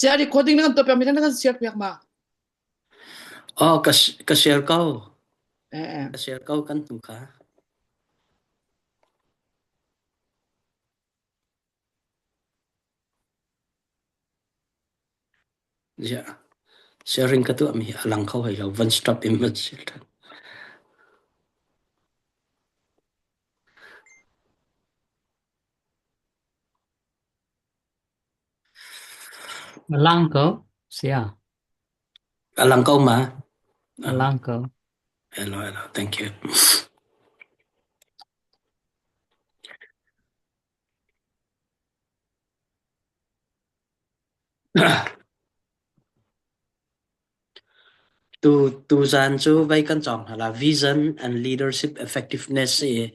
Sia recording na kan tuah piak mi na kan share piak ma. Oh, ka ka share ko. Eh eh. Ka share ko kan tu kha. Yeah. Sharing ka tuah mi hi a lang kho hoi lo. Van stop in van share than. A lang ko. Sia. A lang ko ma. A lang ko. Hello, hello. Thank you. Tu tuzaan cu vei kan cawng hna la vision and leadership effectiveness i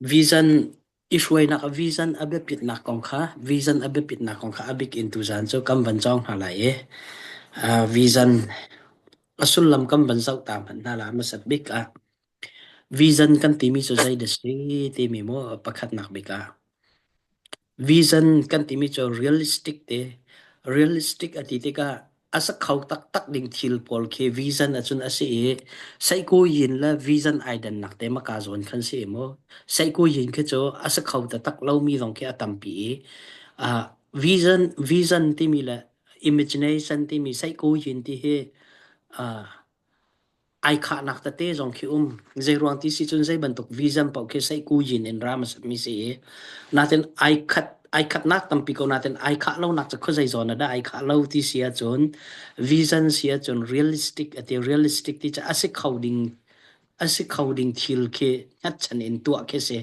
vision i hruainak vision a biapitnak kong kha vision a biapitnak kong kha a bik in tuzaan cu kan van cawng hna lai i uh, vision a sullam kan van zoh ta hmanh hna la hmasat bik ah vision kan timi cu zei dah si timi mu pakhatnak bik ah Vision kan timi cu realistic te realistic a ti tikah a sa kho taktak ding thil pawl khi vision ahcun a si i seihkuyin le vision ai dannak te maka zawn khan si mu. Seihkuyin khi cu a sa kho taktak lomi zong khi a tampi i uh, vision vision timi le imagination timi seihkuyin ti hi uh, ai khahnak tete zong khi um. Zeiruang ti si cun zei bantuk vision paoh khi seihkuyin in ram a sami si i natin ai khat ai khatnak tampi ko natin ai khah lonak cu khuazei zawn ah dah ai khah lo ti si ahcun vision si ahcun realistic ati realistic ti cu a si kho ding a si kho ding thil khi hngatchan in tuah khi si.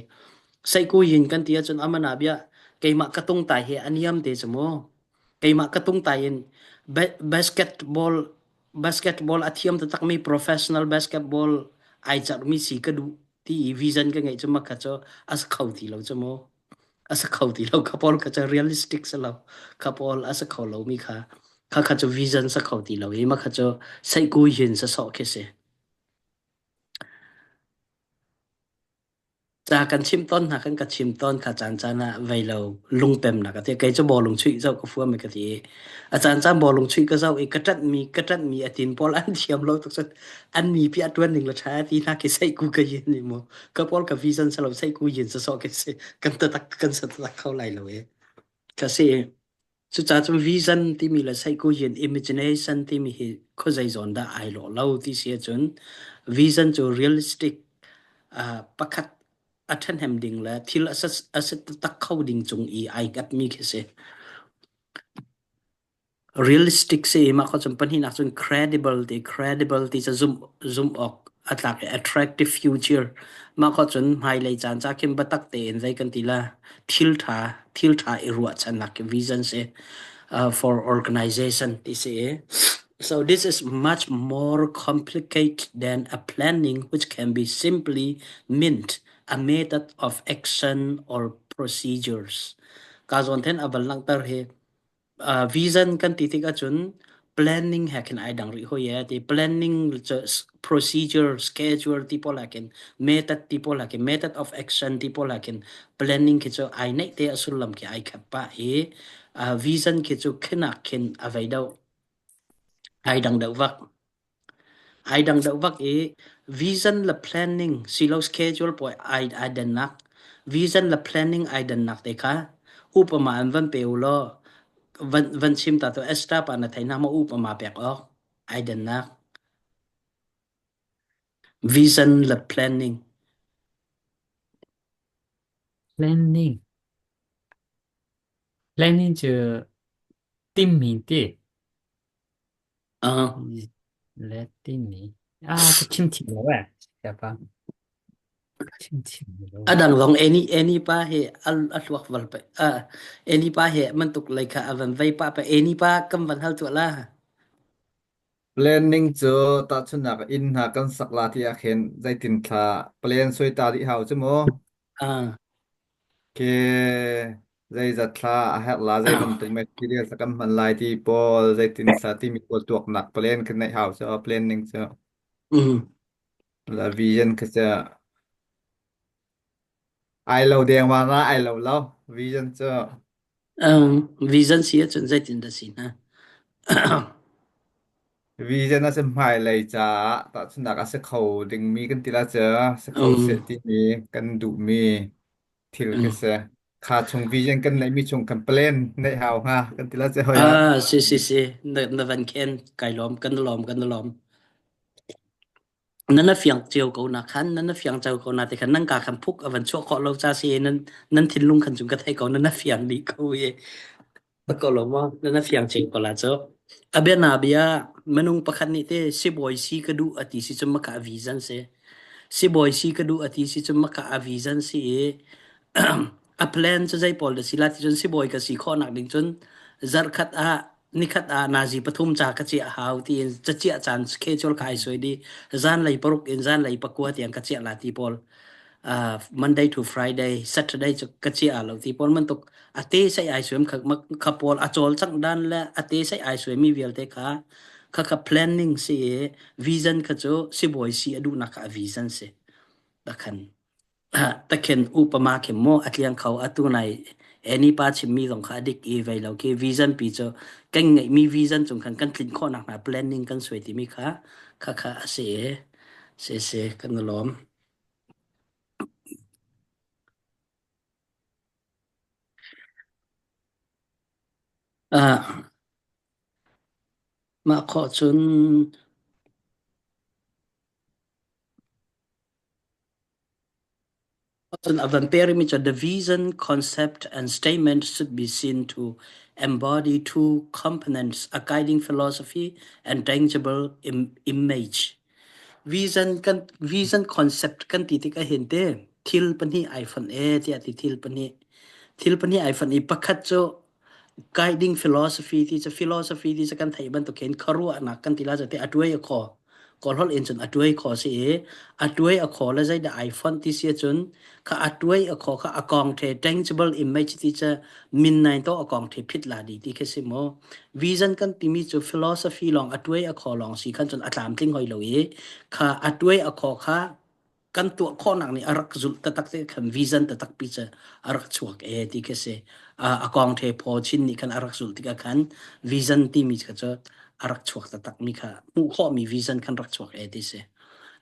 Seihkuyin kan ti ahcun amana bia keimah ka tungtai hi a niam te cu mu. Keimah ka tungtai in basketball basketball a thiam taktakmi professional basketball ai carmi si ka duh ti i vision ka ngeih cu makha cu a sa kho ti lo cu mu a sa kho ti lo kha pawl kha cu realistic si lo kha pawl a sa kho lomi kha kha kha cu vision sa kho ti lo i makha cu seihku yin sa sawh khi si. Ca kan chimh tawn hna kan ka chim tawn kha caan caan ah vei lo lungpemnak a ti. Kei cu bawlung chuih zoh ka fuam i ka ti i a caan caan bawlung chuih ka zoh i ka ṭanhmi ka ṭanhmi a tin pawl an thiam lo tuk cun an mi pi a ṭuan ning le ṭha ti hna khi seihku ka yin ni mu. Ka pawl ka vision salo seihku yin sawsawh khi si kan tatak kan sa tatak kho lai lo i. Ka si Cucaah cun vision timi le seihkuyin imagination timi hi khuazei zawn dah ai lawh lo ti si ahcun vision cu realistic uh, pakhat a ṭhahnem ding le thil a si taktak kho ding cung i ai hngatmi khi si. Realistic si mah kho cun pahnihnak cun credible ti credible ti cu zumh zumh awk a tlak i attractive future mah kho cun hmailei caan ca khin biatak tein zei kan ti la thil ṭha thil ṭha i ruahchannak khi vision si uh, for organization ti si i so this is much more complicated than a planning which can be simply meant a method of action or procedures ka zawn then a van langhter hi Uh, vision kan ti tik ahcun planning he khin ai dang rih hoi e ti planning cu procedure schedule ti pawl ah khin method ti pawl ah khin method of action ti pawl ah khin planning khi cu ai neih te a sullam khi ai khat pah i uh, vision khi cu khinak khin a vei deuh ai dang deuh vak Ai dang deuh vak i vision le planning silo schedule pawl ai ai dannak vision le planning ai dannak te kha upama an van pe u law van van chim ta to extra pa na thei na ma upama pek awk ai dannak vision le planning. Planning. Planning cu timmi ti. Uh, Le timi. Ah, ka chim thiam lo eh. Siapa. Ka chim thiam lo. A dang zong eni eni pa he a a hluak val pe a eni pa he mantuk lei kha a van vei pa pa eni pa kam van hal tu la. Planning cu tahchunhnak inn hna kan sak la ti ah khin zeitin thla plan suai ta dih hau cu mu. Ah. Khi zeizat thla a herh la zei bantuk material kan hman lai ti pawl zeitin thla timi pawl tuaknak plan kan neih hau cu planning cu. Mm. La vision kha cu ai lo deng ma na ai lo lo vision cu. Um, vision si ahcun zeitin dah si hna? Vision a si hmailei caah tahchunhnak a si kho dingmi kan ti la cu si kho seh Um, timi kan duhmi thil khi um. si. Kha chung vision kan neihmi chung kan plan neih hau hnga kan ti la cu hoi ah. Ah, si si si. Na, na van khen kai lawm kan lawm kan lawm. Nan na fiang cio ko na khan nan na fiang cio ko na te khan nan ka khan phuk a van chuah khawh lo cha si nan nan thinlung khan chung ka thei ko nan na fiang dih ko i ko lo maw nan na fiang cio ko la cu a bia na bia minung pakhat nih te sibawi si ka duh ati si cu maka vision si sibawi si ka duh ati si cu maka a vision si i a plan cu zei pawl da si la ti cun sibawi ka si khawh nak ding cun zarkhat ah nikhat ah nazi pathum ca ka chiah hau tiin cachiah caan schedule kha ai suai dih zanlei paruk in zanlei pakua tiang ka chiah la ti pawl uh, Monday to Friday Saturday cu ka chiah lo ti pawl bantuk ate sai ai suam kha kha pawl a cawl cang dan le ate sai ai suai mi vialte kha kha kha planning si i vision kha cu sibawi si a duhnak kha a vision si takhan Takhen upama khi maw a tliang kho atu nai Annie pa chimmi zong kha a dik i vei lo khi vision pi cu kan ngeihmi vision cung khan kan tlin khawhnak hna planning kan suai timi kha kha kha a si i si si kan i lawm. Uh, mah khawh cun Cun a van perimi cu the vision, concept, and statement should be seen to embody two components, a guiding philosophy and tangible im image. Vision kan vision concept kan ti tik ahhin te thil pahnih ai fonh e tiah ti thil pahnih thil pahnih ai fonh i pakhat cu guiding philosophy ti cu philosophy ti cu kan theih bantuk khin khuaruahnak kan ti la te a tuai a khaw kawlholh in cun a tuai khaw si i a tuai a khaw le zeidah ai fonh ti si cun kha a tuai a khaw kha a kong the tangible image ti cu min nai to a kong the phit la di ti khi si mu vision kan timi cu philosophy lawng a tuai a khaw lawng si khan cun a tlamtling hoi lo i kha a tuai a khaw kha kan tuah khawhnak nih a rak zulh taktak te khan vision taktak pi cu a rak chuak e ti khi si a kong the phaw chin nih khan a rak zulh tikah khan vision timi kha cu a rak chuak taktak mi kha hmuh khawhmi vision khan rak chuak e ti si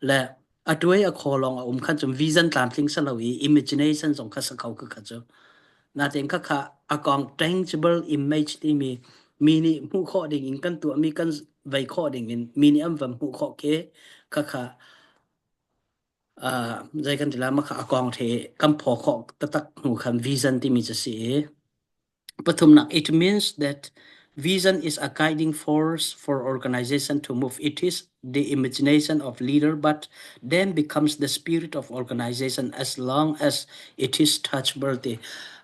le a tuai a khaw lawng a um khan cun vision tlamtling sa lo i imagination zong kha sa kho kha kha cu natein kha kha a kong tangible image timi mi nih hmuh khawh ding in kan tuahmi kan vei khawh ding in mi nih an van hmuh khawh khi kha kha Uh, zei kan ti lai mah kha a kong the kan phaw khawh taktak hnu khan vision timi cu si i pathumnak it means that vision is a guiding force for organization to move it is the imagination of leader but then becomes the spirit of organization as long as it is touchable ti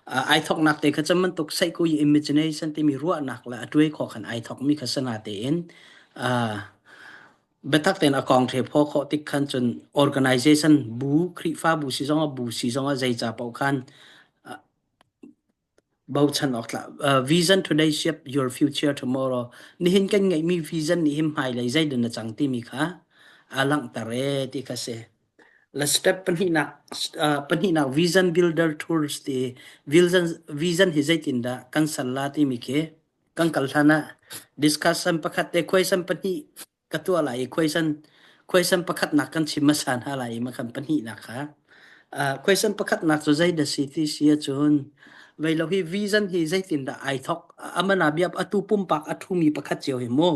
uh, ai thoknak te kha chan bantuk sai ku imagination timi ruahnak le a tuai kho khan ai thok mi kha sana te in uh, Biatak tein a kong ṭhe phaw khawh tik khan cun organization bu, Khrihfabu si zongah bu si zongah zeica paoh khan uh, bochan awk tlak. Uh, vision today shape your future tomorrow. Nihin kan ngeihmi vision nih hin hmailei zeidah na cang timi kha a langhter e ti kha si. La step pahnihnak uh, pahnihnak vision builder tools ti vision vision hi zeitindah kan sal la timi khi kan kal hlan ah discussion pakhat te question pahnih ka tuah lai i question question pakhatnak kan chim hmasa hna lai i makhan pahnihnak kha uh, question pakhatnak cu zei dah si ti si ahcun vei lo hi vision hi zeitindah ai thok amana biap atu pumpak a thumi pakhat cio hi mu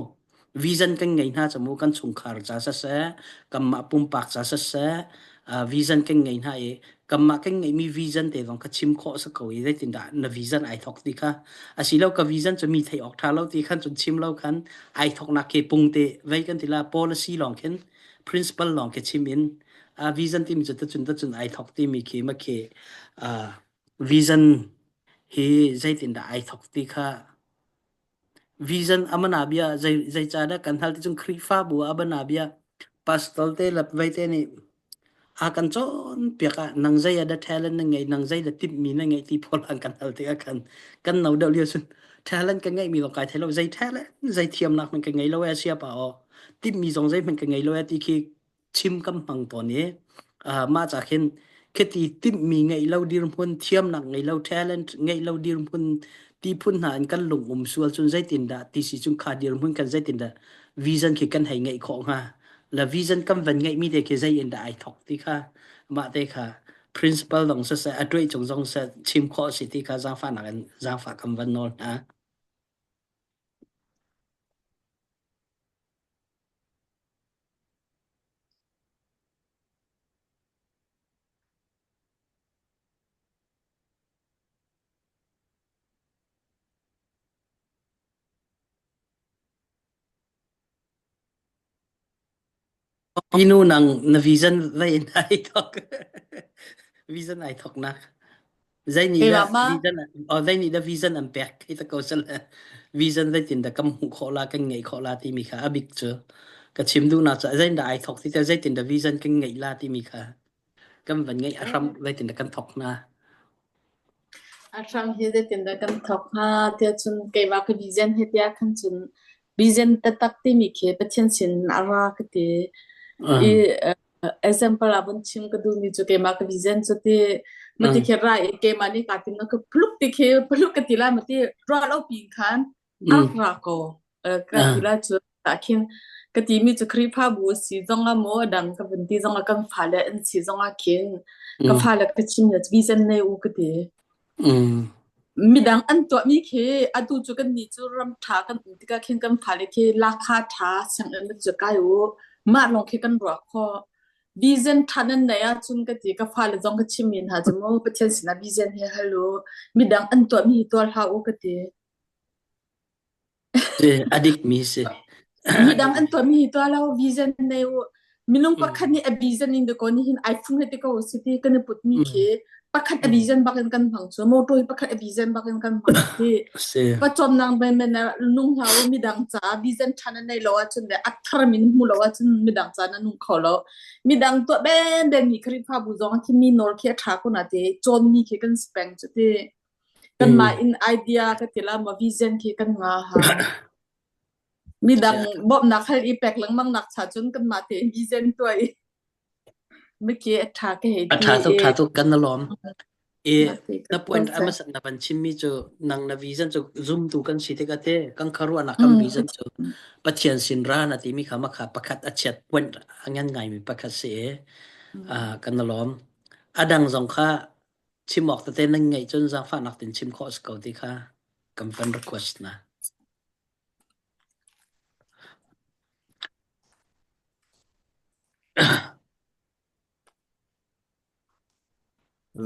Vision kan ngei hna cu kan chungkhar ca siseh, kanmah pumpak ca siseh, uh, vision kan ngei hna i kanmah kan ngeihmi vision te zong kha chim khawh si ko i zeitindah na vision ai thok ti kha asilo ka vision cu mi theih awk ṭha lo ti khan cun chim lo khan ai thoknak khi pung te vei kan ti la policy lawng khin principle lawng khi chim in uh, vision timi cu tacun tacun ai thok timi khi ma khi uh, vision hi zeitindah ai thok ti kha Vision amana bia zei zeicahdah kan hal ti cun Khrihfabu ah abana bia pastor te le vei te nih a kan cawnpiak ah nang zei ah dah talent na ngeih nang zei dah timhmi na ngeih ti pawl an kan hal tikah khan kan no deuh lio cun talent ka ngeihmi zong kai thei lo zei talent zei thiamnak hmanh ka ngei lo e sia pa aw timhmi zong zeihmanh ka ngei lo e ti khi chim kan hmang tawn i uh, mah ca khin khiti timhmi ngeih lo dirhmun thiamnak ngei lo talent ngeih lo dirhmun Ti phun hna in kan lung um sual cun zeitindah ti si cun kha dirhmun kan zeitindah vision khi kan hei ngeih khawh hnga? La vision kan van ngeihmi te khi zei in dah ai thok ti kha mah te kha principal zong siseh a tuai cung zong siseh chim khawh si ti kha zaangfahnak in zaangfah kan van nawl hna. Pinu nang na vision zei in ai thok? Vision ai thok nak. Zei nih dah Keimah ma vision oh zei nih dah vision an pek khi ta ko sal vision zei tin dah kam hmuh khawh la kan ngeih khawh la timi kha a bik cu ka chim duh nak cu zei dah ai thok ti te zei tin dah vision kan ngeih la timi kha kan van ngeih a hram zei tin dah kan thok na. A hram hi zeitindah kan thawk hnga tiah cun keimah ka vision he tiah khan cun vision taktak timi khi Pathian sin a ra ka ti. I Um, example ah vun chim ka duhmi cu keimah ka vision cu ti mati um, khi ra i keimah nih kaa tim ka puluk ti khi puluk ka ti lai mati ruah lo pi khan a um, rak ra ko. Ka ah, ti lai cu ah khin ka timi cu Khrihfabu a si zongah maw a dang ka vun ti zongah kan fale an si zongah khin ka um, fale ka chim na vision nei u ka ti. um. Midang an tuahmi khi atu cu kan nih cu ram ṭha kan um tikah khin kan fale khi lakha ṭha sianginn cu kai u mah lawng khi kan ruah khawh. Vision ṭha nan neih ahcun ka ti ka fale zong ka chimmi hna cu mu Pathian sinah vision hi hal u midang an tuahmi hi tuah hlah u ka ti. Si, a dikmi si. Midang an tuahmi hi tuah lo vision nei u. Minung Mm. pakhat nih a vision in ko ni hin iPhone he te ko si ti kan i putmi Mm. khi pakhat a Mm. vision bak in kan hmang cu motor hi pakhat a vision bak in kan hmang ti Si. pawcawmnak men men nung hlah u midang ca vision ṭhan an nei lo ahcun le a thar min hmu lo ahcun midang ca na nung kho lo midang tuah ben ben mi Khrihfabu zong khi mi nawl khi a ṭha ko na te cawn mi khi kan si peng cu ti kanmah Mm. in idea ka ti la ma vision khi kan nga hau midang bawmhnak hal i pek lengmang nak cha cun kanmah tein vision tuah i miki a ṭha ka hei A ti ṭha tuk, i ṭha tuk kan na lawm. I mah ti ka na point tuah a hmasat na van chimmi cu nang na vision cu zumtu kan si tikah te kan khuaruahnak kan Mm. vision cu Pathian sin ra na timi kha makha pakhat a chiat point a ngan ngaimi pakhat si i ah kan na lawm. A dang zong kha chim awk tete nan ngeih cun zaangfahnak tin chim khawh si ko ti kha kan van request na.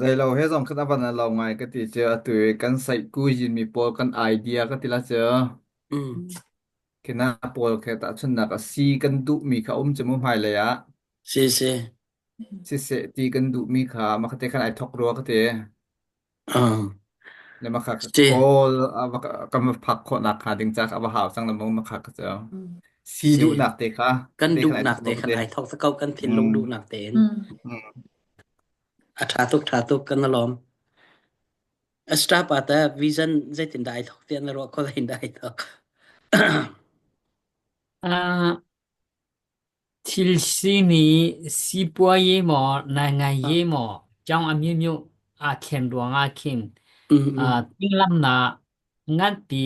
Zeilo he zong khan a van lo ngai ka ti cu atu i kan saihku yin mi pawl kan idea ka ti la cu. Mm. Khina pawl khe tahchunnak a si kan duh mi kha um cu mu hmailei ah Si si. siseh ti kan duh mi kha makha te khan ai thok rua ka ti. Uh. Le makha ka Si. kawl a va kan va phak khawh nak kha ding ca kha a va hau cang le mu makha ka cu. Si Si. duhnak te kha Kan te khan ai duhnak thok te rua ka khan ti. ai thok ta ko kan thinlung Mm. duhnak tein. Mm. Mm. A ṭha tuk ṭha tuk kan lawm. A staff ah ta vision zeitin dah ai thok tiah na ruah kho in dah ai thok. Ah, thil sini sipuaye maw naingai mawကြောင်းအမျိုးမျိုးအာခင်ruangah khin Mm mm ah tinglamnak nganpi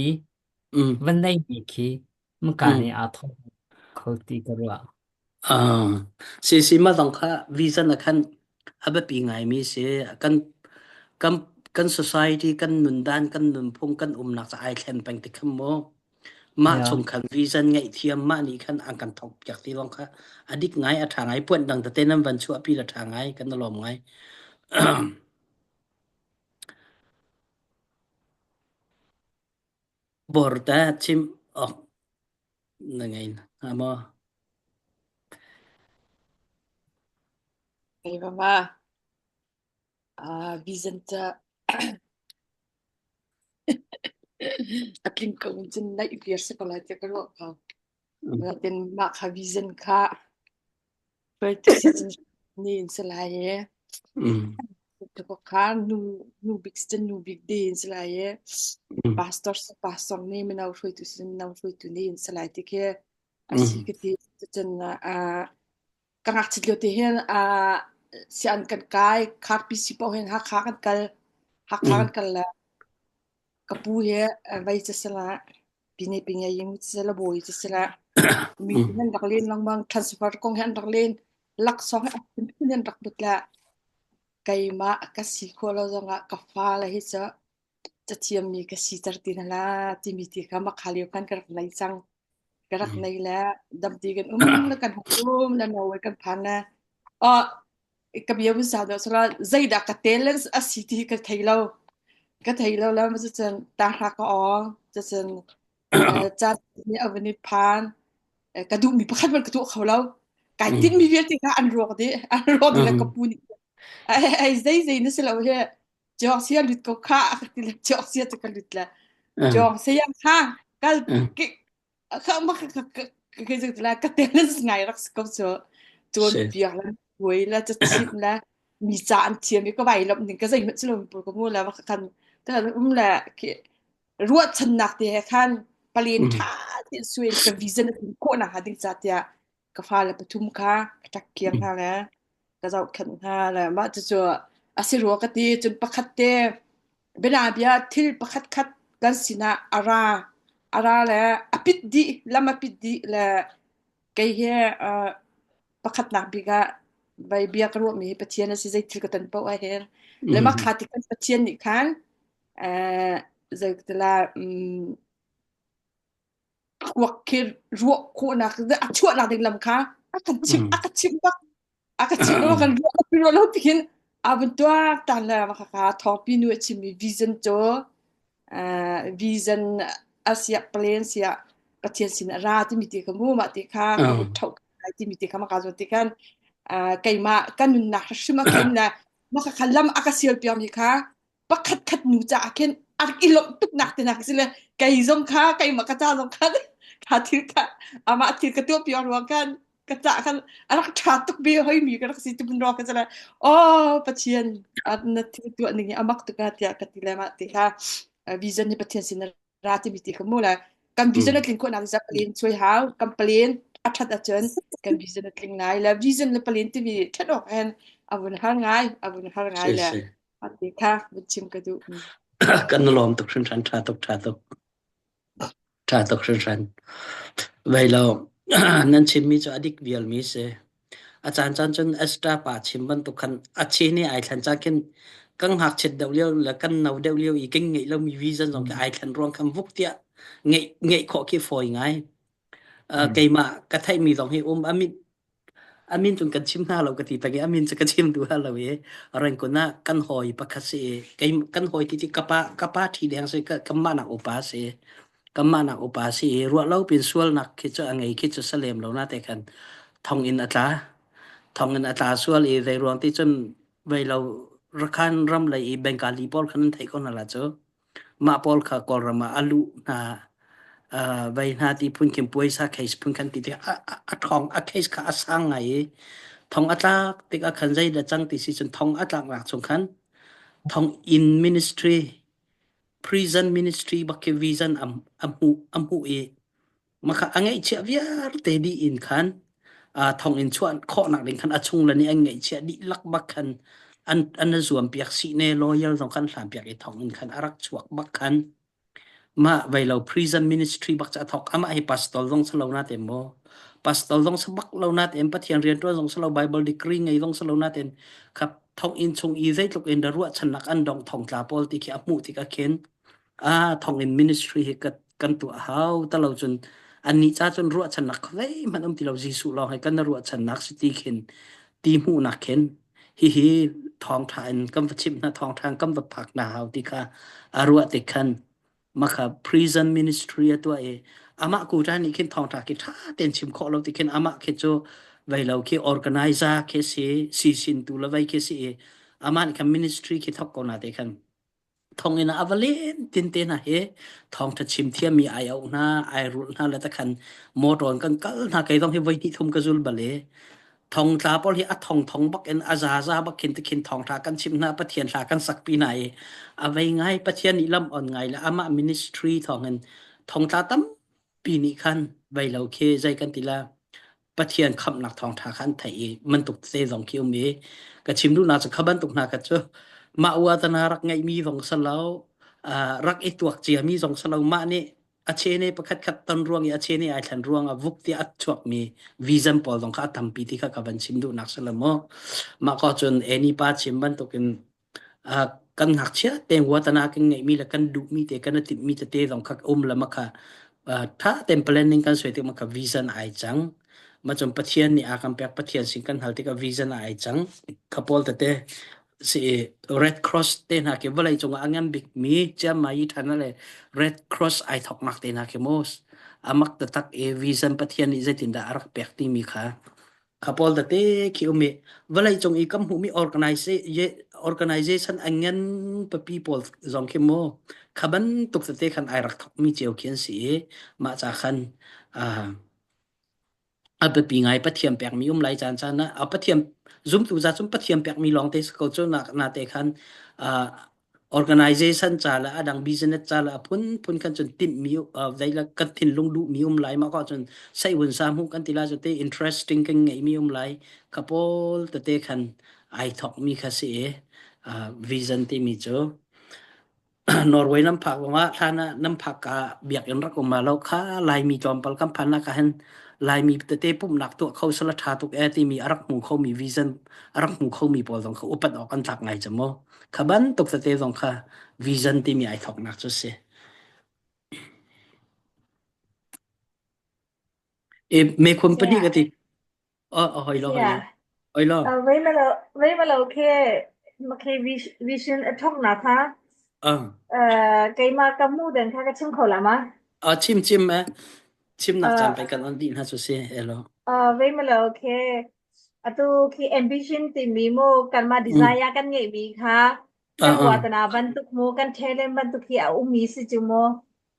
mm van nei mi khi maka mm. nih aa thawk kho ti ka ruah. Ah, si si ma zong kha vision ah khan a biapi ngaimi si kan kan kan society kan nundan kan nunphung kan umnak ca ai thlen peng ti khan mu mah Yeah. chung khan vision ngeih thiam mah nih khan an kan thok piak ti lawng kha a dik ngai a ṭha ngai puan dang tete nan van chuahpi la ṭha ngai kan lawm ngai bor ta chim ok na ngai na maw Ei mama ah vision ca a tling ko cun naih viar si ko lai tiah ka ruah ko. Natin mah kha vision kha hruaitu si cun ni in si lai i Mm. Tukok kha nu nu bik si cun nu bik de in si lai i Mm. pastor si pastor nih mino hruaitu si cun mino hruaitu nih in si lai ti khi a si Mm. ka ti. Cun ah ka ngakchit lio te hin ah sian kan kai kharpi si paoh hin Hakha kan kal Hakha Mm. kan kal le. Ka pu he vei cu sila pine pinge ying cu sila bawi cu sila mi Mm. an rak len lengmang transfer kong he an rak len laksawng he a phunphun an rak put la keimah ka si khawh lo zongah ka fale hi cu cathiammi ka siter ti hna la timi ti kha makha lio khan ka rak nei cang. Ka rak Mm. nei le damti kan um le kan hung um le Norway kan phan le oh ka bia mun sa do sala zeidah ka tel le a si ti ka thei lo ka thei lo la ma cun ta hra ka ong cun ca ni avani phan ka duh mi pakhat man ka tuah kho lo kai Mm. tin mi vialte kha an ruak dih an ruak dih le ka Mm. pu nih ai zei zei na si lo he Jong sia lut ko kha ka ti le jong sia cu ka lut le Mm. jong sia kha kal Mm. ki kha ma ka ka ka ka ka la ka te le ngai rak ko chu chon Si. piak la huai la cha chim la mi cha an thiam i ka vai lom ning ka zei ma chulom pu ka mu la ma khan ta um la ki ruahchannak te he khan palen Mm. tha ti suin ka vision a ko na ha ding cha tia ka fale pathum kha ka ṭak kiang Mm. hna le ka zohkhenh hna le mah cucu a si rua ka ti. Cun pakhat te bianabia thil pakhat khat kan sinah a ra a ra le a pit dih lam a pit dih le kei he uh, pakhatnak bik ah vai bia ka ruahmi hi Pathian a si zei thil ka ton paoh ah hin le mah Mm. kha ti kan Pathian nih khan uh, zeitila um, Thluak khi ruah khawhnak a chuahnak ding lam kha a kan chimh Mm. a ka chimh bak a ka chimh lo kan ruah pi ruah lo tihin a vun tuak tan le ma kha thawngpi nu a chimmi vision cu vision a siah plan siah Pathian sin a ra timi ti kha mu mah ti kha ka vun Mm. tho lai timi ti kha ma ka zawn ti khan keimah ka nunnak hrim a khin le ma kha lam a ka sial piak mi kha pakhat khat nu caah khin a rak i lawmh tuknak te nak si le kei zong kha keimah ka ca zong khan kha thil kha amah thil ka tuah piak ruang khan ka ca khan a rak ṭha tuk bi hoi mi ka rak si tu ruang ka cala oh Pathian na thil tuah ning hi amak tuk a tiah ka ti le mah ti kha vision hi Pathian sin ra timi ti kha mu le kan vision a Mm. tlin khawh nak za palen chuai hau kan palen a ṭhat ahcun kan vision a tling lai le vision le palen timi ṭhat awk hen a vun har ngai a vun har ngai Si le si. Ati kha vun chim ka duh. Kan lawm tuk hringhran ṭha tuk ṭha tuk ṭha tuk hringhran. Vei lo nan chimmi cu a dik vialmi si. A caan caan cun Esther pa chim bantuk khan a chi nih ai thlen caan khin kan ngakchiat deuh lio le kan no deuh lio i kan ngeih lomi vision zong khi ai thlen ruang khan vuk tiah ngeih ngeih khawh khi fawi ngai. Uh, keimah ka theihmi zong hi um amit A min cun kan chim hna lo ka ti peng i a min cu ka chim duh lo i Rangoon ah kan hawi pakhat si i kei kan hawi ti ti ka pa ka pa ṭhi deng si ka kanmah nak upa si kanmah nak upa si i ruah lo pin sualnak khi cu a ngei khi cu salem lo na te khan thong in a tla thong in a tla sual i zei ruang ti cun vei lo Rakhan ram lei i Bengali pawl khan an theih ko hna la cu Mah pawl kha Kawlram ah a luh hna, uh, vei hna ti phun khin puaisa case phun khan ti tikah a, a, a ṭhawng a case kha a sang ngai i thong a tlak tikah khan zeidah cang ti si cun thong a tlaknak chung khan thong inn ministry prison ministry bak khi vision a, a hmuh a hmuh i Makha a ngeihchiah vialte dih in khan uh, thonginn chuah khawhnak ding khan a chung le nih an ngeihchiah dihlak bak khan an an zuam piak sihne lawyer zong khan hlan piak i thonginn khan a rak chuak bak khan mah vei lo prison ministry bak ca thok amah hi pastor zong salo na te mo pastor zong sa bak lo na ten pathian rian tuan zong salo bible degree ngei zong salo na ten khap thong in chung i zeitluk in da ruah channak an dong thong tla pawl ti khi a hmuh tik a khin Ah, thonginn ministry hi ka, kan tuah hau talo cun annih ca cun ruahchannak zeihmanh um ti lo Jesuh lawng hi kan ruahchannak si ti khin ti hmuhnak khin hihi thawngṭha in kan va chimh hna thawngṭha in kan va phak hna hau ti kha a ruah tik khan makha prison ministry a tuah i amah kuta nih khin thawngṭha khi ṭha tein chim khawh lo ti khin amah khi cu vei lo khi organizer khi si si sin tu le vei khi si i amah nih khan ministry khi thok ko na te khan Thonginn ah a va len tin te hna hi thawngṭha chim thiammi ai auh hna, ai rulh hna le takhan motor in kan kal hna kei zong hi voi hnih thum ka zul bal i thongtla pawl hi a thong thong bak in a zaza bak khin tikhin thawngṭha kan chimh hna Pathian hla kan sakpi hna i a vei ngai Pathian nih lam on ngai le amah ministry thawngin thongtla tampi nih khan vei lo khi zei kan ti la Pathian khamhnak thawngṭha kha an theih i bantuk te zong khi um i ka chim duhnak cu kha bantuk hna kha cu mah uatana rak ngeihmi zong si lo. rak i tuak ciami zong si lo mah nih a chene pakhat khat ton ruang i a chene ai thlen ruang ah vuk ti a chuakmi vision pawl zong kha a tampi ti kha ka van chim duhnak si lo maw mah ko cun eni pa chim bantukin kan ngakchia te watana kan ngeihmi le kan duhmi te kan i timhmi tete zong kha um le makha tha ten planning kan suai tik makha vision ai cang ma cun Pathian nih a kan pek Pathian sin kan hal tikah vision ai cang kha pawl tete si Red Cross te hna khi vawlei cungah a ngan bikmi Chiang Mai than le Red Cross ai thoknak te hna khi mos amak taktak i vision Pathian nih zeitindah a rak pek timi kha kha pawl tete khi um i vawlei cung i kan hmuhmi organization a ngan pipi pawl zong khi mu kha bantuk tete khan ai rak thokmi cio khi an si i mah ca khan a biapi ngai Pathian pekmi um lai caan caan ah Pathian zumtu za cun Pathian pekmi lawng te si ko cu na na te khan organization ca le a dang business ca le a phunphun khan cun timhmi zei le kan thinlung duhmi um lai mah ko cun seihun sa hmuh kan ti lai cu te interesting kan ngeihmi um lai kha pawl tete khan ai thokmi kha si i vision timi cu Norway nan phak zongah hlan ah nan phak ka biakinn rak um lo kha Laimi tlawmpal kan phan nak ah hin Laimi tete pumhnak tuah kho sala ṭha tuk e timi a rak hmu khomi vision a rak hmu khomi pawl zong kha upat awk an tlak ngai cu mu. Kha bantuk tete zong kha vision timi ai thoknak cu si. E me khum Saya, pahnih ka ti. Oh, hoi lo hoi lo. saya. Hoi lo. Vei malo, vei malo khe makhe vision a thok na kha. Ah. Keima ka mu den kha ka chim kho la ma. Ah chim chim eh. Chimnak caan pe kan on dih hna cu si. Elo. Vei malo khe atu khi ambition timi mu kanmah Mm. desire kan ngeihmi kha Ah kan ah. ruahnak bantuk mu kan talent bantuk hi a ummi si cu mu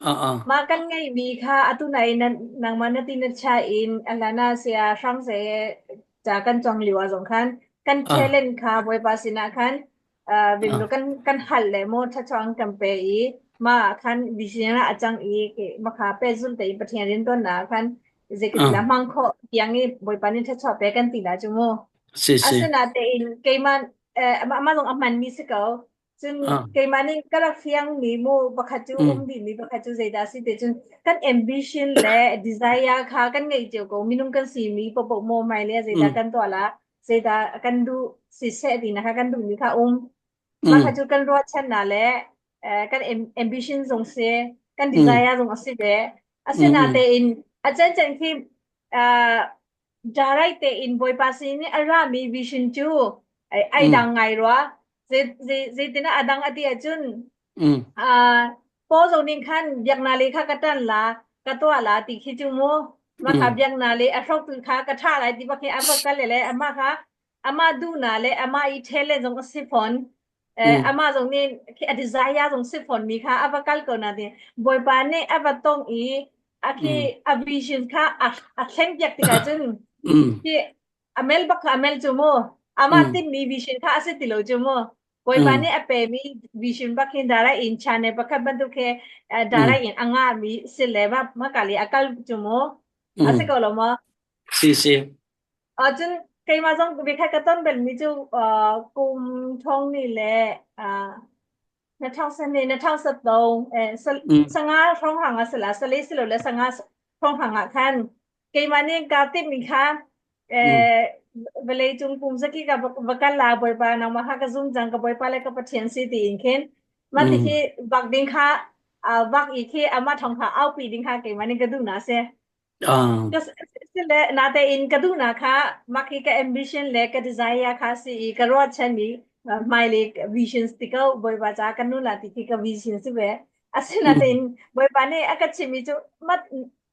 Ah ah. mah kan ngeihmi kha atu nai nan nangmah na ti na cha in alana sia hrang se ca kan cong liu ah zong khan kan Ah. talent kha Bawipa sinah khan Ah. vimlu kan kan hal le maw ṭhachuang kan pe i mah khan vision ah a cang i makha pe zul te in Pathian rian tuan na khan zeitik Ah. la hmang khawh tiang i Bawipa nih ṭhachuah pe kan ti la cu mu Si si. asinatein keimah amah zong a hmanmi si ko cun Ah. keimah nih ka rak fiangmi mu pakhat cu Mm. um dihmi pakhat cu zeidah si te cun kan ambition le desire kha kan ngeih cio ko minung kan simi popoh maw hmailei ah zeidah Mm. kan tuah la zeidah kan duh siseh ti na kha kan duhmi kha um mah Mm. kha cu kan ruahchannak le kan ambition zong si kan Mm. desire zong a si ve Mm. asinatein a cancan khi direct tein Bawipa sin in a rami vision cu ai Mm. dang ngai rua zeitin a dang a ti ahcun Mm. Paul zong ning khan biaknak le kha ka ṭan la ka tuah la ti khi cu mu mah kha Mm. biaknak le a hroktu kha ka ṭha lai ti bak hi a va kal le amah kha amah duhnak le amah i talent zong a si fawn Mm. amah zong nih khi a desire zong si fawn mi kha a va kal ko na ti Bawipa nih a va tong i a khi Mm. a vision kha a a thleng piak tikah cun Mm. khi a mel bak kha a mel cu mu amah Mm. timmi vision kha a si ti lo cu mu Bawipa Mm. nih a pemi vision bak hin dara in channel pakhat bantuk he dara Mm. in a ngahmi si le ma maka le a kal cu mu a si Mm. ko lo maw Si si. cun keimah zong vikhat ka ton belmi cu kum thong ni le na thong san ni na thong sat dong Mm. sanga hrawng hang a sila sali silo le sanga hrawng hang ah khan keimah nih kaa timhmi kha Mm. vawlei cung pum zaki ka va kal la bawipa nangmah kha ka zum cang ka bawipa le ka pathian si tiin khin mah ti Mm. khi vak ding kha vak i khi amah thong kha aupi ding kha keimah nih ka duh na si Ah. le natein ka duh na kha mah khi ka ambition le ka desire kha si i ka ruahchanmi hmailei visions ti ko bawipa ca kan nu la ti khi ka vision si ve asinatein Mm. bawipa nih a ka chimmi cu mat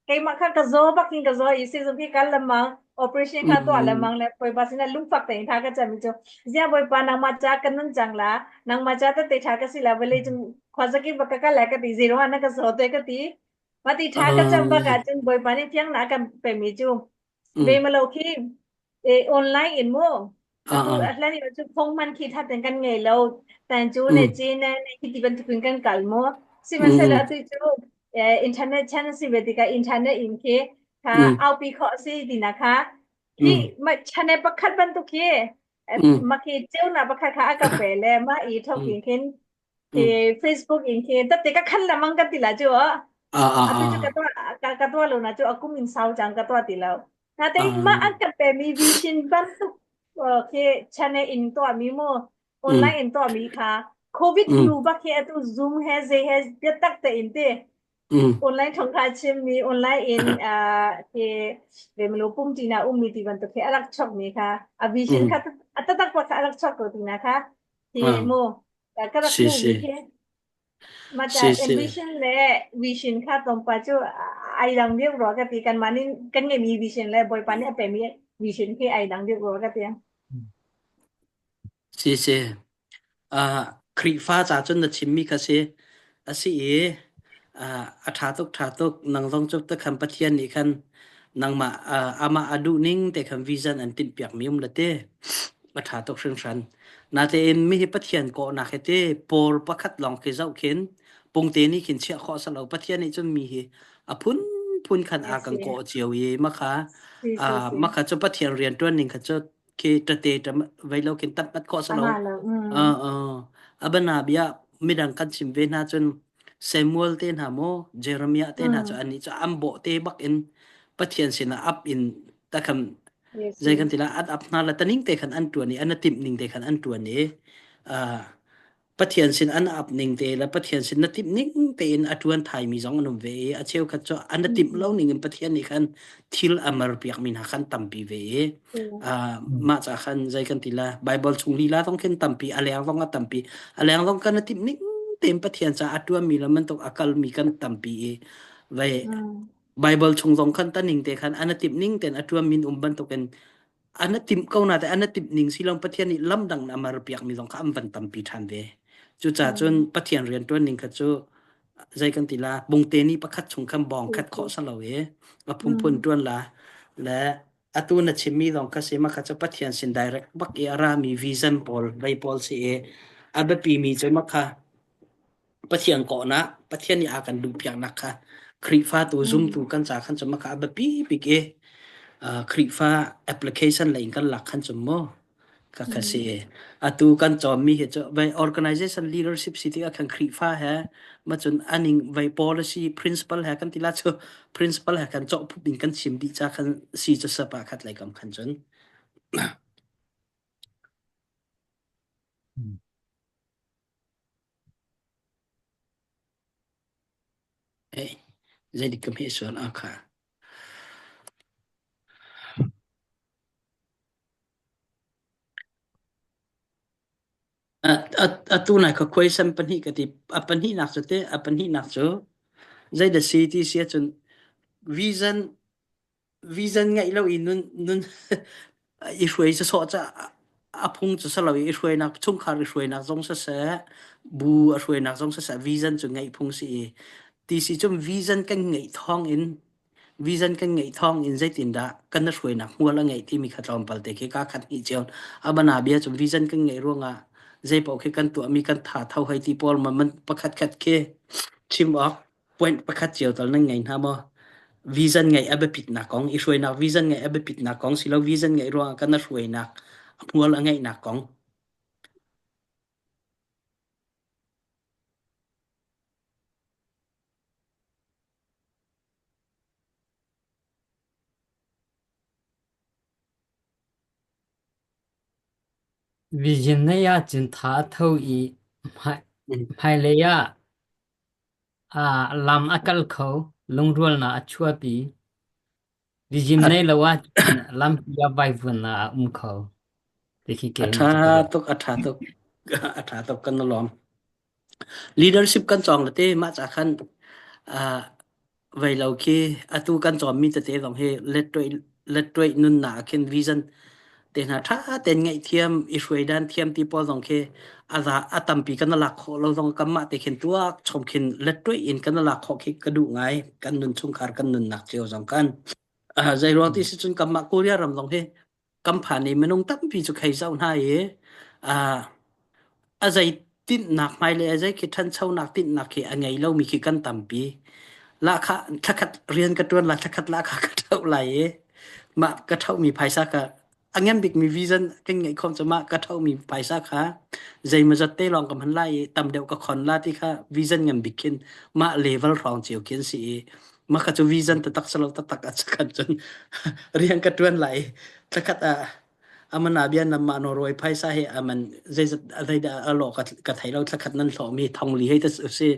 keimah kha ka zaw bak in ka zaw i sizung khi kal lengmang operation kha tuah Mm. lengmang le bawipa sinah lungfak tein tha ka cam cu zia bawipa nangmah ca ka nun cang la nangmah ca tete tha ka si la vawlei cung khuazakip ka kal le ka ti zero na ka zaw te ka ti mati tha ka cam bak Ah. ahcun bawipa nih fiang na kan pemi cu Mm. ve malo khi online in mu Ah atu ah. hlan i cu phone man khi tha ten kan ngei lo tan cu ne Mm. chi ne ne khi ti bantuk in kan kal mu sihmanhsehlaw Mm. atu cu internet chan si ve tikah internet in khi kha Mm. aupi khawh si ti na kha khi Mm. ma channel pakhat bantuk khi Mm. ma khi ceu na pakhat kha a ka pe le ma i thok Mm. in khin. Khi Mm. Facebook in khi tate ka khan lamang ka ti la chu Ah ah atu chu ah. ka tua ka ka tua lo na chu akum in sau chang ka tua ti lo na te ma Ah. an kan pe mi vision bantuk khi channel in tua mi mo Mm. online in tua mi kha covid Mm. hnu bak khi atu zoom he ze he biatak te in te Mm. online thong kha chim mi online in uh khi vemlo pum ti na um mi ti bantuk khi arak chok mi kha a vision Mm. kha atatak pa kha arak chok ko ti na kha ti Ah. mu ka rak Si hmuh si. mi khi mah ca Si si. ambition le vision kha tlawmpal cu ai dang deuh rua ka ti kanmah nih kan ngeihmi vision le Bawipa nih a pemi vision khi ai dang deuh rua ka ti. Si si. Uh, Khrihfa ca cun na chimmi kha si. A si i uh, a ṭha tuk ṭha tuk nang zong cu te khan Pathian nih khan nangmah uh, amah a duh ning te khan vision an tinhpiakmi um la te. A ṭha tuk hringhran. Natein mi hi Pathian kawhnak hi te pawl pakhat lawng khi zoh khin pungte nih khin chiah khawh salo Pathian nih cun mi hi a phunphun khan a Yes, kan si. kawh cio i makha Si, si, uh, si. makha cu Pathian rian ṭuan ning kha cu khi ṭate ṭam vei lo khin tatmat khawh salo Ama lo. uh, Mm. uh, abana bia midang kan chim ve hna cun Samuel te hna maw Jeremiah te hna cu Mm. annih cu an bawh te bak in Pathian sinah ap in takam Yes, zei si. kan ti la an ap hna la taning te khan an ṭuan i an timh ning te khan an ṭuan i uh, Pathian sin an ap ning te le Pathian sin na timh ning tein a ṭuan thaimi zong an um ve i a cheukhat cu an na timh Mm. lo ning in Pathian nih khan thil a mar piak mi hna khan tampi ve i Si. uh, mah ca khan zei kan ti la Bible chung lila zong khin tampi a leng zong a tampi a leng zong kan na timh ning tein Pathian ca a ṭuan mi le mantuk a kal mi kan tampi i vei Mm. Bible chung zong khan taning te khan an timh ning ten a ṭuan min um bantukin an timh ko na te an timh ning silong Pathian nih lam dang na mar piak mi zong kha an van tampi ṭhan ve. Cucaah cun Mm. Pathian rian ṭuan ning kha cu zei kan ti la bungte ni pakhat chung khan bawng Si, khat si. khawh salo i a phunphun Mm. ṭuan la le atu na chimmi zong kha si ma kha cu Pathian sin direct bak i a rami vision pawl vei pawl si i a biapi mi cu ma kha Pathian kawhnak, Pathian nih a kan duhpiaknak kha Khrihfa tu zumtu Mm. kan ca khan cu maka a biapi bik i uh, Khrihfa application lei in kan lak khan cu mu ka kha si Mm. atu kan cawmmi hi cu vai organization leadership si tikah khan Khrihfa he macun aning vai policy principle he kan tila cu principle he kan cawh phup in kan chim dih ca khan si cu sapa khat lei kam khan cun Hey, zeidik ka hmeh sual ah kha. Atu nai ka question pahnih ka ti. A pahnihnak cu teh, a pahnihnak cu zeidah si ti si ahcun vision vision ngeih lo i nun nun i hruai sawsawh ca a phung cu si lo i hruainak chungkhar i hruainak zong siseh bu a hruainak zong siseh vision cu ngeih phung si i ti si cun vision kan ngeih thawng in vision kan ngeih thawng in zeitindah kan na hruainak hmual a ngeih timi kha tlawmpal te khi ka khat hnih cio abana bia cu vision kan ngeih ruangah zeipaoh khi kan tuahmi kan tha tho hei ti pawl ma man pakhat khat khi chim awk point pakhat cio tal nan ngei hna maw? Vision ngeih a biapitnak kong, i hruainak vision ngeih a biapitnak kong silo vision ngeih ruangah kan na hruainak hmual a ngeihnak kong. Vision nei ahcun tha a tho i hmai- Mm. hmailei ah Ah, lam a kal kho, lungrualnak a chuahpi. Rizim A nei lo ahcun lampi ah vaivuanhnak a um kho. Ti khi a keimah ṭha cu ka ruah. tuk, a ṭha tuk, a ṭha tuk kan lawm. Leadership kan cawng tete mah ca khan ah vei lo khi atu kan cawmmi tete zong hi lettuai lettuai nunnak ah khin vision te hna ṭha tein ngaihthiam i hruaidan thiam ti pawl zong khi a za a tampi kan lak khawh lo zong kanmah te khin tuak chom khin lettuai in kan lak khawh khi ka duh ngai kan nun chungkhar kan nunnak cio zong kan uh, zei ruang ti si cun kanmah Korea ram zong hi kan phan i minung tampi cu khei zoh hna i uh, a zei tinhnak hmailei a zei khi ṭhanchonak tinhnak khi a ngei lomi khi kan tampi. Lahkhah thlakhat rian ka ṭuan la thlakhat lahkhah ka ṭhoh lai i mah ka ṭhohmi phaisa ka a ngan bikmi vision kan ngeih khom cu mah ka thomi phaisa kha zeimawzat te lawng ka hman lai i tam deuh ka khon la ti kha vision ngan bik khin mah level hrawng cio khin si i mah kha cu vision taktak salo taktak a cakhan cun rian ka tuan lai thlakhat ah amana bia nam ma Norway phaisa he aman zeizat zeidah a lo ka ka thei lo thlakhat nan hlawh mi thongli hei ta si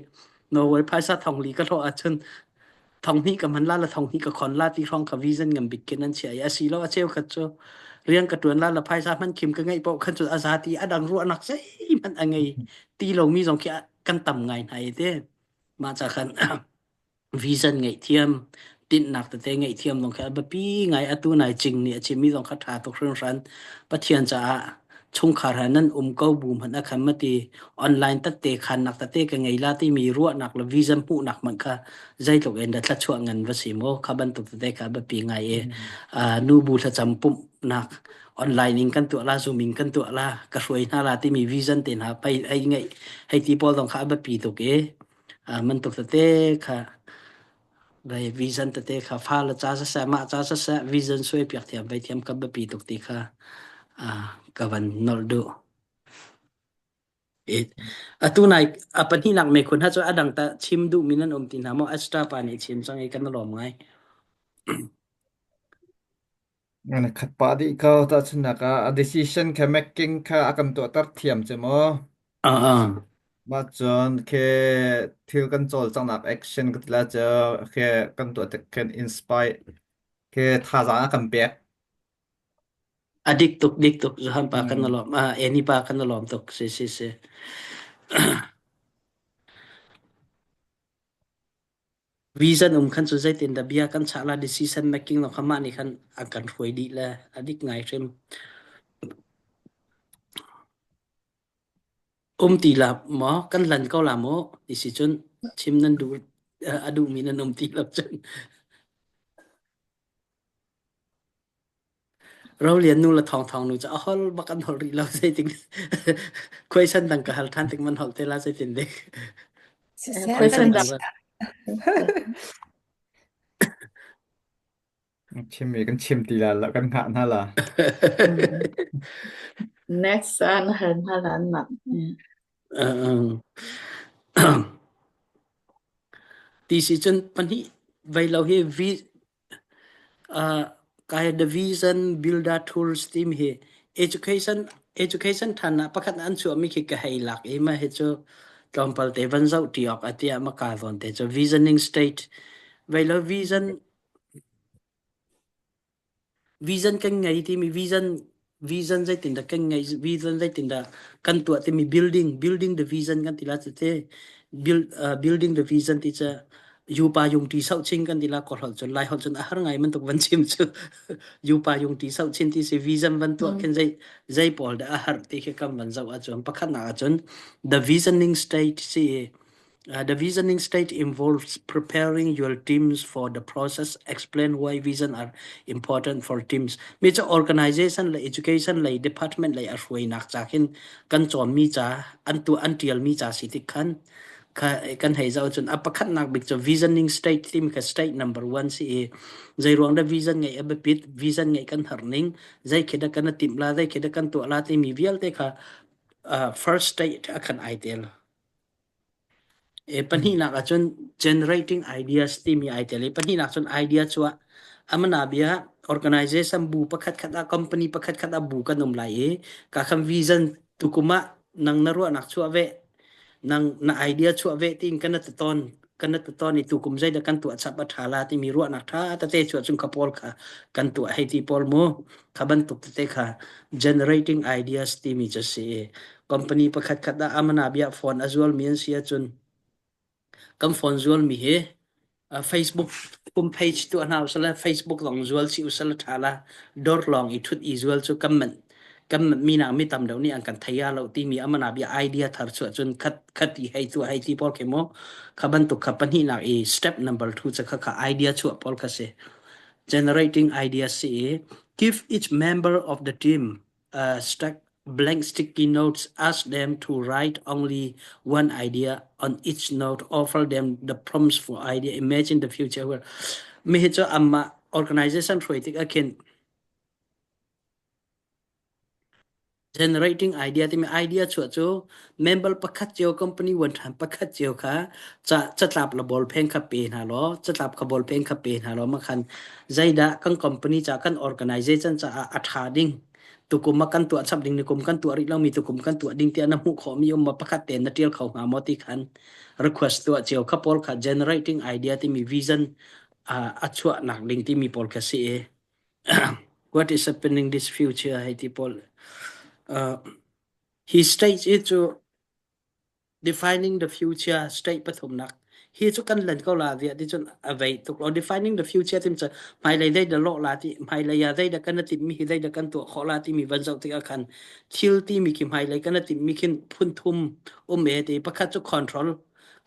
Norway phaisa thongli ka hlawh ahcun thonghnih ka hman la la thonghnih ka khon la ti hrawng ka vision ngam bik khin an chia i asi lo a cheu khat cu rian ka tuan la la phaisa hman khim ka ngeih paoh khan cu a za ti a dang ruahnak zeihmanh a ngei ti lomi zong khi kan tam ngai hna i te mah ca khan Vision ngaihthiam, tinhnak tete ngaihthiam zong khi a biapi ngai. Atu nai Cing nih a chimmi zong kha ṭha tuk hringhran. Pathian caah chungkhar he nan um ko bu hmanh a khan mati online tette khannak tete ka ngei la timi ruahnak le vision hmuhnak hmanh kha zeitluk in dah thluachuah ngan va si maw kha bantuk tete kha a biapi ngai i nu bu thlacam pumhnak online in kan tuah la zoom in kan tuah la ka hruai hna la timi vision te hna pei hei ngeih hei ti pawl zong kha a biapi tuk i Bantuk tete kha vai vision tete kha fa le ca siseh mah ca siseh vision suai piak thiam vai thiam ka biapi tuk ti kha ka van nolh duh. Atu nai a pahnihnak mekhun ha cu a dang ta chim duhmi nan um ti hna maw? Astra pa nih chim cang i kan lawm ngai. An khat pah dih ko. Tahchunhnak ah a decision kha making kha a kan tuahter thiam cu mu. Ah ah. Mah cun khi thil kan cawlcanghnak action ka ti lai cu khi kan tuah tik khin inspire khi thazaang a kan pek. A dik tuk dik tuk Johan pa kan Mm. lawm ah Annie pa kan lawm tuk si si si. Vision um khan cu zeitindah bia kan chah la decision making lo kha mah nih khan a kan hruai dih le a dik ngai hrim. Um ti la maw kan lan ko la maw ti si cun chim nan duh a duhmi nan um ti lo cun. Rolian nu le thawngthawng nu cu a hol bak an hol rih lo zeitin khuaisan dang ka hal ṭhan tik man hol te la zeitin dek. Siseh Khuaisan kan dang. Chim i kan chim ti la la kan hngah hna la. Next an hal hna la an mak. Ti si cun pahnih vei lo hi vi Kai the Vision Builder Tools timi hi education education ṭhan ah pakhat an chuahmi khi ka hei lak i mah hi cu tlawmpal te van zoh ṭi awk a tiah maka zawn te cu visioning state vei lo vision Vision kan ngei timi vision vision zeitindah kan ngei vision zeitindah kan tuah timi building building the vision kan ti la tete build uh, building the vision ti cu yupa yung ti sau ching kan ti la ko hol cun lai hol cun a har ngai man tuk van chim cu yupa yung ti sau chin ti si vision van tuah khin zei zei pawl dah a har ti khi kam van zoh ahcun pakhat nak ahcun the visioning state si the visioning state involves preparing your teams for the process, explain why vision are important for teams. Mi cu organization le education lei department lei a hruainak ca khin kan cawnmi ca an tu an tialmi ca si tik khan kha kan hei zoh cun a pakhatnak bik cu visioning state timi kha state number one si i zei ruang dah vision ngeih a biapit vision ngeih kan har ning zei khi dah kan timh la zei khi dah kan tuah la timi vialte kha uh, first state a khan ai tel Pahnihnak ahcun generating ideas timi ai tel i pahnihnak cun idea cu amana bia organization bu pakhatkhat ah company pakhatkhat ah bu kan um lai i ka khan vision tukum ah nang na ruahnak chuah ve nang na idea chuah ve tiin kan ta ton kan ta ton i tukum zeidah kan tuah chap a tha la timi ruahnak tha tete chuah chung kha pawl kha kan tuah hei ti pawl mu kha bantuk tete kha generating ideas timi cu si Company pakhatkhat ah amana bia phone a zualmi an si ahcun kan phone zualmi hi uh, Facebook pum page tuah hna usala Facebook lawng zual si usala tha la dor lawng i thut i zual cu kan man kan mi nak mi tam deuh nih an kan theia lo timi amana bia idea thar chuah cun khat khat i hei tu hei ti pawl khi mo kha bantuk kha pahnih nak i step number 2 cha kha kha idea chuah pawl kha si generating ideas si i give each member of the team uh, stack blank sticky notes, ask them to write only one idea on each note, offer them the prompts for idea, imagine the future where mi hi cu amma organization hruai tik ah khin Generating idea timi idea chuah cu member pakhat cio company wan ṭhan pakhat cio kha ca catlap le ballpen kha pe hna law catlap kha ballpen kha pe hna law makhan zeidah kan company ca kan organization caah a ṭha ding tukum ah kan tuah chap ding ni kum kan tuah rih lomi tukum kan tuah ding tiah na hmuh khawhmi um ma pakhat tein na ṭial kho hnga maw ti khan request tuah cio kha pawl kha generating idea timi vision a chuahnak ding timi pawl kha si i what is happening this future hei ti pawl hi stage i cu defining the future state pathumnak hi cu kan len ko la via ti cun a vei tuk lo defining the future tim cu hmailei dei da lawh la ti hmailei ah dei da kan timh mi hi dei da kan tuah khawh la timi van zoh tikah khan thil ti mi khi hmailei kan timh mi khin phun thum um e ti pakhat cu control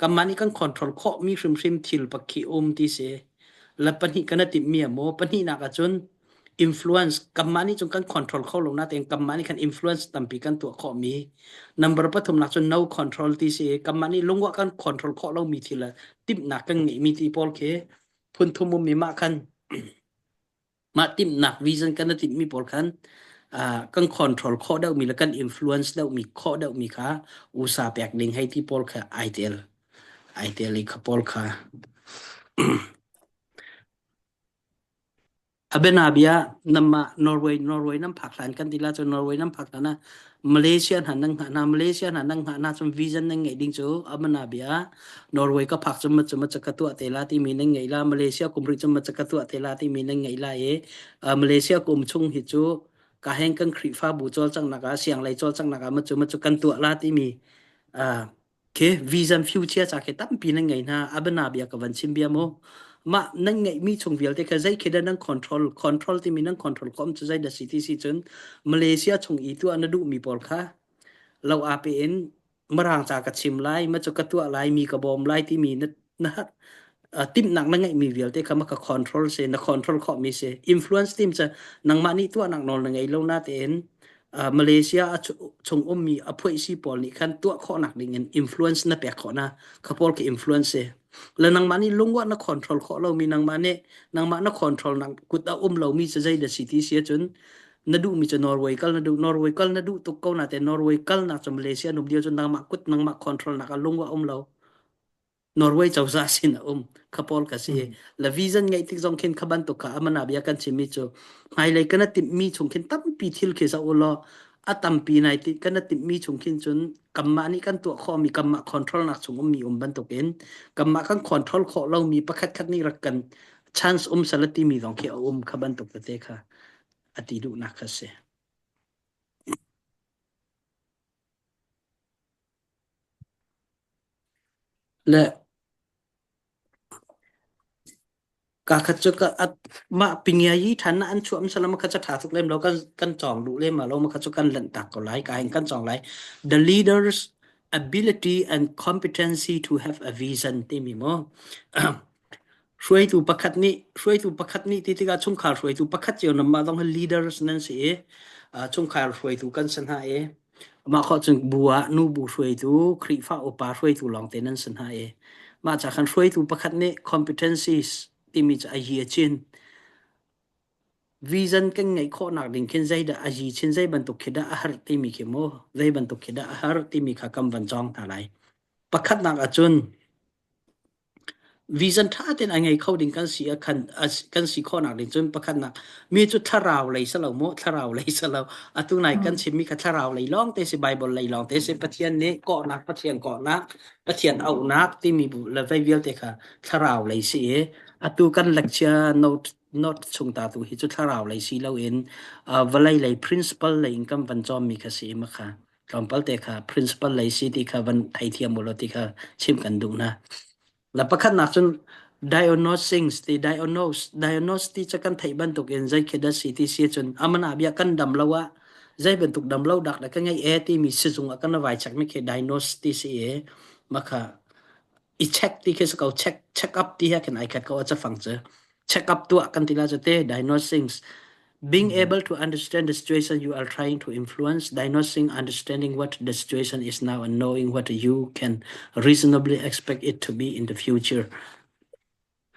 kanmah nih kan control khawh mi hrimhrim thil pakhi um ti si la pahnih kan timh mi a maw pahnihnak ahcun influence kanmah nih cun kan control kho lo natein kanmah nih khan influence tampi kan tuah khawh mi number pathum nak cun no control ti si kanmah nih lungwa kan control khawh lo mi thil timhnak kan ngeih mi ti pawl khi phun thum um mi mah khan mah timhnak vision kan timh mi pawl khan kan control khawh deuh mi le kan influence deuh mi khawh deuh mi kha usa pek ding hei ti pawl kha ai tel ai tel i kha pawl kha A bianabia namah Norway Norway nan phak hlan kan ti la cun Norway nan phak hlan ah Malaysia hna nan hngah hna Malaysia hna nan hngah hna cun vision nan ngeih ding cu a bianabia Norway ka phak cun ma cu ma ka tuah te la timi nan ngeih la Malaysia kum rih cun ma ka tuah te la timi nan ngeih la i Malaysia kum chung hi cu ka heng kan Khrihfabu cawlcanghnak ah sianglei cawlcanghnak ah ma cu ma cu kan tuah la timi Khi vision future ca khi tampi nan ngei hna. Abana bia ka van chim bia mu. Mah nan ngeihmi chung vialte kha zei khi dah nan control control timi nan control kom cu zei dah si ti si cun Malaysia chung i tuah na duhmi pawl kha lo a pe in Mirang ca ka chim lai, ma cu ka tuah lai, mi ka bawm lai timi na na timhnak na ngeihmi vialte kha ma ka control si na control khawhmi si influence team cu nangmah nih tuahnak nawl na ngei lo na tein Malaysia a chung ummi a phuaisi pawl nih khan tuah khawhnak ding in influence na pek khawh na kha pawl khi influence si le nangmah nih lungwa na control khawh lomi nangmah nih nangmah na control nak kut a um lomi cu zei da si ti si ahcun na duhmi cu Norway kal na duh Norway kal na duh tuk ko na te Norway kal nak cu Malaysia num dio cu nangmah kut nangmah control nak a lungwa um lo Norway cozah sin a um kha pawl ka si la vision ngeih tik zong khin kha bantuk kha amana bia kan chimmi cu hmailei kana timhmi chung khin tampi thil khi sa ulaw a tampi nai ti kana timhmi chung khin cun kanmah nih kan tuah khawhmi kanmah control nak chung ummi um bantuk in kanmah kan control khawh lomi pakhat khat nih rak kan chance um sala timi zong khi a um kha bantuk tete kha a ti duhnak kha si. Le ka khat cu ka at mah pingia yi than na an chuam salam kha cha tha tuk lem lo kan kan chong duh lem ma lo ma kha chu kan lanh tak ko lai ka hin kan chong lai the leaders ability and competency to have a vision timi mo hruaitu pakhat nih hruaitu pakhat nih ti tikah chungkhar hruaitu pakhat cio nam mah zong hi leaders nan si i chungkhar hruaitu kan si hna i Mah khawh cun bu ah nu bu hruaitu, Khrihfa upa hruaitu lawngte nan si hna i mah ca khan hruaitu pakhat nih competencies timi cu a yi a chin. Vision kan ngeih khawhnak ding khin zeidah a yi chin, zei bantuk khi dah a har timi khi mu, zei bantuk khi dah a har timi kha kan van cawng hna lai. Pakhatnak ahcun Vision ṭha tein a ngei kho ding kan si a khan kan si khawhnak ding cun pakhatnak mi cu thlarau lei si lo mu thlarau lei si lo atu nai kan chimmi kha thlarau lei lawng te si Bible lei lawng te si Pathian nih kawhnak Pathian kawhnak Pathian auhnak timi bu le vei vialte kha thlarau lei si i atu kan lecture note note chung ta tu hi cu thlarau lei si loin vawlei lei principle lei in kan van cawmmi kha si ma kha tlawmpal te kha principal lei si ti kha van theithiam u law ti kha chim kan duh na. La pakhatnak cun diagnosing ti diagnose diagnose ti cu kan theih bantuk in zei khi dah si ti si cun amana bia kan dam lo ah zei bantuk dam lo dak dah ka ngei e timi sizung ah kan vai check mi khi diagnose ti si e makha i check ti khi si ko check check up ti he khin ai khat ko a cafang cu check up tuah kan ti la cu te diagnosing being able to understand the situation you are trying to influence diagnosing understanding what the situation is now and knowing what you can reasonably expect it to be in the future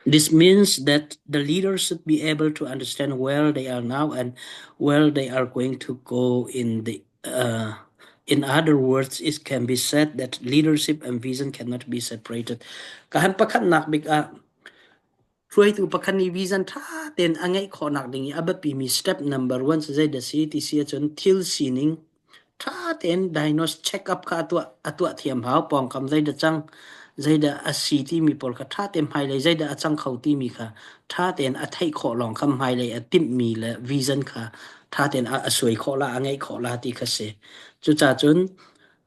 This means that the leaders should be able to understand where they are now and where they are going to go in the In other words, it can be said that leadership and vision cannot be separated. Ka han pakhatnak bik ah hruaitu pakhat nih vision ṭha tein a ngeih khawhnak ding i a biapimi step number one cu zeidah si ti si ahcun thil sining Ṭha tein diagnose check-up kha a tuah thiam hau. Pawngkam zeidah cang, zeidah a si timi pawl kha ṭha tein hmailei zeidah a cang kho timi kha ṭha tein a theih khawh lawng kha hmailei a timhmi le vision kha ṭha tein a suai khawh la, a ngeih khawh la ti kha si. Cucaah cun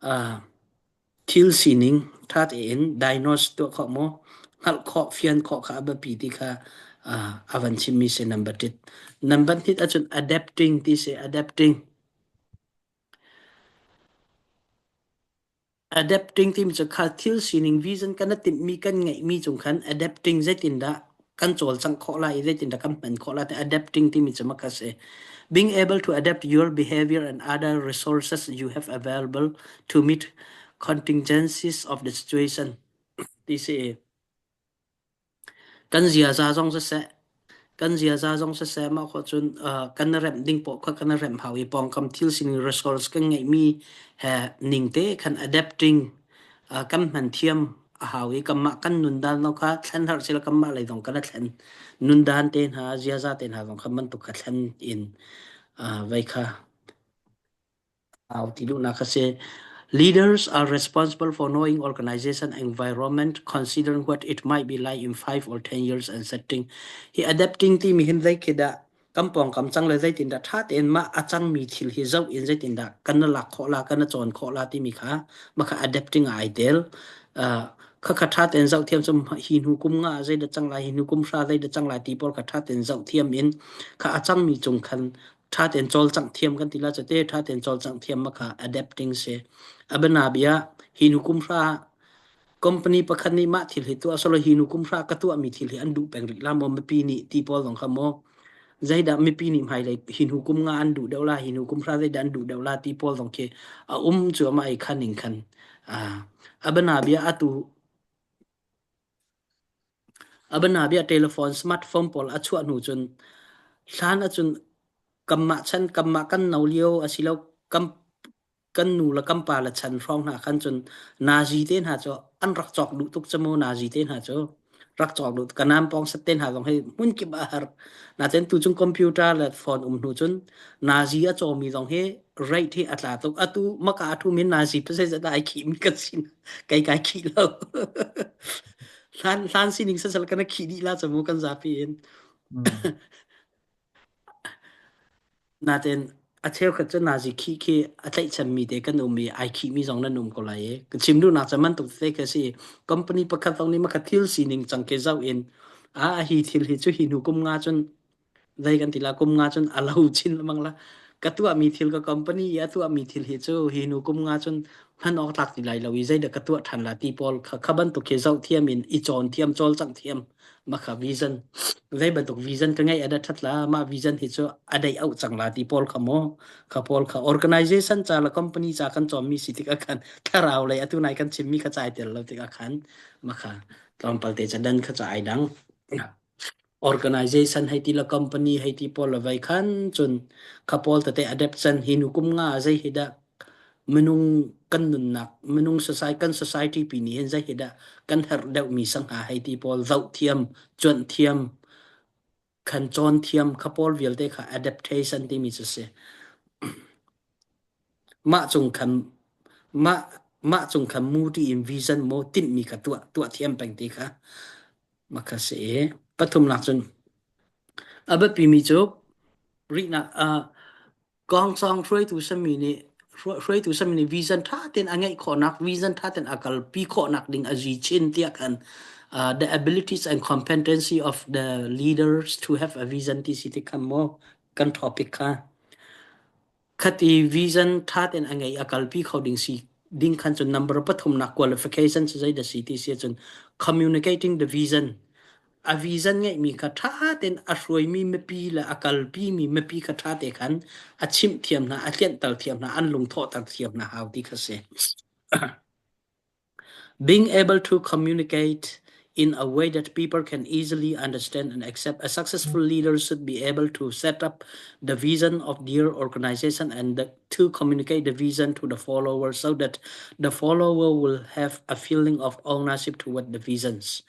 uh, thil sining ṭha tein diagnose tuah khawh maw, hngalh khawh, fian khawh kha a biapi ti kha uh, a van chimmi si number tit. Number hnih ahcun adapting ti si, adapting. Adapting timi cu kha thil sining vision kan i timhmi kan ngeihmi cung khan adapting zeitindah kan cawlcangh khawh lai i zeitindah kan hman khawh lai ti adapting timi cu mah kha si. Being able to adapt your behavior and other resources you have available to meet contingencies of the situation ti si. Kan ziaza zong siseh, kan ziaza zong siseh mah khawh cun kan i remh ding poah kha kan i remh hau i pawngkam thil sining resource kan ngeihmi he ning te khan adapting kan hman thiam a hau i kanmah kan nundan zong kha thlen harh sila kanmah lei zong kan i thlen nundan te hna ziaza te hna zong kha bantuk kha thlen in vei kha Au ti duhnak a si. Leaders are responsible for knowing organization environment, considering what it might be like in 5 or 10 years and setting. Hi adapting timi hin zei khi dah kan pawngkam cang le zeitin dah ṭha tein mah a cangmi thil hi zoh in zeitin dah kan na lak khawh la, kan na cawn khawh la timi kha mah kha adapting ah ai tel. Uh, kha kha ṭha tein zoh thiam cu hi hnu kum nga ah zeidah cang lai, hi hnu kum hra zeidah cang lai ti pawl kha ṭha tein zoh thiam in kha a cangmi cung khan ṭha tein cawlcangh thiam kan ti la cu te ṭha tein cawlcangh thiam ma kha adapting si. A bianabia hi nu kum hra company pakhat nih mah thil hi tuah solo hi nu kum hra ka tuahmi thil hi an duh peng rih la maw mipi nih ti pawl zong kha maw zeidah mipi nih hmailei hi hnu kum nga an duh deuh la hi hnu kum hra zeidah an duh deuh la ti pawl zong khi a um cu ama ei khan ning khan a bianabia atu A bianabia telephone smartphone pawl a chuah hnu cun hlan ahcun kanmah chan kanmah kan no lio asilo kan kan nu le kan pa le chan hrawng hna khan cun nazi te hna cu an rak cawk duh tuk cu mu nazi te hna cu rak cawk duh ka nam pawng sat te hna zong hi hmun kip ah a har natein tu cun computer le phone um hnu cun nazi a cawmi zong hi rate hi a tla tuk atu maka a thumi nazi pasai ai khih mi kan si kai kai khih lo Hlan hlan sining sasal kan khih dih la camu kan zapi in. Natein a cheukhat cu nazi khih khi a tlaihchanmi te kan um i ai khihmi zong nan um ko lai i ka chim duhnak cu man tuk te khi si company pakhat zong nih makha thil sining cang ke zoh in a hi thil hi cu hi hnu kum nga cun Zei kan ti la kum nga cun a lo chin lengmang la. Ka tuahmi thil ka company i a tuahmi thil hi cu hi hnu kum nga cun hman awk tlak ti lai lo i zeidah ka tuah ṭhan la ti pawl kha kha bantuk khi zoh thiam in i cawn thiam cawlcangh thiam mah kha vision zei bantuk vision ka ngeih a da ṭhat la mah vision hi cu a deih auh cang la ti pawl kha maw kha pawl kha organization ca le company ca kan cawmmi si tikah khan thlarau lei atu nai kan chimmi kha cai tel lo tikah khan mah kha tlawmpal te ca dan kha ca ai dang. Organization hei ti le company hei ti pawl le vei khan cun kha pawl tete adapt can hi nu kum nga zei hi dah minung kan nunnak minung society kan society pi nih hin zei hi dah kan herh deuh mi sangha hei ti pawl zoh thiam cuanh thiam khan cawn thiam kha pawl vialte kha adaptation timi cu si mah cung khan mah mah cung khan muti in vision maw tinhmi kha tuah tuah thiam peng ti kha Mah si i pathumnak cun a biapimi cu rihnak kawngcawng hruaitu sami nih hruaitu sami nih vision ṭha tein a ngeih khawhnak vision ṭha tein a kalpi khawhnak ding a zi chin tiah khan the abilities and competency of the leaders to have a vision ti si ti khan maw kan topic kha Khati vision ṭha tein a ngei a kalpi kho ding si ding khan cun number pathumnak qualification cu zeidah si ti si ahcun communicating the vision a vision ngeihmi kha ṭha tein a hruaimi mipi le a kalpimi mipi kha ṭha te khan a chimh thiam hna a tlianhter thiam hna an lungthawhter thiam hna hau ti kha si. Being able to communicate in a way that people can easily understand and accept. A successful leader should be able to set up the vision of their organization and the, to communicate the vision to the follower so that the follower will have a feeling of ownership toward the visions.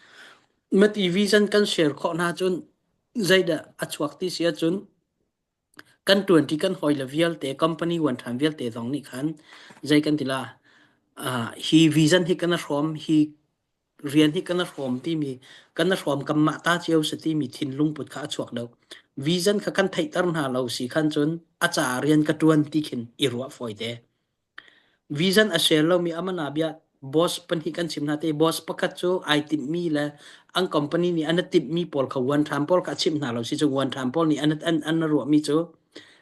Mati vision kan share khawh hna cun zeidah a chuak ti si ahcun kan ṭuanṭi kan hawile vialte company uanṭhan vialte zong nih khan zei kan ti la hi vision hi kan i hrawm hi rian hi kan i hrawm timi kan i hrawm kanmah ta cio si timi thinlung put kha a chuak deuh. Vision kha kan theihter hna lo si khan cun a caah rian ka ṭuan ti khin i ruah fawi te. Vision a share lomi amana bia boss pahnih kan chim hna te boss pakhat cu ai timhmi le an company nih an timhmi pawl kha one time pawl kha a chimh hna lo si cu one time pawl nih an an an ruahmi cu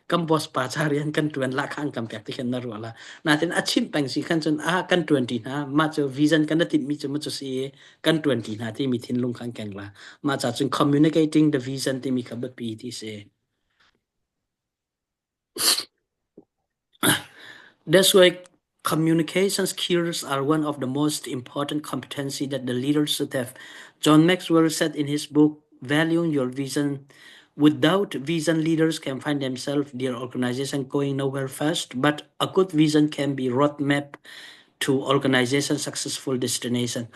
kan boss pa ca rian kan tuan la kha an kan pek ti khan na ruah la natin a chimh peng si khan cun a kan tuan ti hna mah cu vision kan timhmi cu ma cu si kan tuan ti hna timi thinlung khan keng la mah ca cun communicating the vision timi kha biapi ti si. That's why communication skills are one of the most important competency that the leader should have. John Maxwell said in his book, Valuing Your Vision, without vision, leaders can find themselves, their organization going nowhere fast, but a good vision can be roadmap to organization successful destination.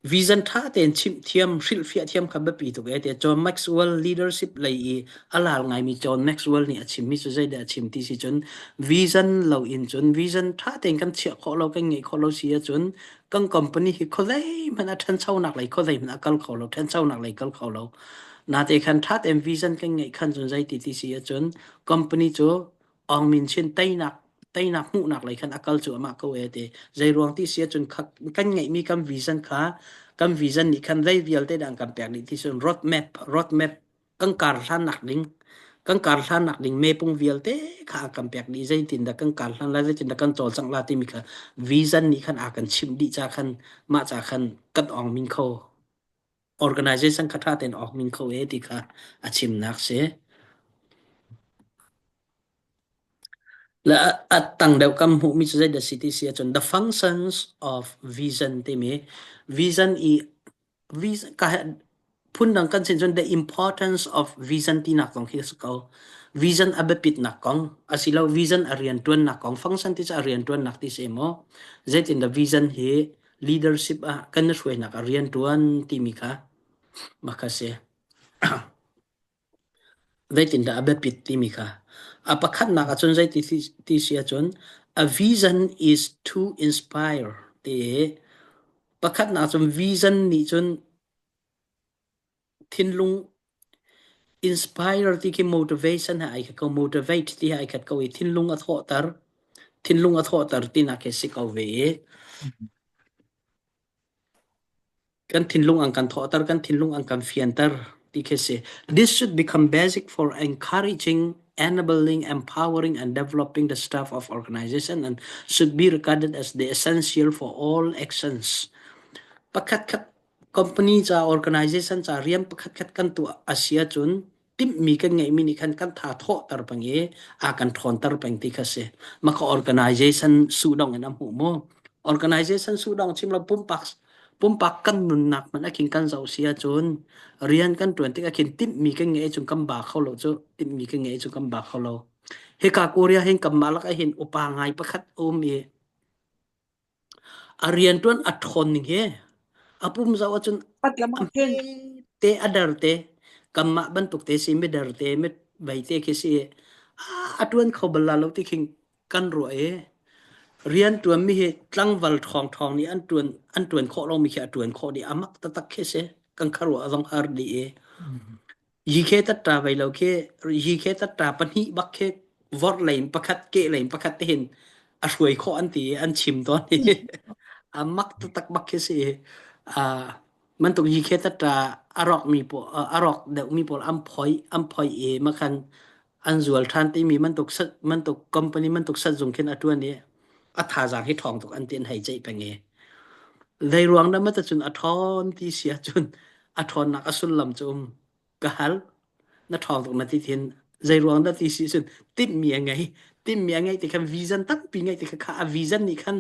Vision ṭha tein chimh thiam, hrilhfiah thiam kha biapi tuk ee tiah John Maxwell leadership lei i a laar ngaimi John Maxwell nih a chimmi cu zeidah a chim ti si cun vision lo in cun vision ṭha tein kan chiah khawh lo, kan ngeih khawh lo si ahcun kan company hi khuazei hmanh a ṭhanchonak lei khuazei hmanh a kal kho lo, ṭhanchonak lei kal kho lo. Nate khan ṭha tein vision kan ngeih khan cun zeiti ti si ahcun company cu Aung Min Chin teinak teinak hmuhnak lei khan a kal cu amah ko e ti zei ruang ti si ahcun kan ngeihmi kan vision kha kan vision nih khan zei vialte dah an kan pek dih ti cun road map road map kan kar hlannak ding kan kar hlannak ding mepung vialte kha a kan pek dih zeitin dah kan kar hlan lai zeitin dah kan cawlcangh la timi kha vision nih khan a kan chimh dih ca khan mah ca khan kan ong min kho organization kha ṭha tein awk min kho e ti kha a chimnak si. Le a tang deuh kam hmuhmi cu zeidah si ti si ahcun the functions of vision timi vision i vision ka phundang kan sin cun the importance of vision tinak zong khi a si ko. Vision a biapitnak kong asilo vision a rianṭuannak kong function ti cu a rianṭuannak ti si maw zeitin the vision hi leadership ah kan i hruainak a rianṭuan timi kha mah kha si. Zeitindah a biapit timi kha. A pakhatnak ahcun zeiti ti si ahcun a vision is to inspire ti i pakhatnak cun vision nih cun thinlung inspire ti khi motivation he ai khat ko motivate ti he ai khat ko i thinlung a thawhter thinlung a thawhter tinak khi si ko ve i kan thinlung an kan thawhter kan thinlung an kan fianter ti khi si this should become basic for encouraging enabling empowering and developing the staff of organization and should be regarded as the essential for all actions pakhat khat company ca organization ca rian pakhat khat kan tuah a si ahcun timhmi kan ngeihmi nih khan kan tha thawhter peng i a kan ṭhawnter peng ti kha si. Mah kha organization sudong in a hmuh mu. Organization sudong chim lo pumpak pumpak kan nunnak hmanh ah khin kan zoh si ahcun rian kan ṭuan tik ah khin timhmi kan ngeih ahcun kan ba kho lo cu timhmi kan ngeih ahcun kan ba kho lo. Hika Korea hin kanmah lak ah hin upa ngai pakhat a um i A rianṭuan a ṭhawn ning hi a pum zoh ahcun Pat lam a ah khin hmete a der te kanmah bantuk te si mider te mivei te khi si a ṭuan kho bal la lo ti khin kan ruah i rianṭuanmi hi tlangval ṭhawngṭhawng nih an ṭuan an ṭuan khawh lomi khi a ṭuan khawh dih a mak taktak khi si kan khuaruah zong har dih i Yikhe tatta vei lo khi yikhe tatta pahnih bak khi vorh lei in pakhat keh lei in pakhat te hin a hruai khawh an ti i an chim tawn i a mak taktak bak khi si a mantuk yikhe tatta a rawk mi pawl a rawk deuh mi pawl an phoi an phoi i makhan an zual ṭhan timi mantuk sat mantuk company mantuk satzung khin a ṭuan i a thazaang hi ṭhawng tuk an ti an hei ceih peng i zei ruang dah mata cun a ṭhawn ti si ahcun a ṭhawnnak a sullam cu um ka hal na ṭhawng tuk na ti thin zei ruang dah ti si cun timhmi a ngei. Timmi a ngeih ti khan vision tampi ngeih ti kha kha a vision nih khan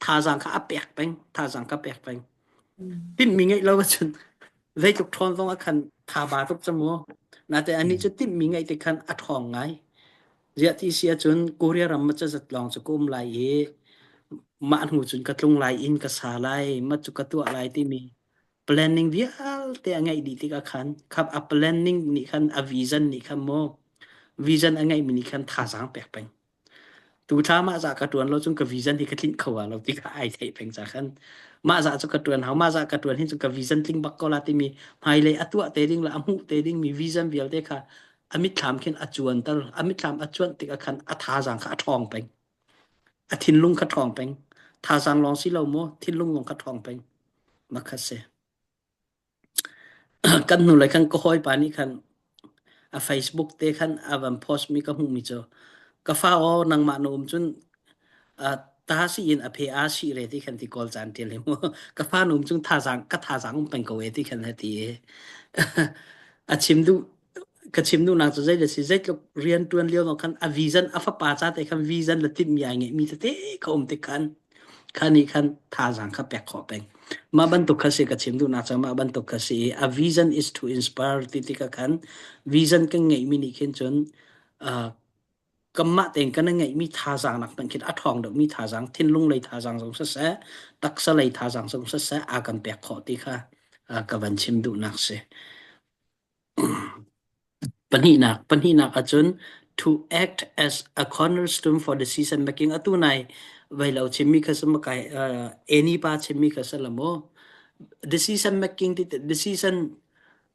thazaang kha a pek peng, thazaang kha pek peng. Timmi ngeih lo ahcun zeitluk ṭhawn zong ah khan tha ba tuk cu mu. Natein anih cu timmi ngeih ti khan a ṭhawng ngai. Ziah ti si ahcun Korea ram ma cazat lawng cu ka um lai i mah hnu cun ka tlung lai, inn ka sa lai, mah cu ka tuah lai timi planning vialte a ngeih dih tikah khan khap a planning nih khan a vision nih khan maw vision a ngeihmi nih khan thazaang pek peng. Tu thla mah zah ka ṭuan lo cun ka vision hi ka tlinh kho lo ti kha ai theih peng ca khan mah zah cu ka ṭuan hau mah zah ka ṭuan hin cu ka vision tling bak ko la timi hmailei a tuah te ding le a hmuh te dingmi vision vialte kha a mitthlam khin a cuanter a mitthlam a cuanh tikah khan a thazaang kha a ṭhawng peng a thinlung kha ṭhawng peng thazaang lawng si lo maw thinlung lawng kha ṭhawng peng mah kha si Kan hnulei khan ka hawipa nih khan a Facebook te khan a van post mi ka hmuhmi cu ka fa aw nangmah na um cun uh, ta si in a phe a si re ti khan ti kawl caan tial hi mu ka fa na um cun thazaang ka thazaang um peng ko e ti khan hati e a chim duh ka chim duhnak cu zei le si zeitluk rian tuan lio zong khan a vision a fapa ca te khan vision le timhmi ai ngeihmi tete ka um tik khan kha nih khan thazaang kha pek khawh peng mah bantuk kha si ka chim duhnak cu mah bantuk kha si i a vision is to inspire ti tikah khan vision kan ngeihmi nih khin cun uh, kanmah tein kan ngeihmi thazaang nak hmanh khin a ṭhawng deuhmi thazaang thinlung lei thazaang zong siseh taksa lei thazaang zong siseh a kan pek khawh ti kha uh, ka van chim duhnak si. Pahnihnak ahcun to act as a cornerstone for decision making atu nai vai lo chimmi kha si makai eni pa chimmi kha si la maw decision making ti decision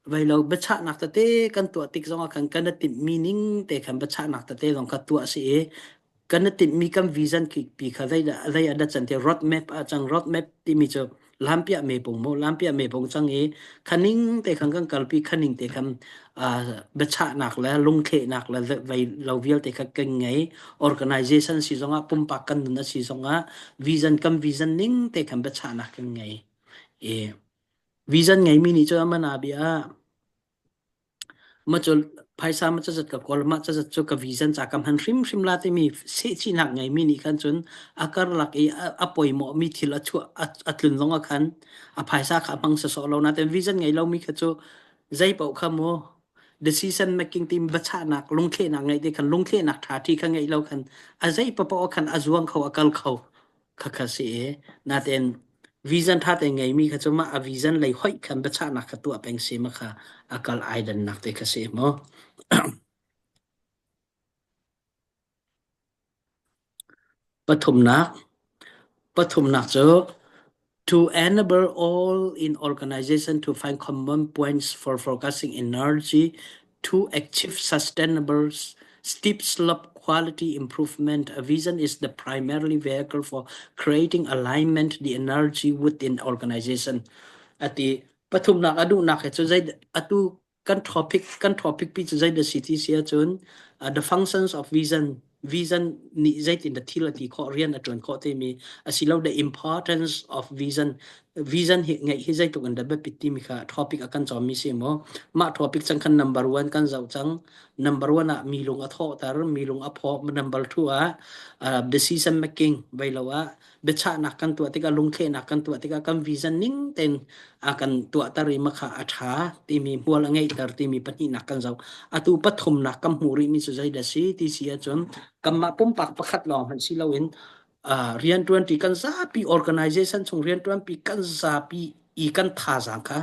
vai lo biachahnak tete kan tuah tik zongah khan kan i timhmi ning te khan biachahnak tete zong kha tuah a si i kan i tinhmi kan vision pi kha zei zei ah dah can ti road map ah cang road map timi cu lampiah mepung mu lampiah mepung cang i khaning te khan kan kalpi khaning te khan biachahnak le lungthlehnak le vei lo vialte kha kan ngei organization si zongah pumpak kan nun a si zongah vision kan vision ning te khan biachahnak kan ngei i vision ngeimi nih cun amana bia Mah cu phaisa ma cazat ka kawl, mah cazat cu ka vision ca ka hman hrimhrim la timi sehchihnak ngeimi nih khan cun a karlak i a, a poimawhmi thil a chuah a, a tlun zong ah khan a phaisa kha a hmang sawsawh lo. Nain vision ngei lomi kha cu zei paoh kha mu decision making team biachahnak lungthlehnak ngeih te khan lungthlehnak ṭha ṭhi kha ngeih lo khan a zei paoh khan a zuang kho a kal kho. Khakha si i natein vision ṭha te ngeimi kha cu mah a vision lei hoih khan biachahnak kha tuah peng si ma kha a kal ai dannak te kha si mu. Pathumnak pathumnak cu To enable all in organization to find common points for focusing energy to achieve sustainable steep slope quality improvement, a vision is the primary vehicle for creating alignment the energy within organization. Ati pathumnak a duhnak he cu zei atu kan topic kan topic pi cu zei dah si ti si ahcun uh, the functions of vision vision nih zeitin dah thil a ti khawh rian a ṭuan khawh timi asilo the importance of vision vision hi ngeih hi zeitluk in dah biapit timi kha topic a kan cawmmi si maw mah topic cang khan number one kan zoh cang number one ah mi lung a thawhter mi lung a phaw number two ah uh, decision making vai lo ah biachahnak kan tuah tikah lungthlehnak kan tuah tikah kan vision ning tein a kan tuahter i makha a ṭha timi hmual a ngeihter timi pahnihnak kan zoh atu pathumnak kan hmuh rihmi cu zeidah si ti si ahcun kanmah pumpak pakhat lawng hmanh si loin uh, rianṭuanṭi kan zapi organization chung rianṭuanpi kan zapi i kan thazaang kha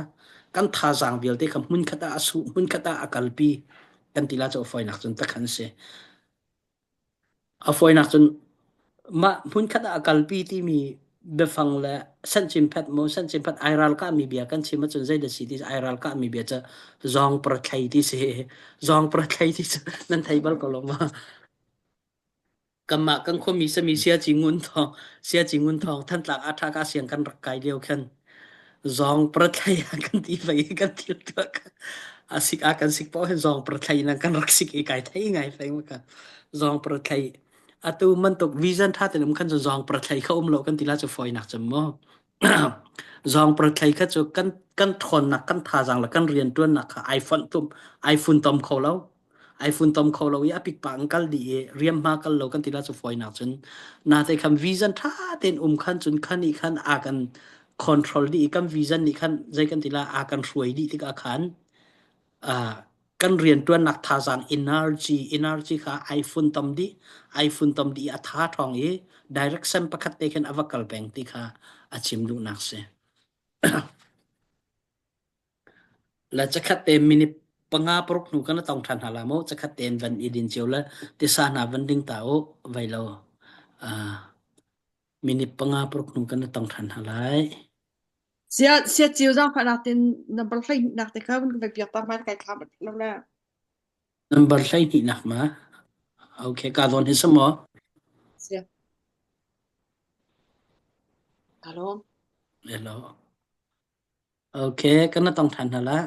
kan thazaang vialte kha hmunkhat ah a su hmunkhat ah a kalpi kan ti la cu a fawinak cun takhan si A fawinak cun mah hmunkhat ah a kalpi timi biafang le sanchimphet maw sanchimphet ai ralkahmi bia kan chim ahcun zeidah si ti ai ralkahmi bia cu zawng parathlei ti si. Zawng parathlei ti cu nan thei bal ko lo maw? Kanmah kan khuami sami Siaci Ngun Thawng, Siaci Ngun Thawng Thantlang ah ṭha ka siang kan rak kai lio khan zawng parathlei ah kan ti ve i kan thil tuah kha a sik ah kan sik paoh hin zawng parathlei in kan rak sik i kai thei ngai feng ka zawng parathlei atu mantuk vision tha te um khan cu zawng parathlei kha um lo kan ti la cu foinak cem mo zawng parathlei kha cu kan kan thawnnak kan thazaang le kan rian tuannak kha ai fonh tum ai fun tom kho lo. Ai funtom kho lo i a pikpa in kal dih i riamhma kal lo kan ti la cu fawinak cun na te khan vision tha tein um khan cun khan i khan a kan control dih i kan vision nih khan zei kan ti la a kan hruai dih tikah khan uh, kan rianṭuannak thazaang energy energy kha ai funtom dih ai funtom dih i a tha ṭhawng i direction pakhat te khin a va kal peng ti kha a chim duhnak si. La cakhat te minute panga paruk hnu kan tong ṭhan hna la mu cakhat tein van i din cio le tisa hna van ding ta u vai lo uh, minute panga paruk hnu kan tong ṭhan hna lai. Sia sia chiu zang fa nak tin number hlei nak te kha vun ka piak ta mai kai thlam lo la. Number 12 nak ma. Okay, ka zawn hi samo. Sia. Hello. Hello. Okay, kan tong than hna la.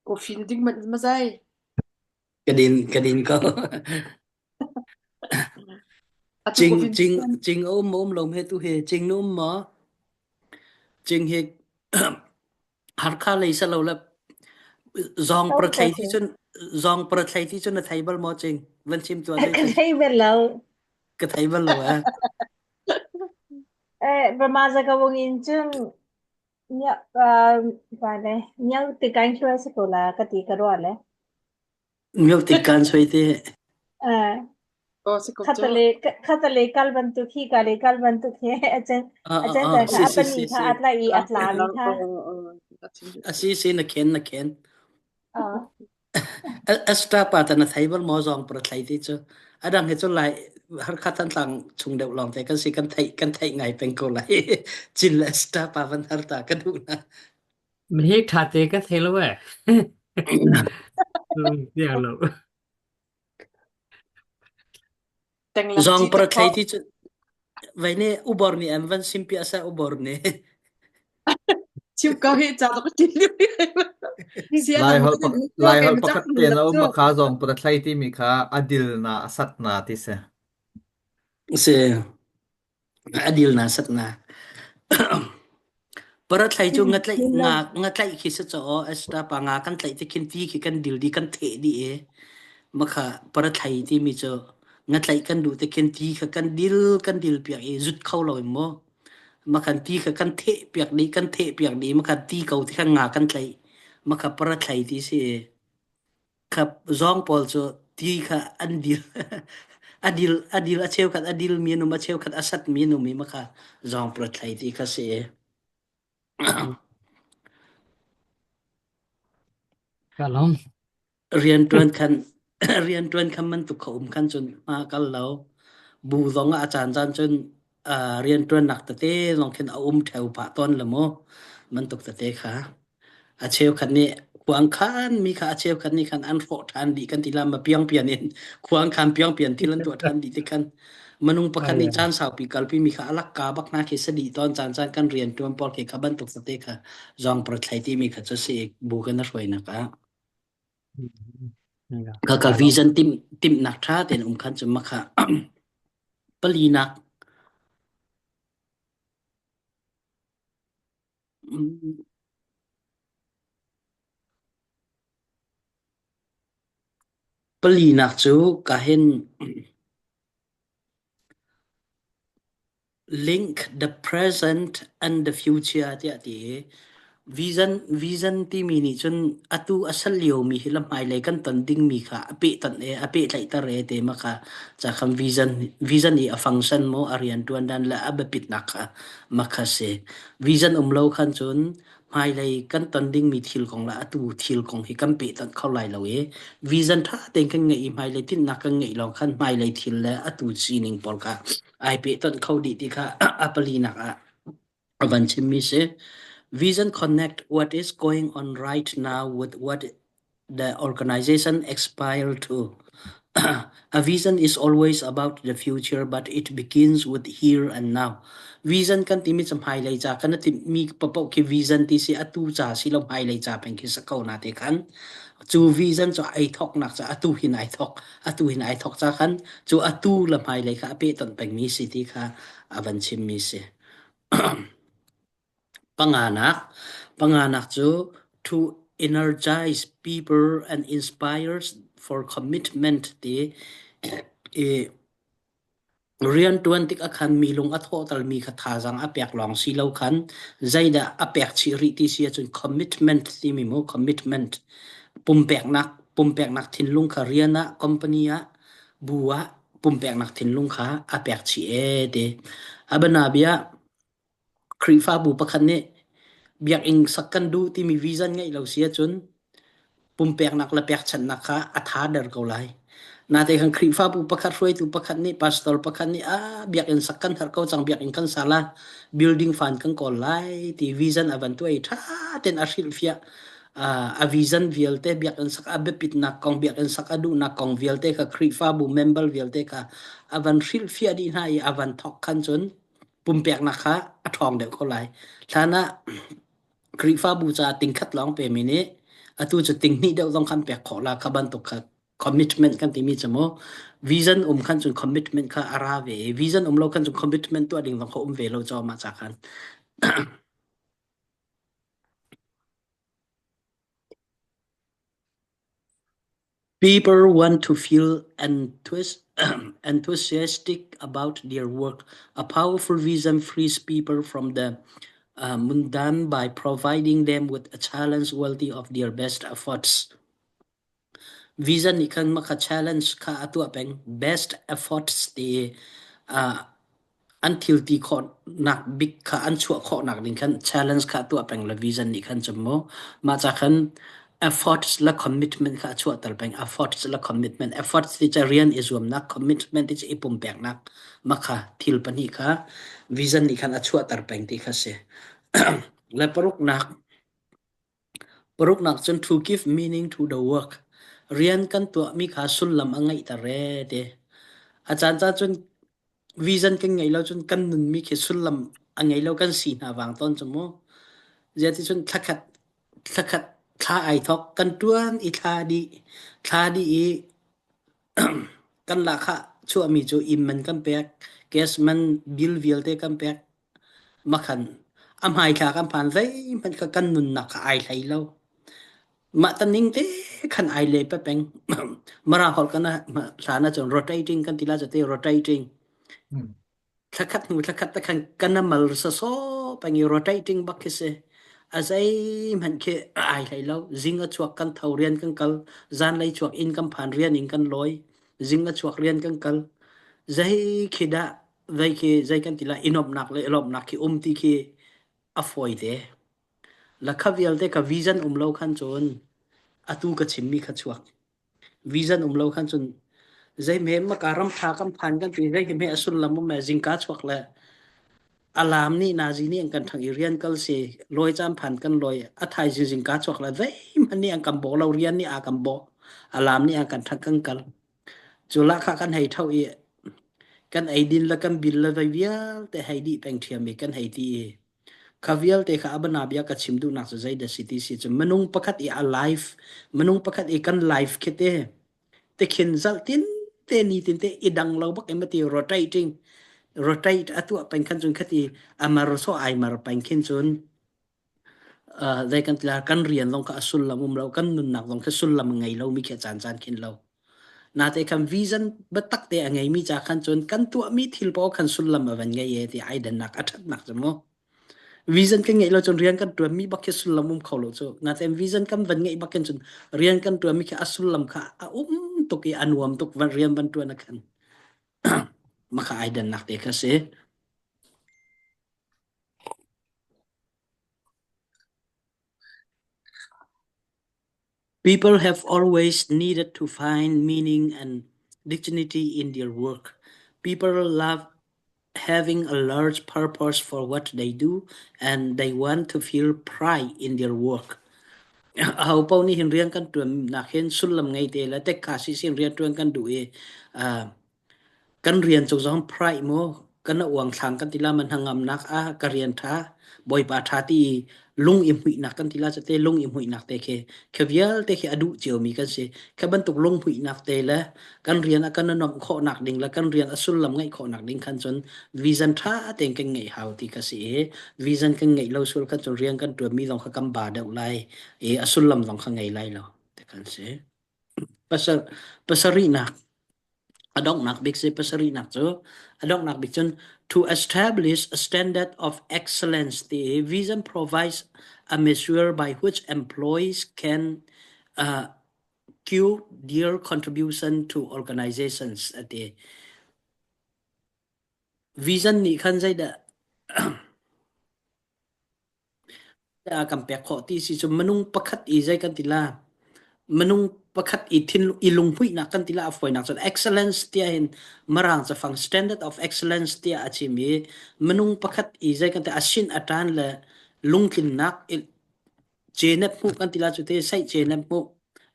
Coffee na ding manh ma zai. Ka din ka din ko. Atu Cing coffee cing cing a um um lo he tu he cing na um maw? Cing hi Harkha lei sa lo le zong Ko pra ko thlei ti si. cun zong pra thlei ti cun na thei bal maw cing? Van chim tuah zei Ka cing? thei bel lo. Ka thei bal lo eh. Eh, Burma za ka wung in cun nya pa le nyau ti kan hluai sa ko la ka ti ka ruah le. Mio tik kan soi te. Eh, Oh, si ko cu. khatale khatale kal bantuk hi ka le kal bantuk hi achen Ah ah achen ah ta kha si si apani si kha si. atla i atla mi kha. A si si na khen na khen. Ah. Extra pa ta na thei bal maw zong pra thlai ti cu. Adang he cu lai har kha than tlang chung deuh lawng te kan si kan theih kan theih ngai peng ko lai. Chin le extra pa van har ta ka duh na. Mi tha te ka thei lo eh. Lung tiang lo. Tenglam Zong ci pra te thlai kho. ti cu vai ne ubor ni an van simpi asa ubor ni. Chim ko hi cha to chin liu. Sia Lai nang holh mo pak ni Lai ke holh ma chak pakhat lu te la na um chu. kha zong pra thlai ti mi kha adil na asat na ti se. Si adil na sat na. Para thlai cu nga tlaih nga nga tlaih khi si caw extra pa nga kan tlaih te khin ti khi kan dil di kan theh di e makha para thlai ti mi cu nga tlaih kan duh te khin ti kha kan dil kan dil piak i zut kho lo in mu makhan ti kha kan theh piak di kan theh piak di makha ti ko ti kha nga kan tlaih makha para thlai ti si Khap zawng pawl cu ti kha an dil a dil a dil a cheukhat a dilmi an um a cheukhat a satmi an um i mah kha zawng thlai ti kha si. Ka lawm. Rianṭuan khan rianṭuan khan man tuk kha um khan cun hma kal lo. Bu zong ah a caan caan cun uh, rianṭuannak tete zong khin a um ṭheo pah tawn le mu bantuk tete kha. A cheukhat nih khuangkhan mi kha a cheukhat nih khan an hrawh ṭhan dih kan ti la ma piangpian in khuangkhan piangpian thil an tuah ṭhan dih ti khan minung pakhat nih caan saupi kalpi mi kha alak ka bak hna khi sadi tawn caan caan kan rian ṭuan pawl khi kha bantuk tete kha zong pra thlai ti mi kha cu si bu kan hruainak ah ka ka vision tim timnak ṭha tein um khan cu makha palinak Palinak cu kahin link the present and the future tiah ti i vision vision timi nih cun atu a sal liomi hi la hmailei kan ton dingmi kha a pehtonh e a pehtlaihter e te ma kha ca khan vision vision i a function maw a rianṭuan dan le a biapitnak kha ma kha si. Vision um lo khan cun hmailei kan ton dingmi thil kong le atu thil kong hi kan pehtonh kho lai lo i vision ṭha tein kan ngeih i hmailei tinhnak kan ngeih lawng khan hmailei thil le atu sining pawl kha ai pehtonh kho dih ti kha a palinak ah a van chimmi si. Vision connect what is going on right now with what the organization aspire to. A vision is always about the future, but it begins with here and now. Vision kan timi cu hmailei ca kan timmi papoh khi vision ti si atu ca si lo hmailei ca peng khi sa ko na te khan cu vision cu ai thoknak ca atu hin ai thok atu hin ai thok ca khan cu atu la hmailei kha a pehtonh pengmi si ti kha a van chimmi si. Panganak, panganak cu to energize people and inspires for commitment ti i rianṭuan tik ah khan mi lung a thawhtermi kha thazaang a pek lawng si lo khan zeidah a pek chih rih ti si ahcun commitment timi mu commitment pumpeknak pumpeknak thinlung kha rian ah company ah bu ah pumpeknak thinlung kha a pek chih ee ti. A bianabia Khrihfabu pakhat nih biakinn sak kan duh timi vision ngeih lo si ahcun pumpeknak le pekchanhnak kha a tha der ko lai. Natein kan Khrihfabu pakhat hruaitu pakhat nih pastor pakhat nih ah biakinn sak kan herh ko cang biakinn kan sa la building fund kan kawl lai ti vision a van tuah i ṭha tein a hrilhfiah a vision vialte biakinn sak a biapitnak kong biakinn sak a duhnak kong vialte kha Khrihfabu member vialte kha a van hrilhfiah dih hna i a van thawk khan cun pumpeknak kha a ṭhawng deuh ko lai. Hlan ah Khrihfabu caah tingkhat lawng pemi nih Atu cu ting hnih deuh zong khan pek khawh la kha bantuk kha commitment kan timi cu mu vision um khan cun commitment kha a ra ve i vision um lo khan cun commitment tuah ding zong kha um ve lo cho mah ca khan. People want to feel enthusiastic about their work. A powerful vision frees people from the mundane by providing them with a challenge worthy of their best efforts. Vision nih khan mah kha challenge kha a tuah peng. Best efforts ti uh, an thil ti khawhnak bik kha an chuah khawhnak ding khan challenge kha tuah peng le vision nih khan cun mu mah ca khan efforts le commitment kha a chuahter peng. Efforts le commitment. Efforts ti cu rian i zuamnak, commitment ti cu i pumpeknak. Mah kha thil pahnih kha vision nih khan a chuahter peng ti kha si. Le paruknak Paruknak cun to give meaning to the work. Rian kan tuahmi kha sullam a ngeihter ee ti. A caan caan cun vision kan ngei lo cun kan nunmi khi sullam a ngei lo kan si hna vang tawn cu mu. Zeticun thlakhat thlakhat thla ai thok kan tuan i thla dih thla dih i kan lahkhah chuahmi cu inn man kan pek, gas man bill vialte kan pek. Makhan a hmaithlak an phan zeihmanh kha kan nunnak kha ai hlei lo. Mah ta ning te khan ai le pe peng. Mara holh kan hlan ahcun rotating kan ti la te rotating. Thlakhat hnu thlakhat te khan kan mal sa so peng i rotating bak khi si. A zeihmanh khi ai hlei lo. Zing a chuak kan tho rian kan kal. Zanlei chuak inn kan phan rian in kan lawi. Zing a chuak rian kan kal. Zei khi dah zei khi zei kan ti lai i nuamhnak le i lawmhnak khi um ti khi a fawi te. La kha vialte ka vision um lo khan cun atu ka chimmi kha chuak. Vision um lo khan cun zei hme maka ram tha kan phan kan ti zei hme a sullam um me zingka chuak le alam nih nazi nih an kan thang i rian kal si lawi caan phan kan lawi a thai zing zingka chuak le zeihmanh nih an kan bawh lo rian nih a kan bawh alam nih an kan thang kan kal Cu lahkhah kan hei ṭho i kan eidin le kan bil le vei vialte hei dih peng ṭhiam i kan hei ti i kha vialte kha a bianabia ka chim duhnak cu zeidah si ti si cu minung pakhat i a life minung pakhat i kan life khi te tikhin zaltin te ni tin te i dang lo bak in ti rotating rotate a tuah peng khan cun khati amar so ai mar peng khin cun zei kan ti lai kan rian zong kha a sullam um lo kan nunnak zong kha sullam a ngei lomi khi a caan caan khin lo nate khan vision biatak te a ngeimi ca khan cun kan tuahmi thil paoh khan sullam a van ngei e ti ai dannak a ṭhatnak cu mu vision kan ngeih lo cun rian kan ṭuanmi bak khi sullam um kho lo cu natein vision kan van ngeih bak khin cun rian kan ṭuanmi khi a sullam kha a um tuk i a nuam tuk van rian van ṭuan a khan maka ai dannak te kha si. People have always needed to find meaning and dignity in their work. People love having a large purpose for what they do and they want to feel pride in their work. Aho paoh nih hin rian kan ṭuannak hin sullam ngei te le tekkha sisin rian ṭuan kan duh i Kan rian cu zong pride maw kan a uangthlang kan ti la man hnangamnak ah ka rian ṭha Bawipa ṭha ti i lung i hmuihnak kan ti la cate lung i hmuihnak te khi khi vialte khi a duh ciomi kan si. Khi bantuk lung hmuihnak te le kan rian a kan a nuamh khawhnak ding le kan rian a sullam ngeih khawhnak ding khan cun vision ṭha tein kan ngeih hau ti ka si i vision kan ngeih lo sul khan cun rian kan ṭuanmi zong kha kan ba deuh lai i a sullam zong kha ngei lai lo ti kan si. Pasar pasarihnak A donghnak bik si pasarihnak cu a donghnak bik cun to establish a standard of excellence ti i vision provides a measure by which employees can uh, cue their contribution to organizations a ti. Vision nih khan zeidah a kan pek khawh ti si cu minung pakhat i zei kan ti la minung pakhat i thin i lunghmuihnak kan ti la a fawinak cun excellence tiah hin mirang cafang standard of excellence tiah a chim i minung pakhat i zei kan ti a sin a tan le lungtlinnak cenet hmuh kan ti la cu te saih cenet hmuh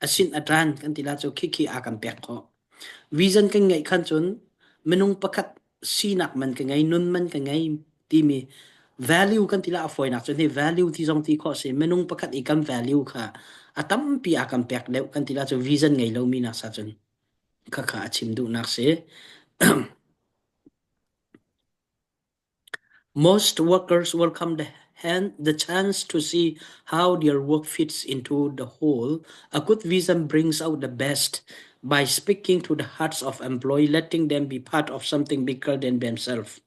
a sin a tan kan ti la cu khi khi a kan pek khawh vision kan ngeih khan cun minung pakhat sinak man ka ngei nun man ka ngei timi value kan ti la a fawinak cun hi value ti zong ti khawh si minung pakhat i kan value kha A tampi a kan pek deuh kan ti la cu vision ngei lomi nak sa cun khakha a chim duhnak si. Most workers welcome the, hand, the chance to see how their work fits into the whole. A good vision brings out the best by speaking to the hearts of employees, letting them be part of something bigger than themselves.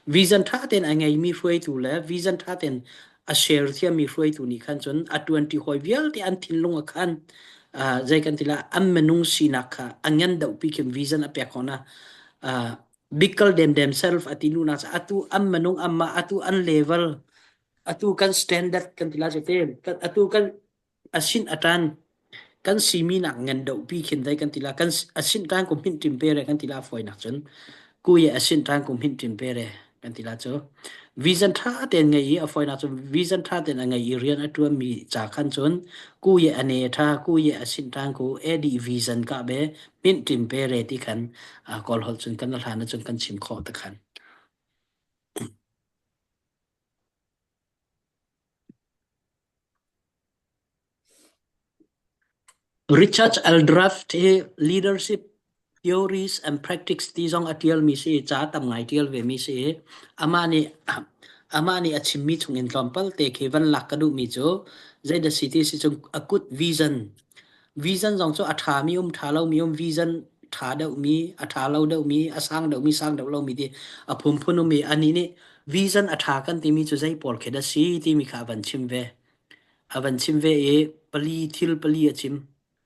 Vision ṭha tein a ngeimi hruaitu le vision ṭha tein a share thiammi hruaitu nih khan cun a ṭuanṭi hawi vialte an thinlung ah khan uh, zei kan ti la an minung sinak kha a ngan deuhpi khin vision a pek khawh na uh, bigger than themselves a ti nu na atu an minung amma atu an level atu kan standard kan ti la te atu kan asin atan kan simi nak ngan do pi khin dai kan tila kan asin tan kum hin tim pere kan tila foi nak chun ku ye asin tan kum hin tim pere kan tila chu vision tha ten ngai i a foi nak chu vision tha ten a ngai i rian a tuan mi cha khan chun ku ye ane tha ku ye asin tan ku ad vision ka be min tim pere ti khan a kol hol chun kan hlan chun kan chim kho ta khan Richard Aldraft hi Leadership Theories and Practice ti zong a ṭialmi si i ca tam ngai ṭial vemi si i amah nih amah nih a chimmi chungin tlawmpal te khi van lak ka duhmi cu zeidah si ti si cun a kut vision vision zong cu a ṭhami um ṭha lomi um vision ṭha deuhmi a ṭha lo deuhmi a sang deuhmi sang deuh lomi ti a phunphun um i anih nih vision a ṭha kan timi cu zei pawl khi dah si timi kha a van chim ve. A van chim ve i pali thil pali a chim.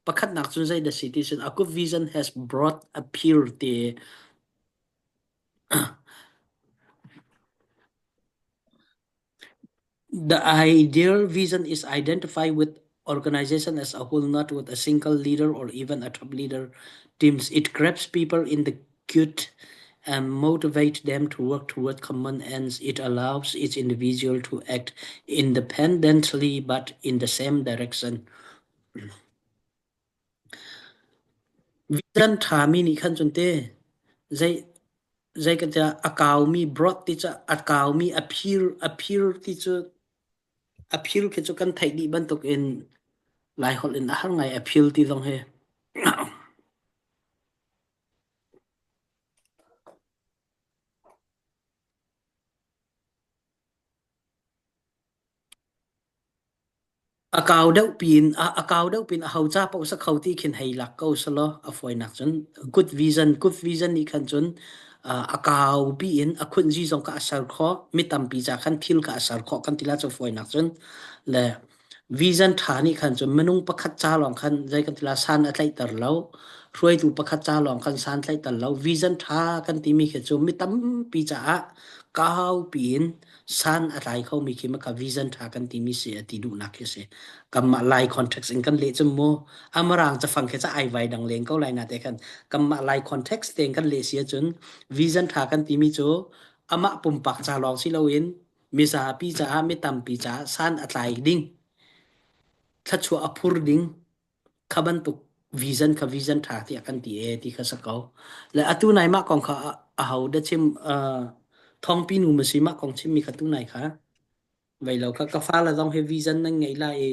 Pakhatnak cun zei dah si ti cun a good vision has brought appeal ti The ideal vision is identified with organization as a whole, not with a single leader or even a top leader teams. It grabs people in the good and motivate them to work toward common ends. It allows each individual to act independently but in the same direction. Vision ṭhami nih khan cun te zei zei kan tiah a kaumi broad ti cu a kaumi a phir a phir ti cu a phir khi cu kan theih dih bantuk in Laiholh in a har ngai a phil ti zong hi. A kau deuh pin a kau deuh pin a ho ca paoh sa kho ti khin hei lak ko selaw a fawinak cun good vision good vision nih khan cun a kau pi in a khunzi zong kha a ser khawh mi tampi ca khan thil kha a ser khawh kan ti la cu fawinak cun le vision ṭha nih khan cun minung pakhat ca lawng khan zei kan ti la san a tlaihter lo hruaitu pakhat ca lawng khan san tlaihter lo vision ṭha kan timi khi cu mi tampi caah kau piin san a tlai khomi khi maka vision ṭha kan timi si a ti duhnak khi si. Kanmah Lai context in kan leh cun mu amarang cafang khi ca ai vai dang leng ko lai na te khan kanmah Lai context tein kan leh si ahcun vision ṭha kan timi cu amah pumpak ca lawng si loin mizapi caah mi tampi caah san a tlai ding thluachuah a phur ding kha bantuk vision kha vision ṭha tiah kan ti e ti kha sa ko. Le atu nai mah kong kha aho da chim thawngpi nu ma si mah kong chimmi kha tu nai kha vei lo kha ka fa le zong hi vision nan ngei lai i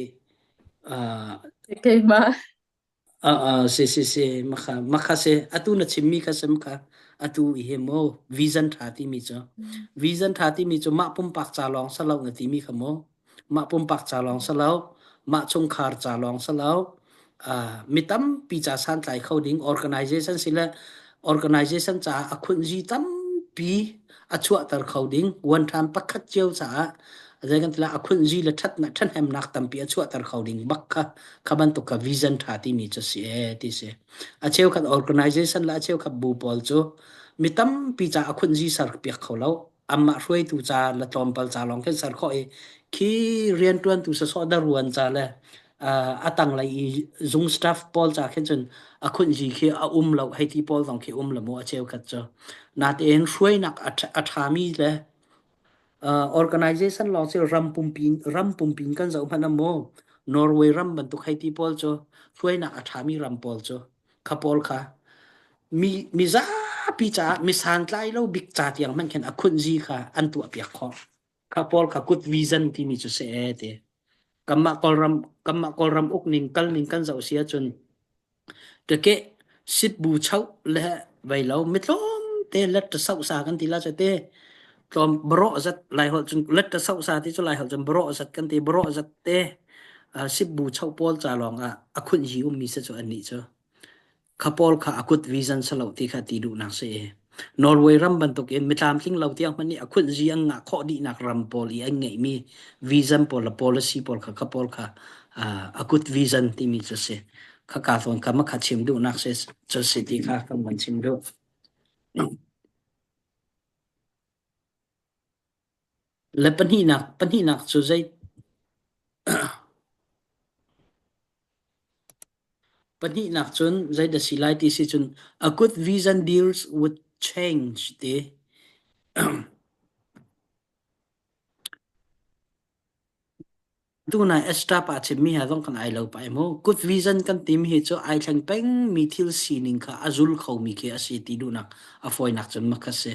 Keimah. uh, si si si makha makha si atu na chimmi kha sim kha atu i hi mo vision ṭha timi cu vision ṭha timi cu mah pumpak ca lawng sa lo na timi kha mo Mah pumpak ca lawng si lo, mah chungkhar ca lawng si lo, uh, mi tampi ca santlai kho ding organization si le organization caah a khunzi tampi a chuahter kho ding one time pakhat cio caah zei kan tila a khunzi le thatnak ṭhahnemnak tampi a chuahter kho ding bak kha kha bantuk kha vision ṭha timi cu si e ti si a cheukhat organization le a cheukhat bu pawl cu mi tampi ca a khunzi ser piak kho lo amah hruaitu ca le tlawmpal ca lawng khin ser khawh i khi rianṭuantu sawsawh daruan ca le a tanglei i zung staff pawl ca khin cun a khunzi khi a um lo hei ti pawl zong khi um lo mu a cheukhat cu natein hruainak a ṭhami le organization lawng cu ram pumpi ram pumpi in kan zoh hmanh ah mu Norway ram bantuk hei ti pawl cu hruainak a ṭhami ram pawl cu kha pawl kha mi mizapi caah mi santlai lo bik ca tiang hmanh khin a khunzi kha an tuah piak khawh kha pawl kha good vision timi cu si e ti kanmah kawlram Kanmah Kawlram ukning kalning kan zoh si ahcun Ṭakeh sitbu choh le vei lo mitlawm te let ṭa soh sa kan ti la cu te tlawm barawh zat Laiholh cun let ṭa soh sa ti cu Laiholh cun barawh zat kan ti barawh zat te sitbu choh pawl ca lawng ah a khunh yi ummi si cu annih cu kha pawl kha a kut vision si lo ti kha ti duhnak si i Norway ram bantukin mitlamtling lo tiang hmanh nih a khunzi an ngah khawh dihnak ram pawl i an ngeihmi vision pawl le policy pawl kha kha pawl kha a kut vision timi cu si. Kha ka fawn kha makha chim duhnak si cu si ti kha kan van chim duh. Le pahnihnak pahnihnak cu zei Pahnihnak cun zeidah si lai ti si cun a good vision deals with change ti. Tunai Esther pa chimmi he zong kan ai lo pah mu. Good vision kan timi hi cu ai thleng pengmi thil sining kha a zul khomi khi a si ti duhnak a fawinak cun makha si.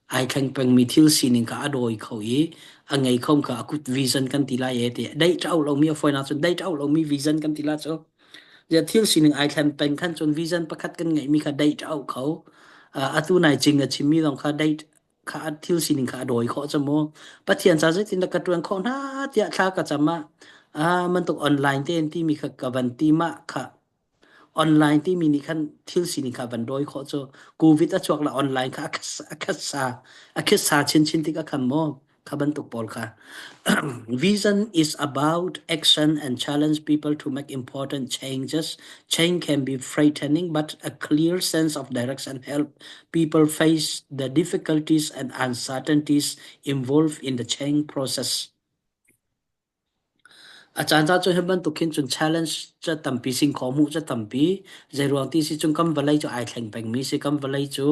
Ai thleng pengmi thil sining kha a dawi kho i a ngei kho kha a good vision kan ti lai e ti. Dei ṭau lomi a fawinak cun dei ṭau lomi vision kan ti la cu. Zia thil sining ai thlen peng khan cun vision pakhat kan ngeihmi kha dei ṭau kho. Atu nai cing a chimmi zong kha dei kha thil sining kha a dawi khawh cu mu Pathian ca zeitin dah ka ṭuan khawh hna tiah thla ka cam ah ah mantuk online te in timi kha ka van ti mah kha online timi nih khan thil sining kha van dawi khawh cu COVID a chuak la online kha a khasa a khisa chinchin tik a khan mu kha bantuk pawl kha vision is about action and challenge people to make important changes change can be frightening but a clear sense of direction help people face the difficulties and uncertainties involved in the change process. A caan ca cu hi bantuk khin cun challenge ca tampi singkhaw hmuh ca tampi zeiruang ti si cun kan vawlei cu ai thleng pengmi si kan vawlei cu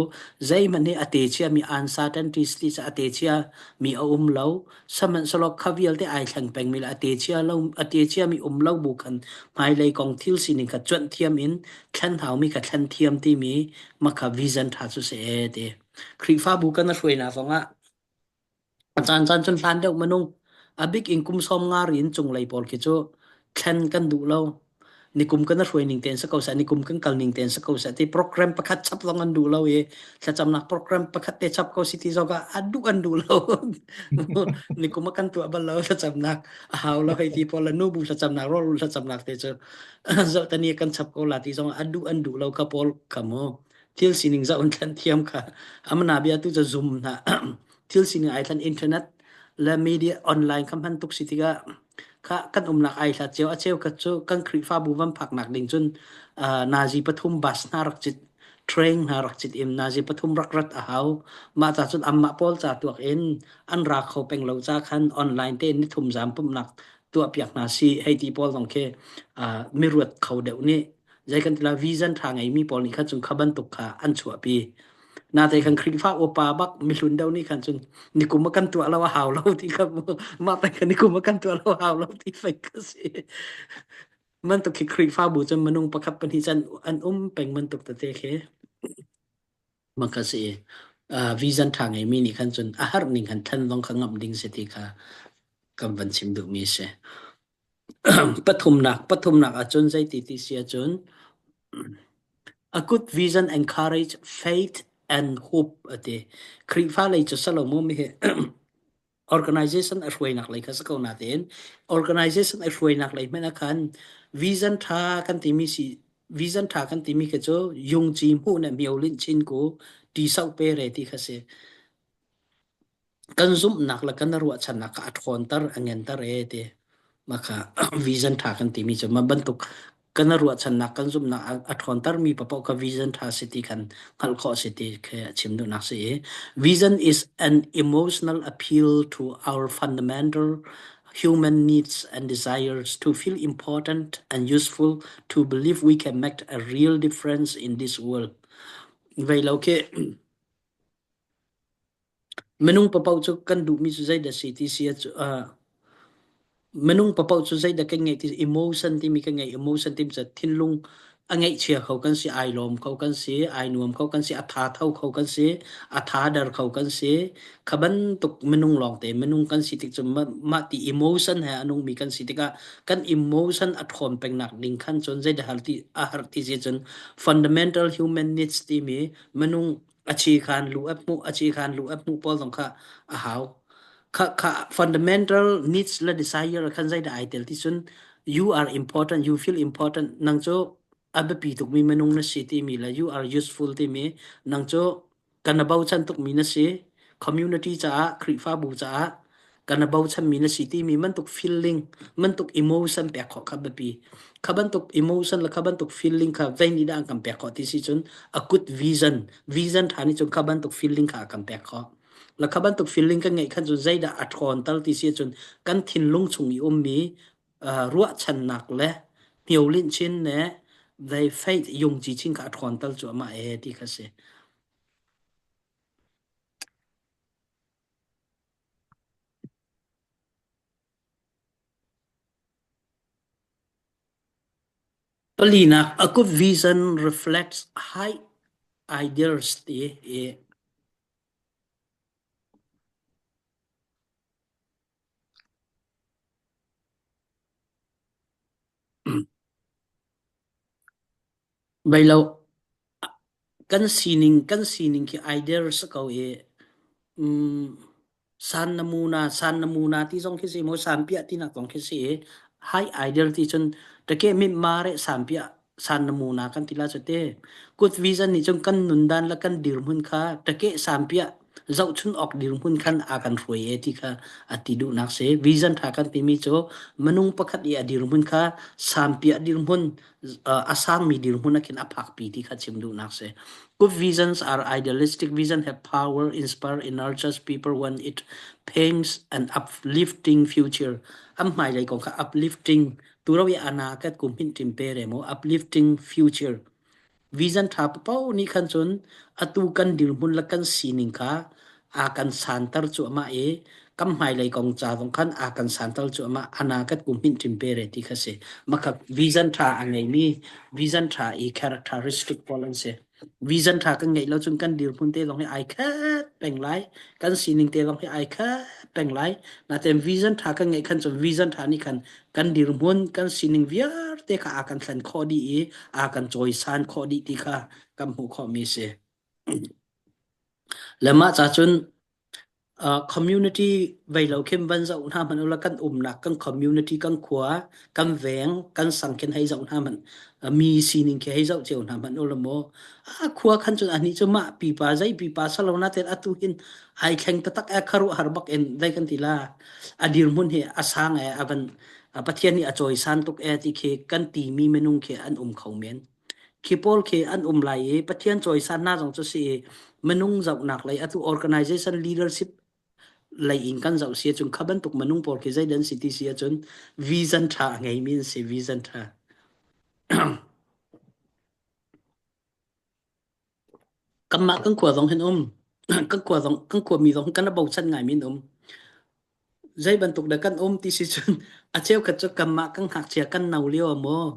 zeihmanh hi a te chiami uncertainties ti cu a te chia mi a um lo sihmanhsehlaw kha vialte ai thleng pengmi le a te chia lo a te chiami um lo bu khan hmailei kong thil sining kha cuanh thiam in thlen haumi kha thlen thiam timi mah kha vision ṭha cu si ee ti Khrihfabu kan a hruainak zongah A caancaan cun hlan deuh minung a bik in kum 50 ri in cunglei pawl khi cu thlen kan duh lo. Nikum kan hruai ning tein si ko seh, nikum kan kal ning tein si ko seh ti program pakhat chap zong an duh lo i thlacamnak program pakhat te chap ko si ti zong ah a duh an duh lo. Nikum ah kan tuah bal lo thlacamnak a hau lo hei ti pawl le nubu thlacamnak rawl thlacamnak te cu zohtani kan chap ko la ti zong ah a duh an duh lo kha pawl kha mu thil sining zoh in thlen thiam kha amana bia tu cu zoom hna thil sining ai thlen internet le media online kha hman tuk si tikah kha kan umnak ai hlat cio a cheu khat cu kan Khrihfabu van phaknak ding cun nazi pathum bus hna rak cit train hna rak cit im nazi pathum rak rat a hau mah ca cun anmah pawl ca tuak in an ra kho peng lo ca khan online te in nithum zam pumhnak tuah piak hna si hei ti pawl zong khi miruat kho deuh nih zei kan ti la vision ṭha ngeimi pawl nih khan cun kha bantuk kha an chuahpi nate kan Khrihfa upa bak mihlun deuh nih khan cun nikum ah kan tuah lo a hau lo ti kha mah pei kha nikum ah kan tuah lo a hau lo ti fei ka si bantuk khi Khrihfabu cun minung pakhat pahnih can an um peng bantuk tete khi maka si vision ṭha ngeimi nih khan cun a har ning khan thlen zong kha ngamh ding si ti kha kan van chim duhmi si. Pathumnak pathumnak ahcun zeiti ti si ahcun a good vision encourage faith and hope a ti. Khrihfa lei cu Solomon hi organization a hruainak lei kha si ko natein organization a hruainak lei hmanh ah khan vision ṭha kan timi si vision ṭha kan timi khi cu yungci hmuh ne mio linh chin ku ti sau pe re ti kha si. Kan zumhnak le kan ruahchannak kha a ṭhawnter, a ngenter e ti. Mah kha vision ṭha kan timi cu mah bantuk kan ruahchannak kan zumhnak a ṭhawntermi paoh kha vision ṭha si ti khan hngalh khawh si ti khi a chim duhnak si i vision is an emotional appeal to our fundamental human needs and desires to feel important and useful to believe we can make a real difference in this world. Vei lo khi Minung paoh cu kan duhmi cu zeidah si ti si ah minung paoh cu zeidah kan ngeih ti emotion timi kan ngei. Emotion timi cu thinlung. A ngaihchia kho kan si, ai lawm kho kan si, ai nuam kho kan si, a tha tho kho kan si, a tha der kho kan si. Kha bantuk minung lawngte minung kan si tik cu mah ti emotion he a nungmi kan si tikah kan emotion a ṭhawn pengnak ding khan cun zeidah har ti a har ti si cun fundamental human needs timi minung a chi khan lu a hmuh a chi khan lu a hmuh pawl zong kha a hau. Kha kha fundamental needs le desire khan zeidah ai tel ti cun you are important you feel important nang cu a biapi tukmi minung na si timi le you are useful timi nang cu kan bochan tukmi na si community caah Khrihfabu caah kan bochanmi na si timi bantuk feeling bantuk emotion pek khawh kha biapi kha bantuk emotion le kha bantuk feeling kha zei nih dah an kan pek khawh ti si cun a good vision vision ṭha nih cun kha bantuk feeling kha a kan pek khawh la kha bantuk feeling kan ngeih khan cun zeidah a ṭhawn tal ti si cun kan thinlung chung i ummi ruahchannak le hniolinh chin le they faith yungci chin kha a ṭhawn tal cu amah e ti kha si. Palinak, a good vision reflects high ideals ti i Beilo kan sining kan sining khi ideal si ko i mm, san namuna san namuna ti zong khi si mo san piah tinak zong khi si i high ideal ti cun take mit mare san piah san namuna kan ti la cu te good vision nih cun kan nundan le kan dirhmun kha take san piah zohchun awk dirhmun khan a kan hruai e ti kha a ti duhnak si vision tha kan timi cu minung pakhat i a dirhmun kha sanpiah dirhmun a sangmi dirhmun ah khin a phakpi ti kha chim duhnak si good visions are idealistic vision have power inspire nurtures people when it paints an uplifting future am hmailei kong kha uplifting turo i ana kat kum hin tim pe re mo uplifting future Vision ṭha paoh nih khan cun atu kan dirhmun le kan sining kha a kan santer cuahmah i kan hmailei kong ca zong khan a kan santer cuahmah ana kan kum hin ṭim pe re ti kha si. Makha vision ṭha a ngeimi vision ṭha i characteristic pawl an si. Vision ṭha kan ngeih lo cun kan dirhmun te zong hi ai khat peng lai. Kan sining te zong hi ai khat peng lai. Natein vision ṭha kan ngeih khan cun vision ṭha nih khan kan dirhmun kan sining vialte kha a kan thlen khawh dih i a kan cawisan khawh dih ti kha kan hmuh khawhmi si. Le mah ca cun uh, community vei lo khin van zoh hna hmanh ula kan umnak kan community kan khua kan veng kan sang khin hei zoh hna hmanh mi sining khi hei zoh cio hna hmanh ula maw a khua khan cun ani cu mah pipa zei pipa salo na ten atu hin ai thleng taktak e kharu har bak in dai kan ti la a dirhmun hi a sang e avan Pathian nih a cawisan tuk e ti khi kan timi minung khi an um kho men. Khi pawl khi an um lai i Pathian cawisan hna zong cu si i minung zohnak lei atu organization leadership lei in kan zoh si ahcun kha bantuk minung pawl khi zeidan si ti si ahcun vision ṭha a ngeimi an si vision ṭha. Kanmah kan khua zong hin um kan khua zong kan khuami zong kan bochan ngaimi an um. Zei bantuk dah kan um ti si cun a cheukhat cu kanmah kan ngakchia kan no lio ah maw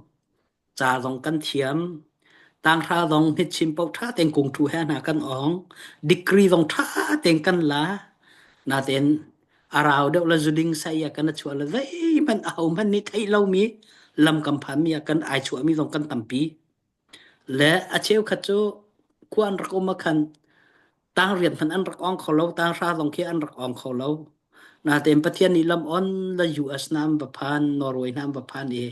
ca zong kan thiam tanghra zong hnichim paoh ṭha tein kungṭhu he hna kan awng degree zong ṭha tein kan la natein a rau deuh le zuding sai ah kan chuah le zeihmanh ahohmanh nih theih lomi lam kan phanmi ah kan ai chuahmi zong kan tampi. Le a cheukhat cu khua an rak um ah khan tangriat hmanh an rak ong kho lo, tanghra zong khi an rak ong kho lo. Natein Pathian nih lam on le US na an va phan, Norway na an va phan i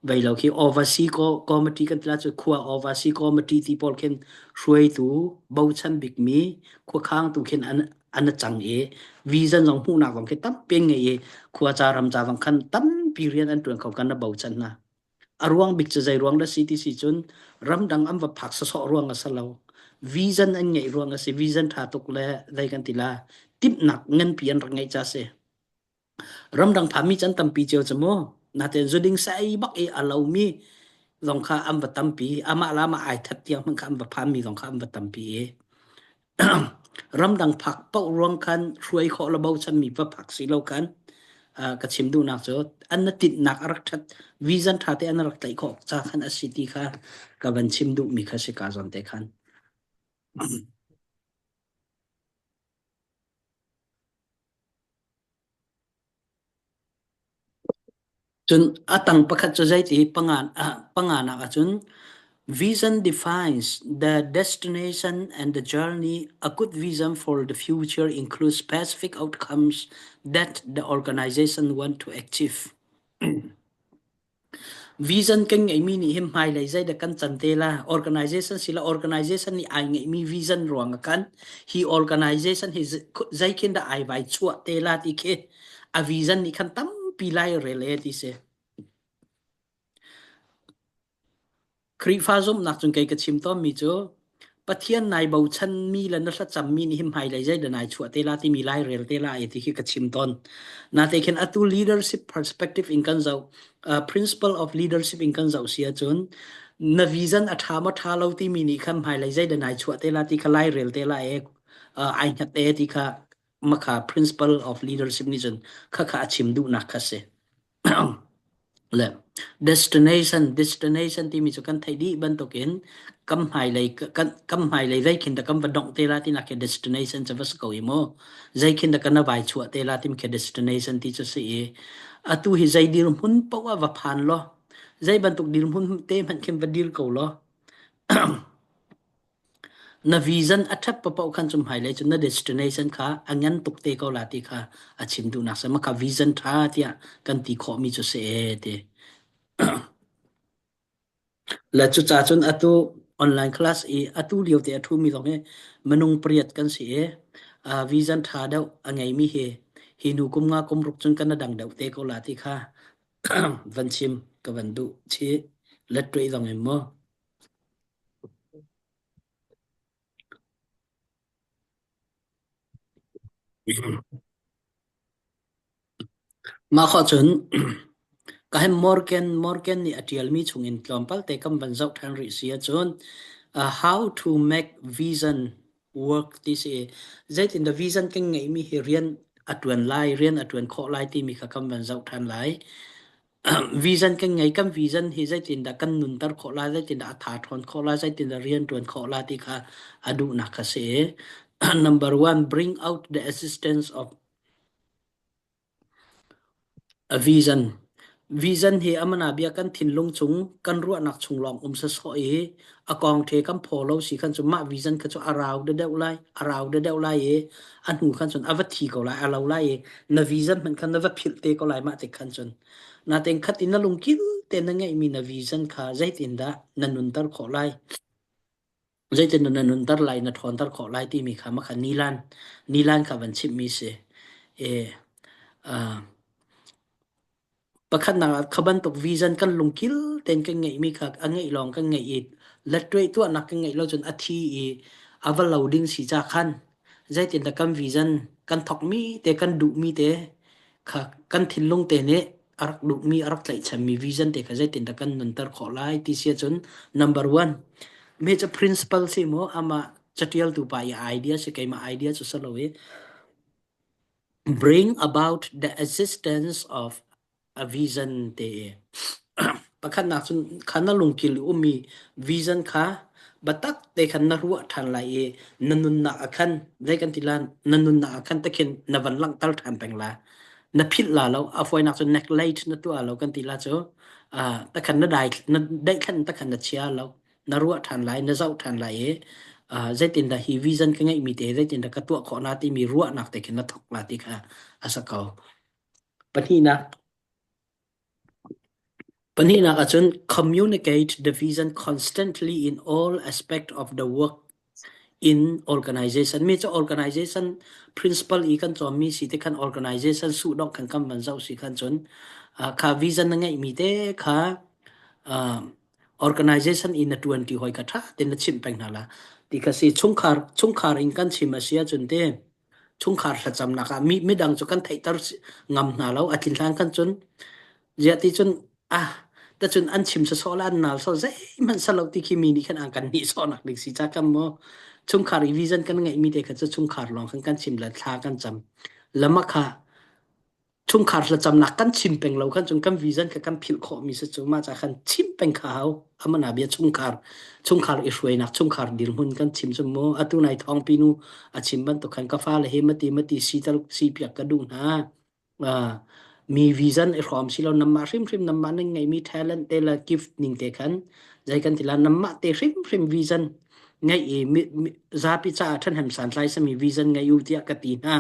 vei lo khi oversea committee kan tila cu khua oversea committee ti pawl khin hruaitu bochan bikmi khuakhang tu khin an an cang i vision zong hmuhnak zong khi tampi an ngei i khua ca ram ca zong khan tampi rian an ṭuan kho kan na bochan hna. A ruang bik cu zei ruang dah si ti si cun ramdang an va phak sawsawh ruang a si lo. Vision an ngeih ruang a si. Vision ṭha tuk le zei kan ti la timhnak nganpi an rak ngeih ca si. Ramdang phami can tampi cio cu mu. Natein zuding sai bak i a lomi zong kha an va tampi. Amah la amah ai that tiang hmanh kha an va phanmi zong kha an va tampi i ramdang phak paoh ruang khan hruai khawh le bochanmi va phak si lo khan. Ka chim duhnak cu an na tinhnak a rak ṭhat vision ṭha te an rak tlaih khawh ca khan a si ti kha ka van chim duhmi kha si ka zawn te khan. Cun a tang pakhat cu zeiti panganak ahcun vision defines the destination and the journey. A good vision for the future includes specific outcomes that the organization want to achieve. Vision kan ngeihmi nih hin hmailei zeidah kan can te la? Organization sila organization nih ai ngeihmi vision ruang ah khan hi organization hi zeikhin dah ai vai chuah te la ti khi a vision nih khan tampi lai rel e ti si. Khrihfa zumhnak cun kei ka chim tawnmi cu Pathian nai bochanmi le na thlacammi nih hin hmailei zeidah nai chuah te la timi lai rel te la ti khi ka chim tawn. Nate khin atu leadership perspective in kan zoh uh, principle of leadership in kan zoh si ahcun na vision a ṭha maw ṭha lo timi nih khan hmailei zeidah nai chuah te la ti kha lai rel te la e uh, ai hngat e ti kha makha principle of leadership nih cun kha kha a chim duhnak kha si. Le destination destination timi cu kan theih dih bantukin kam hmailei kan kam hmailei zeikhin dah kan va dongh te la tinak khi destination cu va si ko i mu zeikhin dah kan vai chuah te la timi khi destination ti cu si i atu hi zei dirhmun paoh ah va phan law zei bantuk dirhmun te hmanh khin va dir ko law Na vision a ṭhat paohpaoh khan cu hmailei cu na destination kha a ngan tuk te ko la ti kha a chim duhnak si. Mah kha vision ṭha tiah kan ti khawhmi cu si ee ti. Le cucaah cun atu online class i atu lio te a ṭhumi zong hi minung pariat kan si i uh, vision ṭha deuh a ngeimi hi hi hnu kum nga kum ruk cun kan a dang deuh te ko la ti kha van chim ka van duh chih. Let tuai zong in mu. Mah khawh cun ka hem Morgan Morgan nih a ṭialmi chungin tlawmpal te kan van zoh ṭhan rih si ahcun uh, how to make vision work ti si i zeitindah vision kan ngeihmi hi rian a ṭuan lai rian a ṭuan khawh lai timi kha kan van zoh ṭhan lai. Vision kan ngei. Kan vision hi zeitindah kan nunter khawh lai, zeitindah a tha ṭhawn khawh lai, zeitindah rian ṭuan khawh lai ti kha a duhnak kha si. Number one, bring out the existence of a vision. Vision hi amana bia kan thinlung chung, kan ruahnak chung lawng um sawsawh i a kong the kan phaw lo si khan cu mah vision kha cu a rau deuh lai, a rau deuh lai i a hnu khan cun a va thi ko lai, a lo lai i na vision hmanh khan na va philh te ko lai mah tik khan cun. Natein khat in na lungkil te na ngeihmi na vision kha zeitindah na nunter khawh lai? Zeitindah na nunter lai, na ṭhawnter khawh lai timi kha makha nilan nilan kha van chimhmi si. E, uh, Pakhatnak ah kha bantuk vision kan lungkil tein kan ngeihmi kha a ngeih lawng kan ngeih i lettuai tuahnak kan ngeih lo cun a thi i a va lo ding si ca khan zeitindah kan vision kan thawkmi te kan duhmi te kha kan thinlung te nih a rak duhmi a rak tlaihchanmi vision te kha zeitindah kan nunter khawh lai ti si ahcun number one me cu principal si mu amah catialtu pa i idea si keimah idea cu si lo i Bring about the existence of a vision te i pakhatnak cun kha na lungkil i ummi vision kha biatak te khan na ruah ṭhan lai i na nunnak ah khan zei kan ti la na nunnak ah khan takhin na van langhter ṭhan peng la na philh la lo a fawinak cun neglect na tuah lo kan ti la cu ah takhan na dai na daihkhan takhan na chia lo na ruah ṭhan lai na zoh ṭhan lai i uh, zeitindah hi vision ka ngeihmi te zeitindah ka tuah khawh na timi ruahnak te khin na thok la ti kha a sa ko pahnihnak pahnihnak ahcun communicate the vision constantly in all aspect of the work in organization mi cu organization principle i kan cawnmi si te khan organization su dong kan kan van zoh si khan cun uh, kha vision na ngeihmi te kha uh, organization in na ṭuan ti hoi kha ṭha tein na chimh peng hna la ti kha si chungkhar chungkhar in kan chim a si ahcun te chungkhar thlacamnak ah mi midang cu kan theihter ngam hna lo a tlin hlan kan cun ziah ti cun ah tacun an chim sawsawh la an nal so zeihmanh salo ti khi mi nih khan an kan nih sawhnak ding si ca kam mo chungkhar i vision kan ngeih mi te kha cu chungkhar lawng khan kan chim le thla kan cam lama kha. Chungkhar thlacamnak kan chim peng lo khan cun kan vision kha kan philh khawhmi si cu mah ca khan chim peng kha hau. Amana bia chungkhar chungkhar i hruainak chungkhar dirhmun kan chim cu mu atu nai thawngpi nu a chim bantuk khan ka fale hi mati mati si tal si piak ka duh hna. Mi vision i hrawm si lo namah hrimhrim namah nan ngeihmi talent te le gift ning te khan zei kan ti la namah te hrimhrim vision ngeih i zapi caah ṭhahnem santlai sami vision ngei u tiah ka ti hna.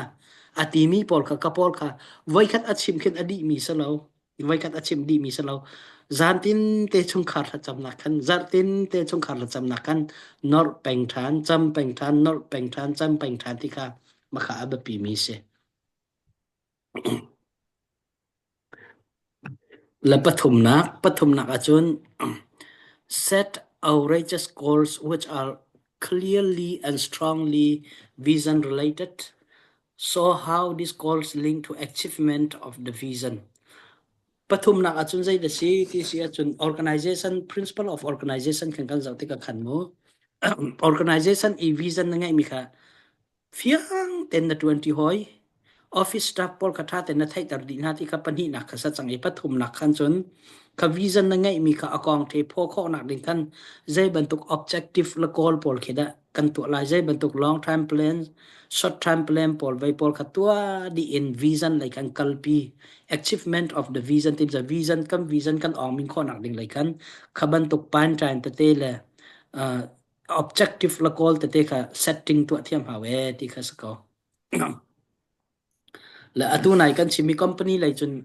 A timi pawl kha ka pawl kha voikhat a chim khin a dihmi si lo. Voikhat a chim dihmi si lo. Zantin te chungkhar thlacamnak khan zarhtin te chungkhar thlacamnak khan norh peng ṭhan, cam peng ṭhan, norh peng ṭhan, cam peng ṭhan ti kha makha a biapimi si. Le pathumnak, pathumnak ahcun set outrageous goals which are clearly and strongly vision related. So how these goals link to achievement of the vision. Pathumnak ahcun zei da si ti si ahcun organization principle of organization kan kan zoh tikah khan mu organization i vision na ngeihmi kha Fiang tein na ṭuanṭi hawi. Office staff pawl kha ṭha tein na theihter dih hna ti kha pahnihnak kha sa cang i pathumnak khan cun kha vision na ngeihmi kha a kong ṭhe phaw khawhnak ding khan zei bantuk objective le goal pawl khi dah kan tuah lai, zei bantuk long time plan, short time plan pawl vei pawl kha tuah dih in vision lei khan kalpi achievement of the vision tim vision kan vision kan awng min khawhnak ding lei khan kha bantuk pan ṭain tete le uh, objective la kawl tete kha setting tuah thiam hau e ti kha si ko. Le atu nai kan chimi company lei cun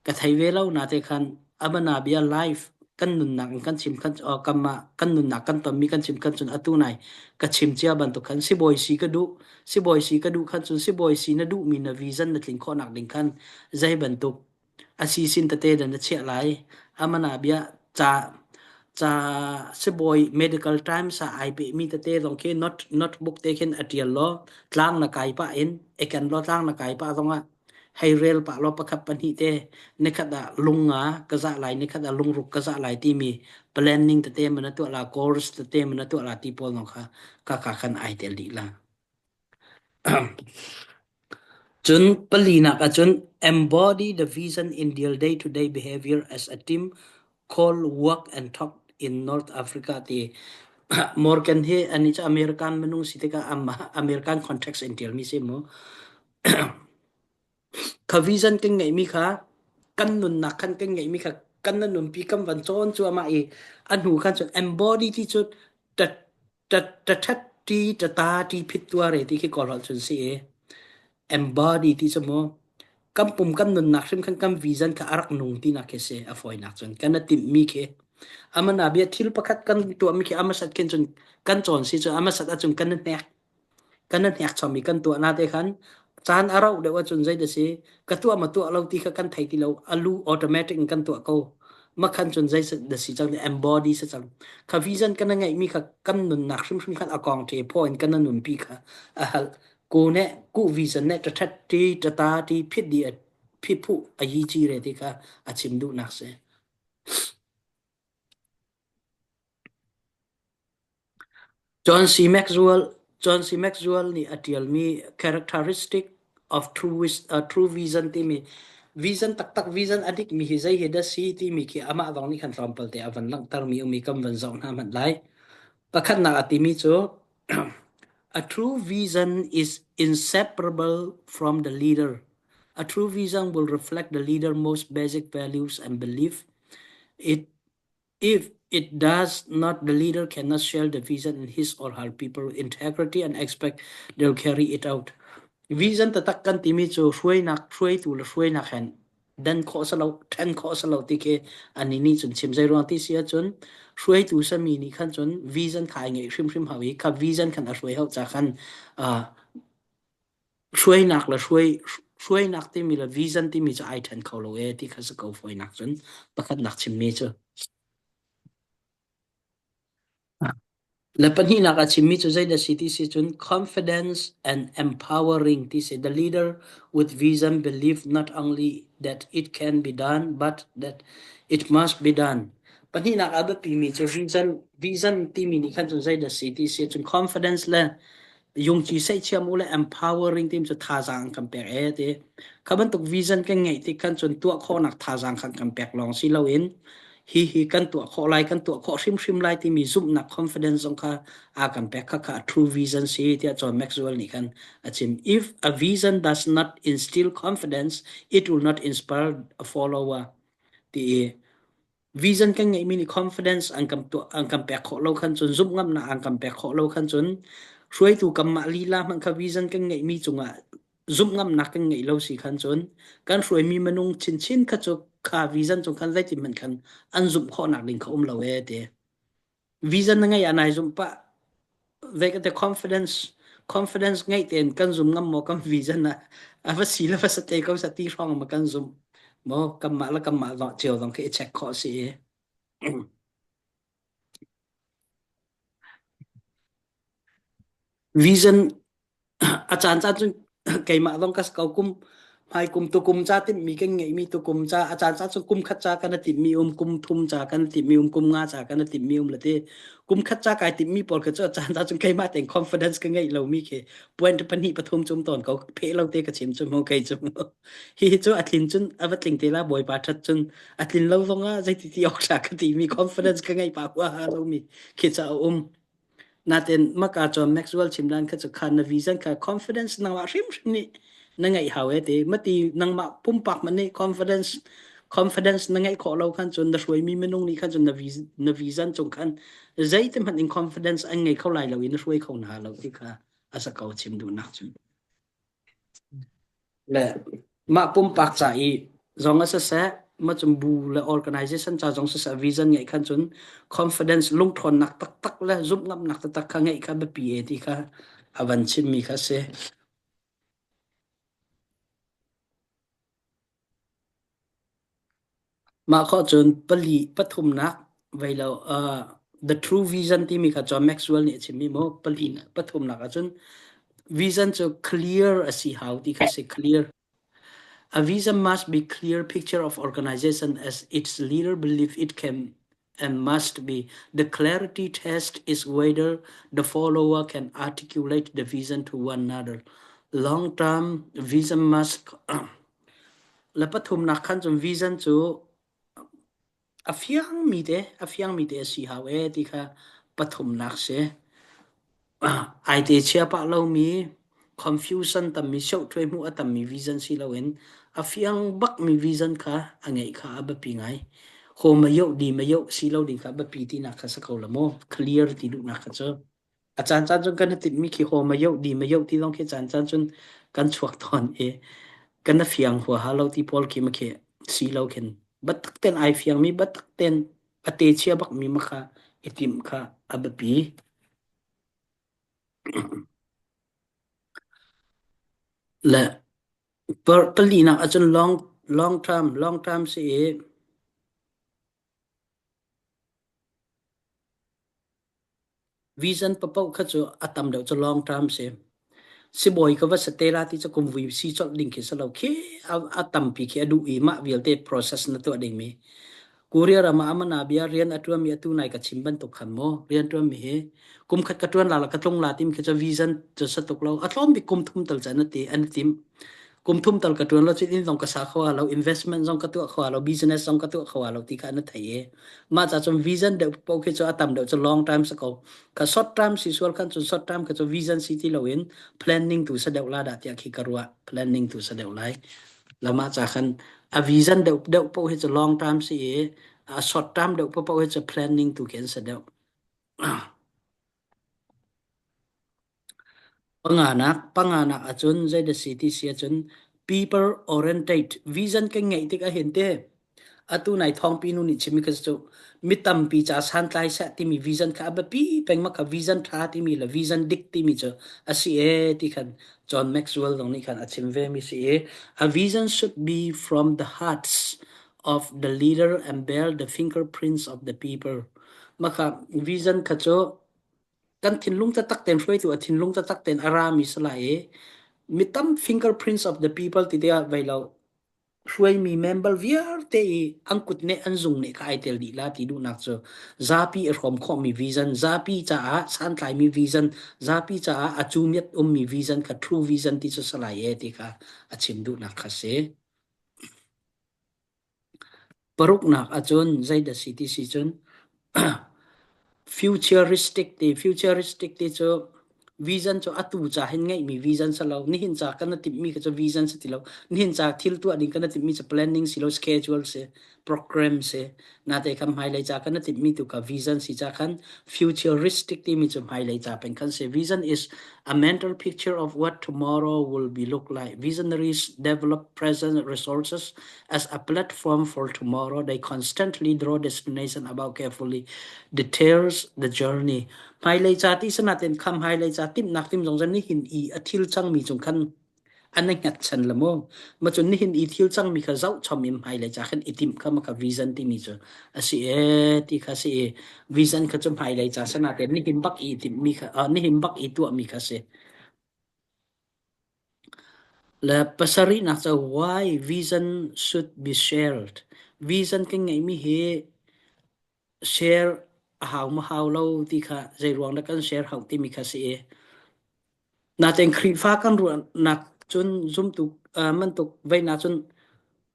ka thei ve lo na te khan amana bia life kan nunnak in kan chim khan kamma kan nunnak kan tonmi kan chim khan cun atu nai ka chim cia bantuk khan sibawi si ka duh sibawi si ka duh khan cun sibawi si na duhmi na vision na tlin khawhnak ding khan zei bantuk A sisin tete dan na chiah lai. Amana bia ca ca sibawi medical times ah ai pehmi tete zong khi not notebook te khin a ṭial law tlang na kai pah in eken law tlang na kai pah zongah hei rel pah law pakhat pahnih te nikhat ah lunga ka zah lai nikhat ah lungruk ka zah lai timi planning tete mana tuah la course tete mana tuah la ti pawl zong kha ka ka khan ai tel dih la. Cun palinak ahcun embody the vision in their day-to-day behavior as a team called Walk and Talk in North Africa ti Morgan hi ani cu American minung si tikah amah American context in tialmi si mu. Kha vision kan ngeihmi kha kan nunnak khan kan ngeihmi kha kan na nunpi kan van cawn cuahmah i a hnu khan cun embody ti cu ta ta ta that ti ta ta ti phit tuare ti khi kawl holh cun si i embody ti cu mu kan pum kan nunnak hrim khan kan vision kha a rak nung tinak khi si a fawinak cun kan a timhmi khi amana bia thil pakhat kan tuahmi khi amasat khin cun kan cawn si cun amasat ahcun kan i hnek Kan i hnekchom i kan tuah na te khan caan a rauh deuh ahcun zei dah si ka tuah ma tuah lo ti kha kan thei ti lo a lu automatic in kan tuah ko ma khan cun zei dah si cang embody si cang kha vision kan ngeihmi kha kan nunnak hrimhrim khan a kong ṭhe phaw in kan nunpi kha a hal ku ne ku vision ne ta ṭhat ti ta ta ti phit di phit phu a yi chi re ti kha a chim duhnak si. John C. Maxwell, John C. Maxwell nih a ṭialmi Characteristic of True, True Vision timi vision taktak vision a dikmi hi zei hi dah si timi khi amah zong nih khan tlawmpal te a van langhtermi um i kan van zoh hna hmanh lai. Pakhatnak a timi cu a true vision is inseparable from the leader. A true vision will reflect the leader's most basic values and belief. It If it does not, the leader cannot share the vision in his or her people with integrity and expect they'll carry it out. Vision taktak kan timi cu hruainak hruaitu le hruainak hen dan khawh salo then khawh salo ti khi ani nih cun chim zei ruang ti si ahcun hruaitu sami nih khan cun vision kha ai ngeih hrimhrim hau i kha vision khan a hruai hau ca khan hruainak le hruai hruainak timi le vision timi cu ai ṭhen kho lo e ti kha si ko fawinak cun pakhatnak chimmi cu. Le pahnihnak a chimmi cu zeidah si ti si cun confidence and empowering ti si. The leader with vision believe not only that it can be done but that it must be done. Pahnihnak a biapimi cu vision vision timi nih khan cun zeidah si ti si cun confidence le. Yungci seihchiam u le empowering tim cu thazaang an kan pek e ti. Kha bantuk vision kan ngeih tik khan cun tuah khawhnak thazaang khan kan pek lawng si loin hi hi kan tuah khawh lai kan tuah khawh hrimhrim lai timi zumhnak confidence zong kha a kan pek kha kha a true vision si tiah John Maxwell nih khan a chim. If a vision does not instill confidence, it will not inspire a follower ti i Vision kan ngeihmi nih confidence an kan tuah an kan pek khawh lo khan cun zumh ngamnak an kan pek khawh lo khan cun hruaitu kanmah lila hmanh kha vision kan ngeihmi cungah zumh ngamnak kan ngeih lo si khan cun kan hruaimi minung chinchin kha cu kha vision cung khan zeitin hmanh khan an zumh khawhnak ding kha um lo ee ti. Vision na ngeih ah nai zumh pah ve ka te confidence confidence ngeih tein kan zum ngam maw kan vision ah a va si le va sa te ko sa ti hrawng ma kan zum maw kanmah le kanmah zong cio zong khi i check khawh si i vision A caan caan cun keimah zong ka si ko. Kum hmaikum tukum ca timhmi kan ngeihmi tukum ca a caan caan cun kum khat ca kan i timhmi um, kum thum ca kan i timhmi um, kum nga ca kan i timhmi um le ti. Kum khat ca kai timhmi pawl kha cu a caan caan cun keimah tein confidence ka ngeih lomi khi point pahnih pathum cu um tawn ko. Pheh lo te ka chim cu mu kei cu. Hihi cu a tlin cun a va tling te la Bawipa ṭhat cun a tlin lo zong ah zeiti ti awk ṭha ka timi confidence ka ngeih pah huaha lomi khi ca a um. Natin maka cun Maxwell chim dan kha cu kha na vision kha confidence nangmah hrimhrim nih na ngeih hau e ti mati nangmah pumpak man nih confidence confidence na ngeih khawh lo khan cun na hruaimi minung nih khan cun na na vision cung khan zeiti hmanh in confidence an ngei kho lai lo i na hruai kho hna lo ti kha a sa ko chim duhnak cu. Le mah pumpak ca i zong ah siseh, macun bu le organization ca zong siseh vision ngeih khan cun confidence lungṭhawnnak taktak le zumhngamnak taktak kha ngeih kha biapi e ti kha a van chimmi kha si. Mah khawh cun pali pathumnak vei lo uh, the true vision timi kha John Maxwell nih a chimmi mu pali pathumnak ahcun vision cu clear a si hau ti kha si clear. A vision must be clear picture of organization as its leader believe it can and must be. The clarity test is whether the follower can articulate the vision to one another. Long-term vision must Le pathumnak khan cun vision cu a fiangmi te a fiangmi te a si hau ee ti kha pathumnak si. Ai te chia pah lomi confusion tammi siohthuai hmuh a tammi vision si loin a fiang bakmi vision kha a ngeih kha a biapi ngai. Ho ma yoh di ma yoh si lo ding kha a biapi tinak kha si ko la mu. Clear ti duhnak kha cu. A caancaan cun kan i tinhmi khi haw ma yoh di ma yoh ti zong khi caancaan cun kan chuak tawn i kan a fiang huaha lo ti pawl khi ma khi si lo khin biatak ten ai fiangmi biatak ten a te chia bakmi ma kha i timh kha a biapi. Le palinak ahcun long long term long term si i Vision paohpaoh kha cu a tam deuh cu long term si. Sibawi ka va si te la ti cu kum vui si colh ding khi si lo khi a, a tampi khi a duh i mah vialte process na tuah dingmi. Korea ram ah amana bia rian a ṭuanmi atu nai ka chim bantuk khan mu rian ṭuanmi hi kum khat ka ṭuan la la ka tlung la tim khi cu vision cu sa tuk lo a tlawm bik kum thum tal cu an ti an tim kum thum tal ka ṭuan lo cu inn zong ka sa kho lo investment zong ka tuah kho lo business zong ka tuah kho lo ti kha na thei i mah ca cun vision deuh paoh khi cu a tam deuh cu long time si ko ka short term si sual khan cun short term kha cu vision si ti loin planning tu sa deuh la dah tiah khi ka ruah planning tu sa deuh lai lama ca khan a vision deuh deuh paoh hi cu long term si i a short term deuh paoh hi cu planning tu khi an sa deuh Panganak, panganak ahcun zeidah si ti si ahcun people oriented vision kan ngeih tik ahhin te atu nai thawngpi nu nih chimmi kha cu mi tampi ca santlai seh timi vision kha a biapi peng ma kha vision ṭha timi le vision dik timi cu a si ee ti khan John Maxwell zong nih khan a chim ve mi si i a vision should be from the hearts of the leader and bear the fingerprints of the people maka vision kha cu kan thinlung taktak tein hruaitu a thinlung taktak tein a rami si lai i mi tam fingerprints of the people ti tikah vei lo. Hruaimi member vialte i an kut nih an zung nih kha ai tel dih la ti duhnak cu zapi i hrawm khawhmi vision, zapi caah santlaimi vision, zapi caah a cumiat ummi vision kha true vision ti cu salai e ti kha a chim duhnak kha si. Paruknak ahcun zeidah si ti si cun futuristic ti futuristic ti cu vision cu atu ca hin ngeihmi vision si lo nihin ca kan i timhmi kha cu vision si ti lo nihin ca thil tuah ding kan i timhmi cu planning si lo schedule si program si nate khan hmailei ca kan i timhmi tu kha vision si ca khan futuristic timi cu hmailei ca peng khan si vision is a mental picture of what tomorrow will be look like visionaries develop present resources as a platform for tomorrow. They constantly draw destination about carefully details the journey. Hmailei ca ti sanaten kham hmailei ca timhnak tim zong zan nihin i a thil cangmi cung khan an i hngatchan la mu. Ma cun nihin i thil cangmi kha zoh chom im hmailei ca khan i timh kha ma kha vision timi cu a si e ti kha si i vision kha cu hmailei ca sanaten nihin bak i timhmi kha nihin bak i tuahmi kha si. Le pasarihnak cu why vision should be shared. Vision kan ngeihmi hi share a hau ma hau lo ti kha zeiruang dah kan share hau timi kha si i natein Khrihfa kan ruahnak cun zumtu uh, mantuk veina cun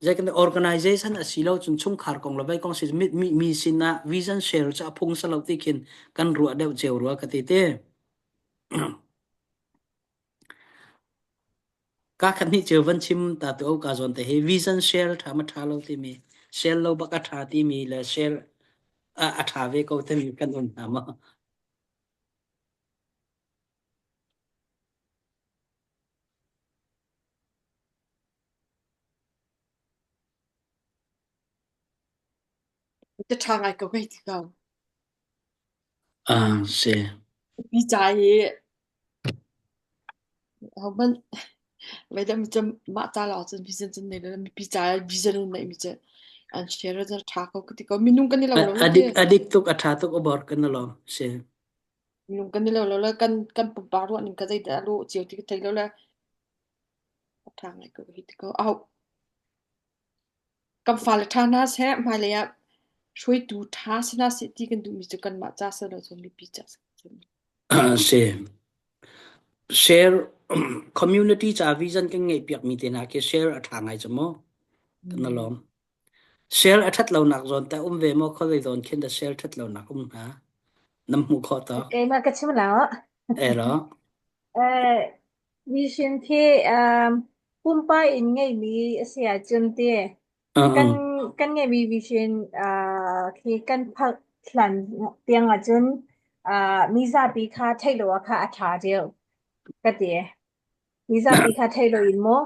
zei kan organization a si lo cun chungkhar kong le vei kong si mi, mi, mi sinah vision share cu a phung sa lo ti khin kan ruah deuh cio rua ka ti te. Ka khat hnih cio van chim ta tu ka zawn te hi vision share ṭha ma ṭha lo timi share lo bak a ṭha timi le share a, a ṭha ve ko timi kan um hna maw? Ka ṭha ngai ko kai ti ko. Ah, si. Mi ca hi Ahohmanh veilam cu mah ca lawng cun vision cun nei lo mipi ca vision in neihmi cu an share ah cun a ṭha ko ka ti ko. Minung kan i lo lo A ti. dik a dik tuk a ṭha tuk a bor kan lawm si. Minung kan i lo lo le kan kan pumpak ruah ning ka zeidah a lawh cio ti ka thei lo le a ṭha ngai ko hi ti ko. Aho kan fale ṭha hna seh hmailei ah hruaitu ṭha si hna seh ti kan duhmi cu kanmah ca si lo cun mipi ca si. Si. Share community ca vision kan ngeih piak mi te hna khi share a ṭha ngai cu mu. Kan lawm. Share a ṭhat lonak zawn teh um ve maw khuazei zawn khin dah share ṭhat lonak um hnga? Nam hmuh khawh tawk. Keimah ka chim lo. Ero. Eh, vision khi um, pumpa in ngeimi a si ahcun ti kan kan ngeimi vision uh, khi kan phak hlan tiang ahcun uh, mi zapi kha theih lo ah kha a ṭha deuh ka ti. Mi zapi kha thei loin maw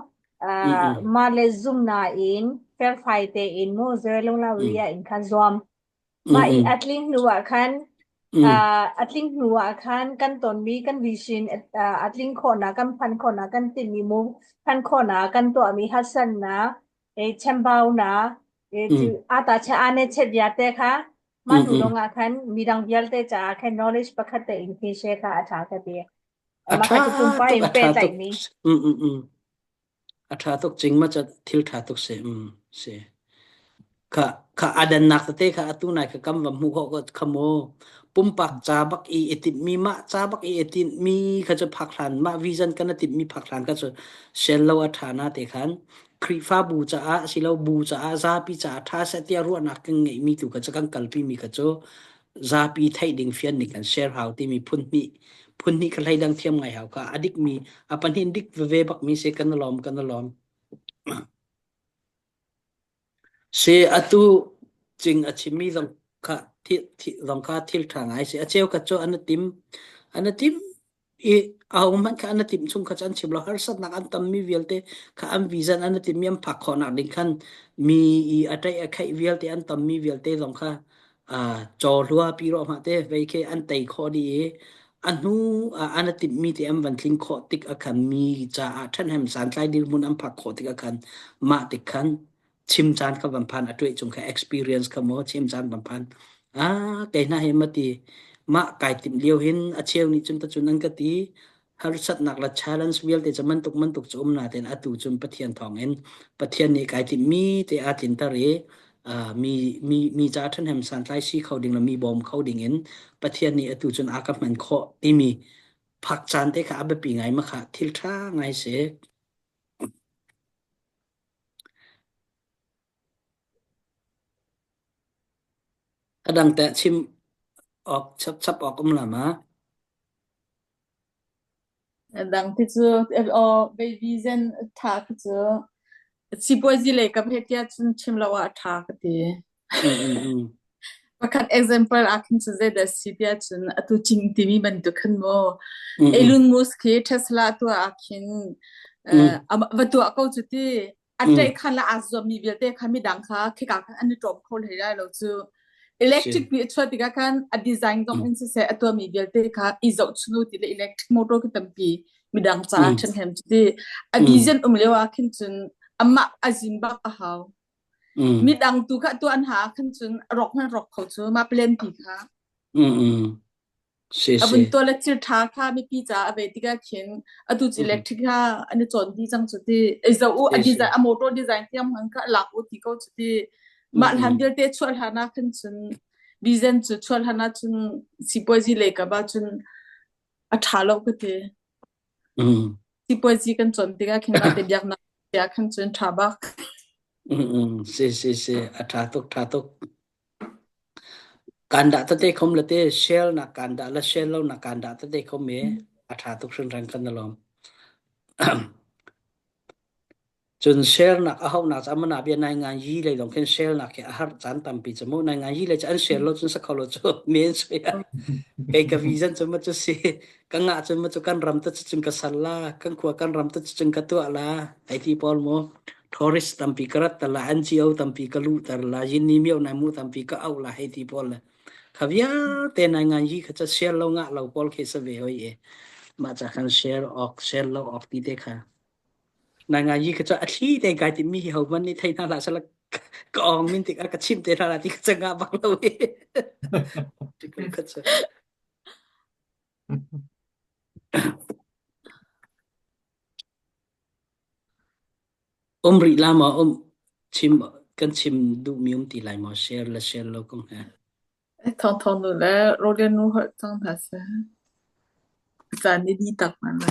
uh, mah le zumnak in felfai tein maw zerlunglawi in khan zuam. Mah i a tling hnu ah khan uh, a tling hnu ah khan kan tonmi kan vision uh, a tling khawhnak kan phan khawhnak kan tinhmi mu phan khawhnak kan tuahmi hasannak e chambaunak e cu ata che ane che vialte kha mah hnu lawng ah khan midang vialte caah khan knowledge pakhat te in khi share kha a ṭha ka ti. A Mah ṭha kha cu pumpak tuk, in a ṭha tuk. pehtlaihmi. Mm, mm, mm. A ṭha tuk cing ma ca thil ṭha tuk si. Mm, si. Kha kha adannak tete kha atu nai kha kam va hmuh khawh ko kha mu. Pumpak ca bak i i timhmi mah ca bak i i timhmi kha cu phak hlan mah vision kan i timhmi phak hlan kha cu sian lo a ṭha na te khan Khrihfabu caah asilo bu caah zapi caah ṭha seh tiah ruahnak kan ngeihmi tu kha cu kan kalpi mi kha cu zapi theih ding fian ning kan share hau timi phun hnih phun hnih kha hleidang thiam ngai hau kha a dikmi a pahnih dik veve bakmi si kan lawm kan lawm si atu cing a chimmi zong kha thi, thi, zong kha thil ṭha ngai si a cheu kha cu an tim an tim i ahohmanh kha an i timh chung kha cu an chim lo. Harsatnak an tammi vialte kha an vision an i timhmi an phak khawhnak ding khan mi i a ṭaih a kheih vialte an tammi vialte zong kha uh, caw hlua pi rawh hmah te vei khi an tei khawh dih i a hnu ah an i timhmi te an van tling khawh tik ah khan mi caah ṭhahnem santlai dirhmun an phak khawh tik ah khan mah tik khan chim caan kha van phan a tuah chung kha experience kha maw chim caan van phan ah kei hna hi mati mah kai timh lio hin a cheu nih cun ta cun an ka ti. Harsatnak le challenge vialte cu mantuk mantuk cu um nain atu cun Pathian thawngin Pathian nih kai timhmi te aa tlinter i uh, mi mi mi ca ṭhahnem santlai si kho ding le mi bawm kho ding in Pathian nih atu cun a ka hman khawh timi phak caan te kha a biapi ngai ma kha thil ṭha ngai si. A dang teh chim awk chapchap awk um la ma? Dang ti cu aw baby zen ṭha khi cu sipuazi lei kam he tiah cun chim lo ah ṭha ka ti. Mm, mm, mm. Pakhat example ah khin cu zeidah si tiah cun atu cing timi bantuk khan mu. Mm, mm. Elon Musk khi Tesla tuah ah khin Mm, va tuah ko cu ti. A mm. ṭaih khan le aa zuammi vialte kha midang kha khika khan an i ṭawm kho hlei lai lo cu. Electric Si. mi a chuah tikah khan a design zong Mm, in siseh a tuahmi vialte kha i zohchun u ti le electric motor khi tampi midang caah mm, ṭhenhem cu ti. A mm, vision um lio ah khin cun amah a zin bak a hau. mm, Midang tu kha tuah an ha ah khan cun a rawk hmanh rawk kho cu mah plan pi kha. mm, mm. Si, A si. vun tuah le thil ṭha kha mipi caah a ve tikah khin atu cu Mm, electric kha an i cawn dih cang cu ti. Ei zoh u a si, si. design a motor design tiang hmang kha lak u ti ko cu ti. Mm, Mah hlan mm. vialte chuah hlan ah khan cun vision cu chuah hlan ah cun sipuazi lei kap ah cun a ṭha lo ka ti. Mm. Sipuazi kan cawn tikah khin mah te biaknak tiah khan cun ṭha bak. Mm, mm. Si, si, si. A ṭha tuk, ṭha tuk. Kan dah tete khom le te share nak kan dah le share lo nak kan dah tete khom i a ṭha tuk hringhran kan lawm. Cun share nak a haunak cu amana bia nai ngan yi lei lawng khin share nak khi a har caan tampi cu mu nai ngan yi lei cu an share lo cun sa kho lo cu men sui a kei ka vision cu ma cu si ka ngah cun ma cu kan ram te cun ka sal la kan khua kan ram te cun ka tuah la ai ti pawl mu tourist tampi ka rat la NGO tampi ka luh ter la yin ni mio nai mu tampi ka au la hei ti pawl le kha vialte nai ngan yi kha cha share lo ngah lo pawl khi sa ve hoi e mah cha khan share ok share lo ok ti te kha nai ngan yi kha cha a thli te kai ti mi hi ho man ni thei hna la sala ka ong min tik a ka chim te hna la ti kha cha nga bak lo e ti kha cha Um rih la maw um chim kan chim duhmi um ti lai maw share le share lo kong he. Thawng thawng nu le Roland nu holh cang hna seh. Caan ni di tak man le.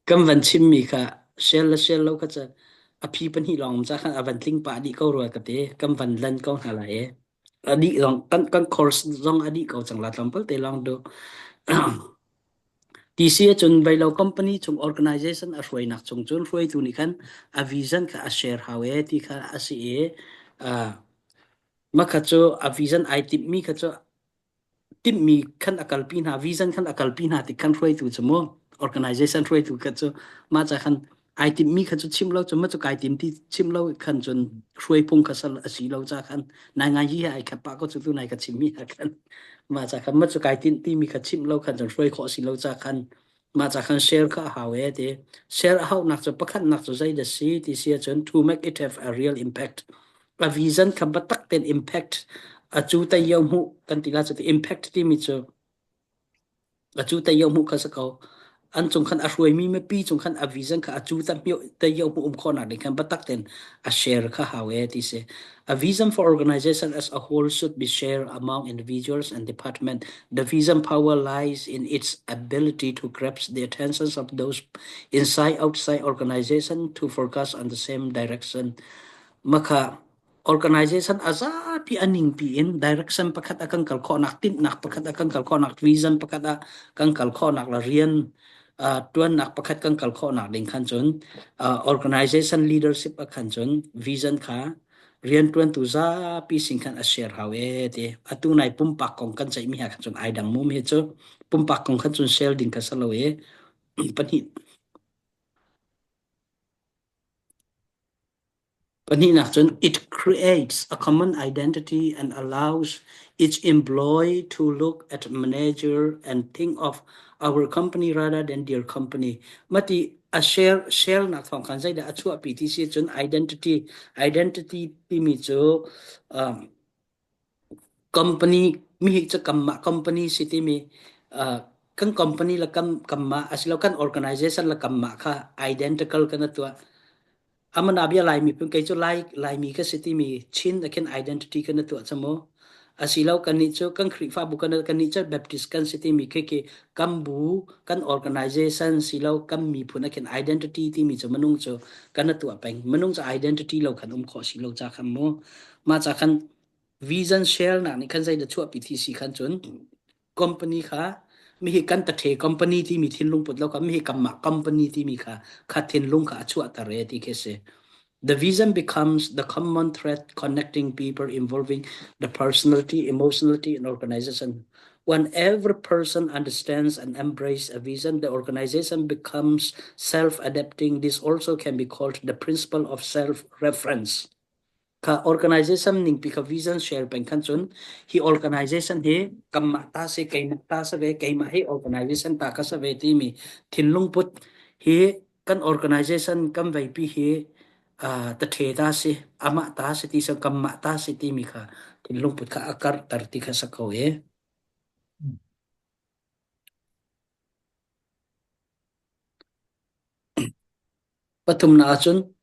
Kan van chimmi kha share le share lo kha ca a phi pahnih lawng um ca khan a van tling pah dih ko rua ka ti kan van lan ko hna lai e. A dih zong kan kan course zong a dih ko cang la tlawmpal te lawng du. TC ahcun Beilo company chung organization a hruainak chung cun hruaitu nih khan a vision kha a share hau e ti kha a si i uh, makha cu a vision ai timhmi kha cu timhmi khan a kalpi hna vision khan a kalpi hna ti khan hruaitu cu mu organization hruaitu kha cu mah ca khan ai timhmi kha cu chim lo cu ma cu kai tim ti chim lo khan cun hruai phung kha sal a si lo ca khan nai ngai hi ai khat pa ko cu tu nai ka chimmi ha khan mah ca khan ma cu kai tin timi kha chim lo khan cun hruai khawh si lo ca khan mah ca khan share kha a hau e ti share a hau nak cu pakhat nak cu zei da si ti si ahcun to make it have a real impact a vision kha batak ten impact a cu tai yo mu kan ti la cu ti impact timi cu Acu tayo hmuh kha si ko. An cung khan a hruaimi mipi cung khan a vision kha acu ta tayo hmuh um khawhnak ding khan biatak tein a share kha hau e ti si. A vision for organization as a whole should be shared among individuals and department. The vision power lies in its ability to grasp the attentions of those inside outside organization to focus on the same direction. Makha organization a zapi a ningpi in direction pakhat a kan kal khawhnak tinhnak pakhat a kan kal khawhnak vision pakhat a kan kal khawhnak la rian uh, tuannak pakhat kan kal khawhnak ding khan cun uh, organization leadership a khan cun vision kha rian tuantu zapi sin khan a share hau e ti atu nai pumpak kong kan ceih mi ha khan cun ai dang mum hi cu pumpak kong khan cun share ding ka salo e pahnih Pahnihnak cun it creates a common identity and allows each employee to look at manager and think of our company rather than their company. Mati a share share nak thawng khan zeidah a chuahpi ti si cun identity identity timi cu um, Company mi hi cu kanmah company si timi uh, Kan company le kan kanmah asilo kan organization le kanmah kha identical kan tuah. Amana bia Laimi phun kei cu Lai Laimi ka si timi Chin khin identity kan tuah cha mu. Asilo kannih cu kan Khrihfabu kan kannih cu Baptist kan si timi khi khi kan bu kan organization silo kan miphun a khin identity timi cu minung cu kan tuah peng. Minung cu identity lo khan um khawh si lo ca khan mu. Mah ca khan vision share nak nih khan zei dah chuahpi thi si khan cun company kha mihi kan tathe company timi thinlung put lo kha mihi kanmah company timi kha kha thinlung kha a chuahter e ti khi si. The vision becomes the common thread connecting people involving the personality, emotionality, and organization. When every person understands and embraces a vision, the organization becomes self-adapting. This also can be called the principle of self-reference. Kha organization ningpi kha vision share peng khan cun hi organization hi kanmah ta si keimah ta si ve keimah hi organization ta ka si ve timi thinlung put hi kan organization kan veipi hi uh, ta the ta si amah ta si ti so kanmah ta si timi kha thinlung put kha a karhter ti kha sa ko e. Pathumnak ahcun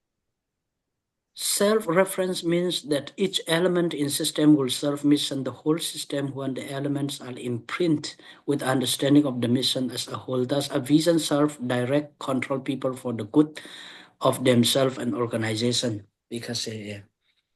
Self-reference means that each element in system will serve mission the whole system when the elements are imprint with understanding of the mission as a whole. Thus, a vision serve direct control people for the good of themselves and organization. Because uh,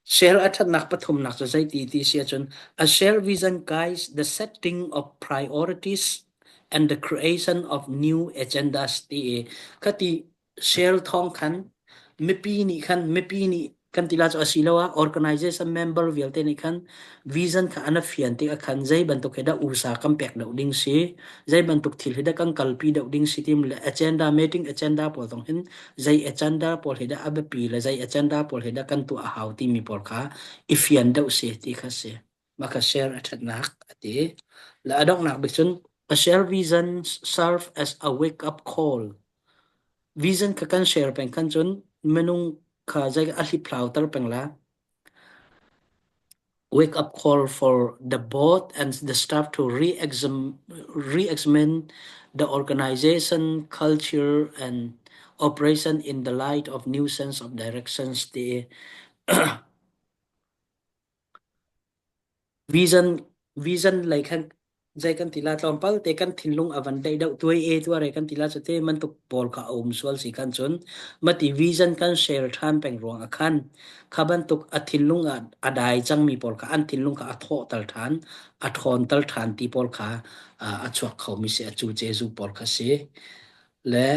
share a thatnak pathumnak cu zeiti ti si ahcun a share vision guides the setting of priorities and the creation of new agendas ti khati Shell thawng khan mipi nih khan mipi nih kan ti la cu asiloah organization member vialte nih khan vision kha an fian tik ah khan zei bantuk hi dah usa kan pek deuh ding si zei bantuk thil hi dah kan kalpi deuh ding si tim le agenda meeting agenda pawl zong hin zei agenda pawl hi dah a biapi le zei agenda pawl hi dah kan tuah a hau timi pawl kha i fian deuh si ti kha si. Mah kha share a ṭhatnak a ti. Le a donghnak bik cun a share vision serve as a wake up call. Vision kha kan share peng khan cun minung kha zei a hliphlauter peng la. Wake up call for the board and the staff to re-examine, re-examine the organization, culture, and operation in the light of new sense of directions ti Vision vision lei khan zei kan ti la tlawmpal te kan thinlung a van daih deuh tuai e tuare kan ti la cute mantuk pawl kha a um sual si khan cun mati vision kan share ṭhan peng ruang ah khan kha bantuk a thinlung ah a dai cangmi pawl kha an thinlung kha a thawhter ṭhan a ṭhawnter ṭhan ti pawl kha a chuak khomi si a cu Jesuh pawl kha si le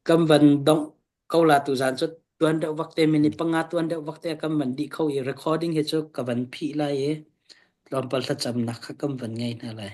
kan van dongh ko la tuzaan cu tuan deuh vak te minute panga tuan deuh vak te kan van dih kho i recording hi cu ka van phih lai i tlawmpal thlacamnak kha kan van ngei hna lai.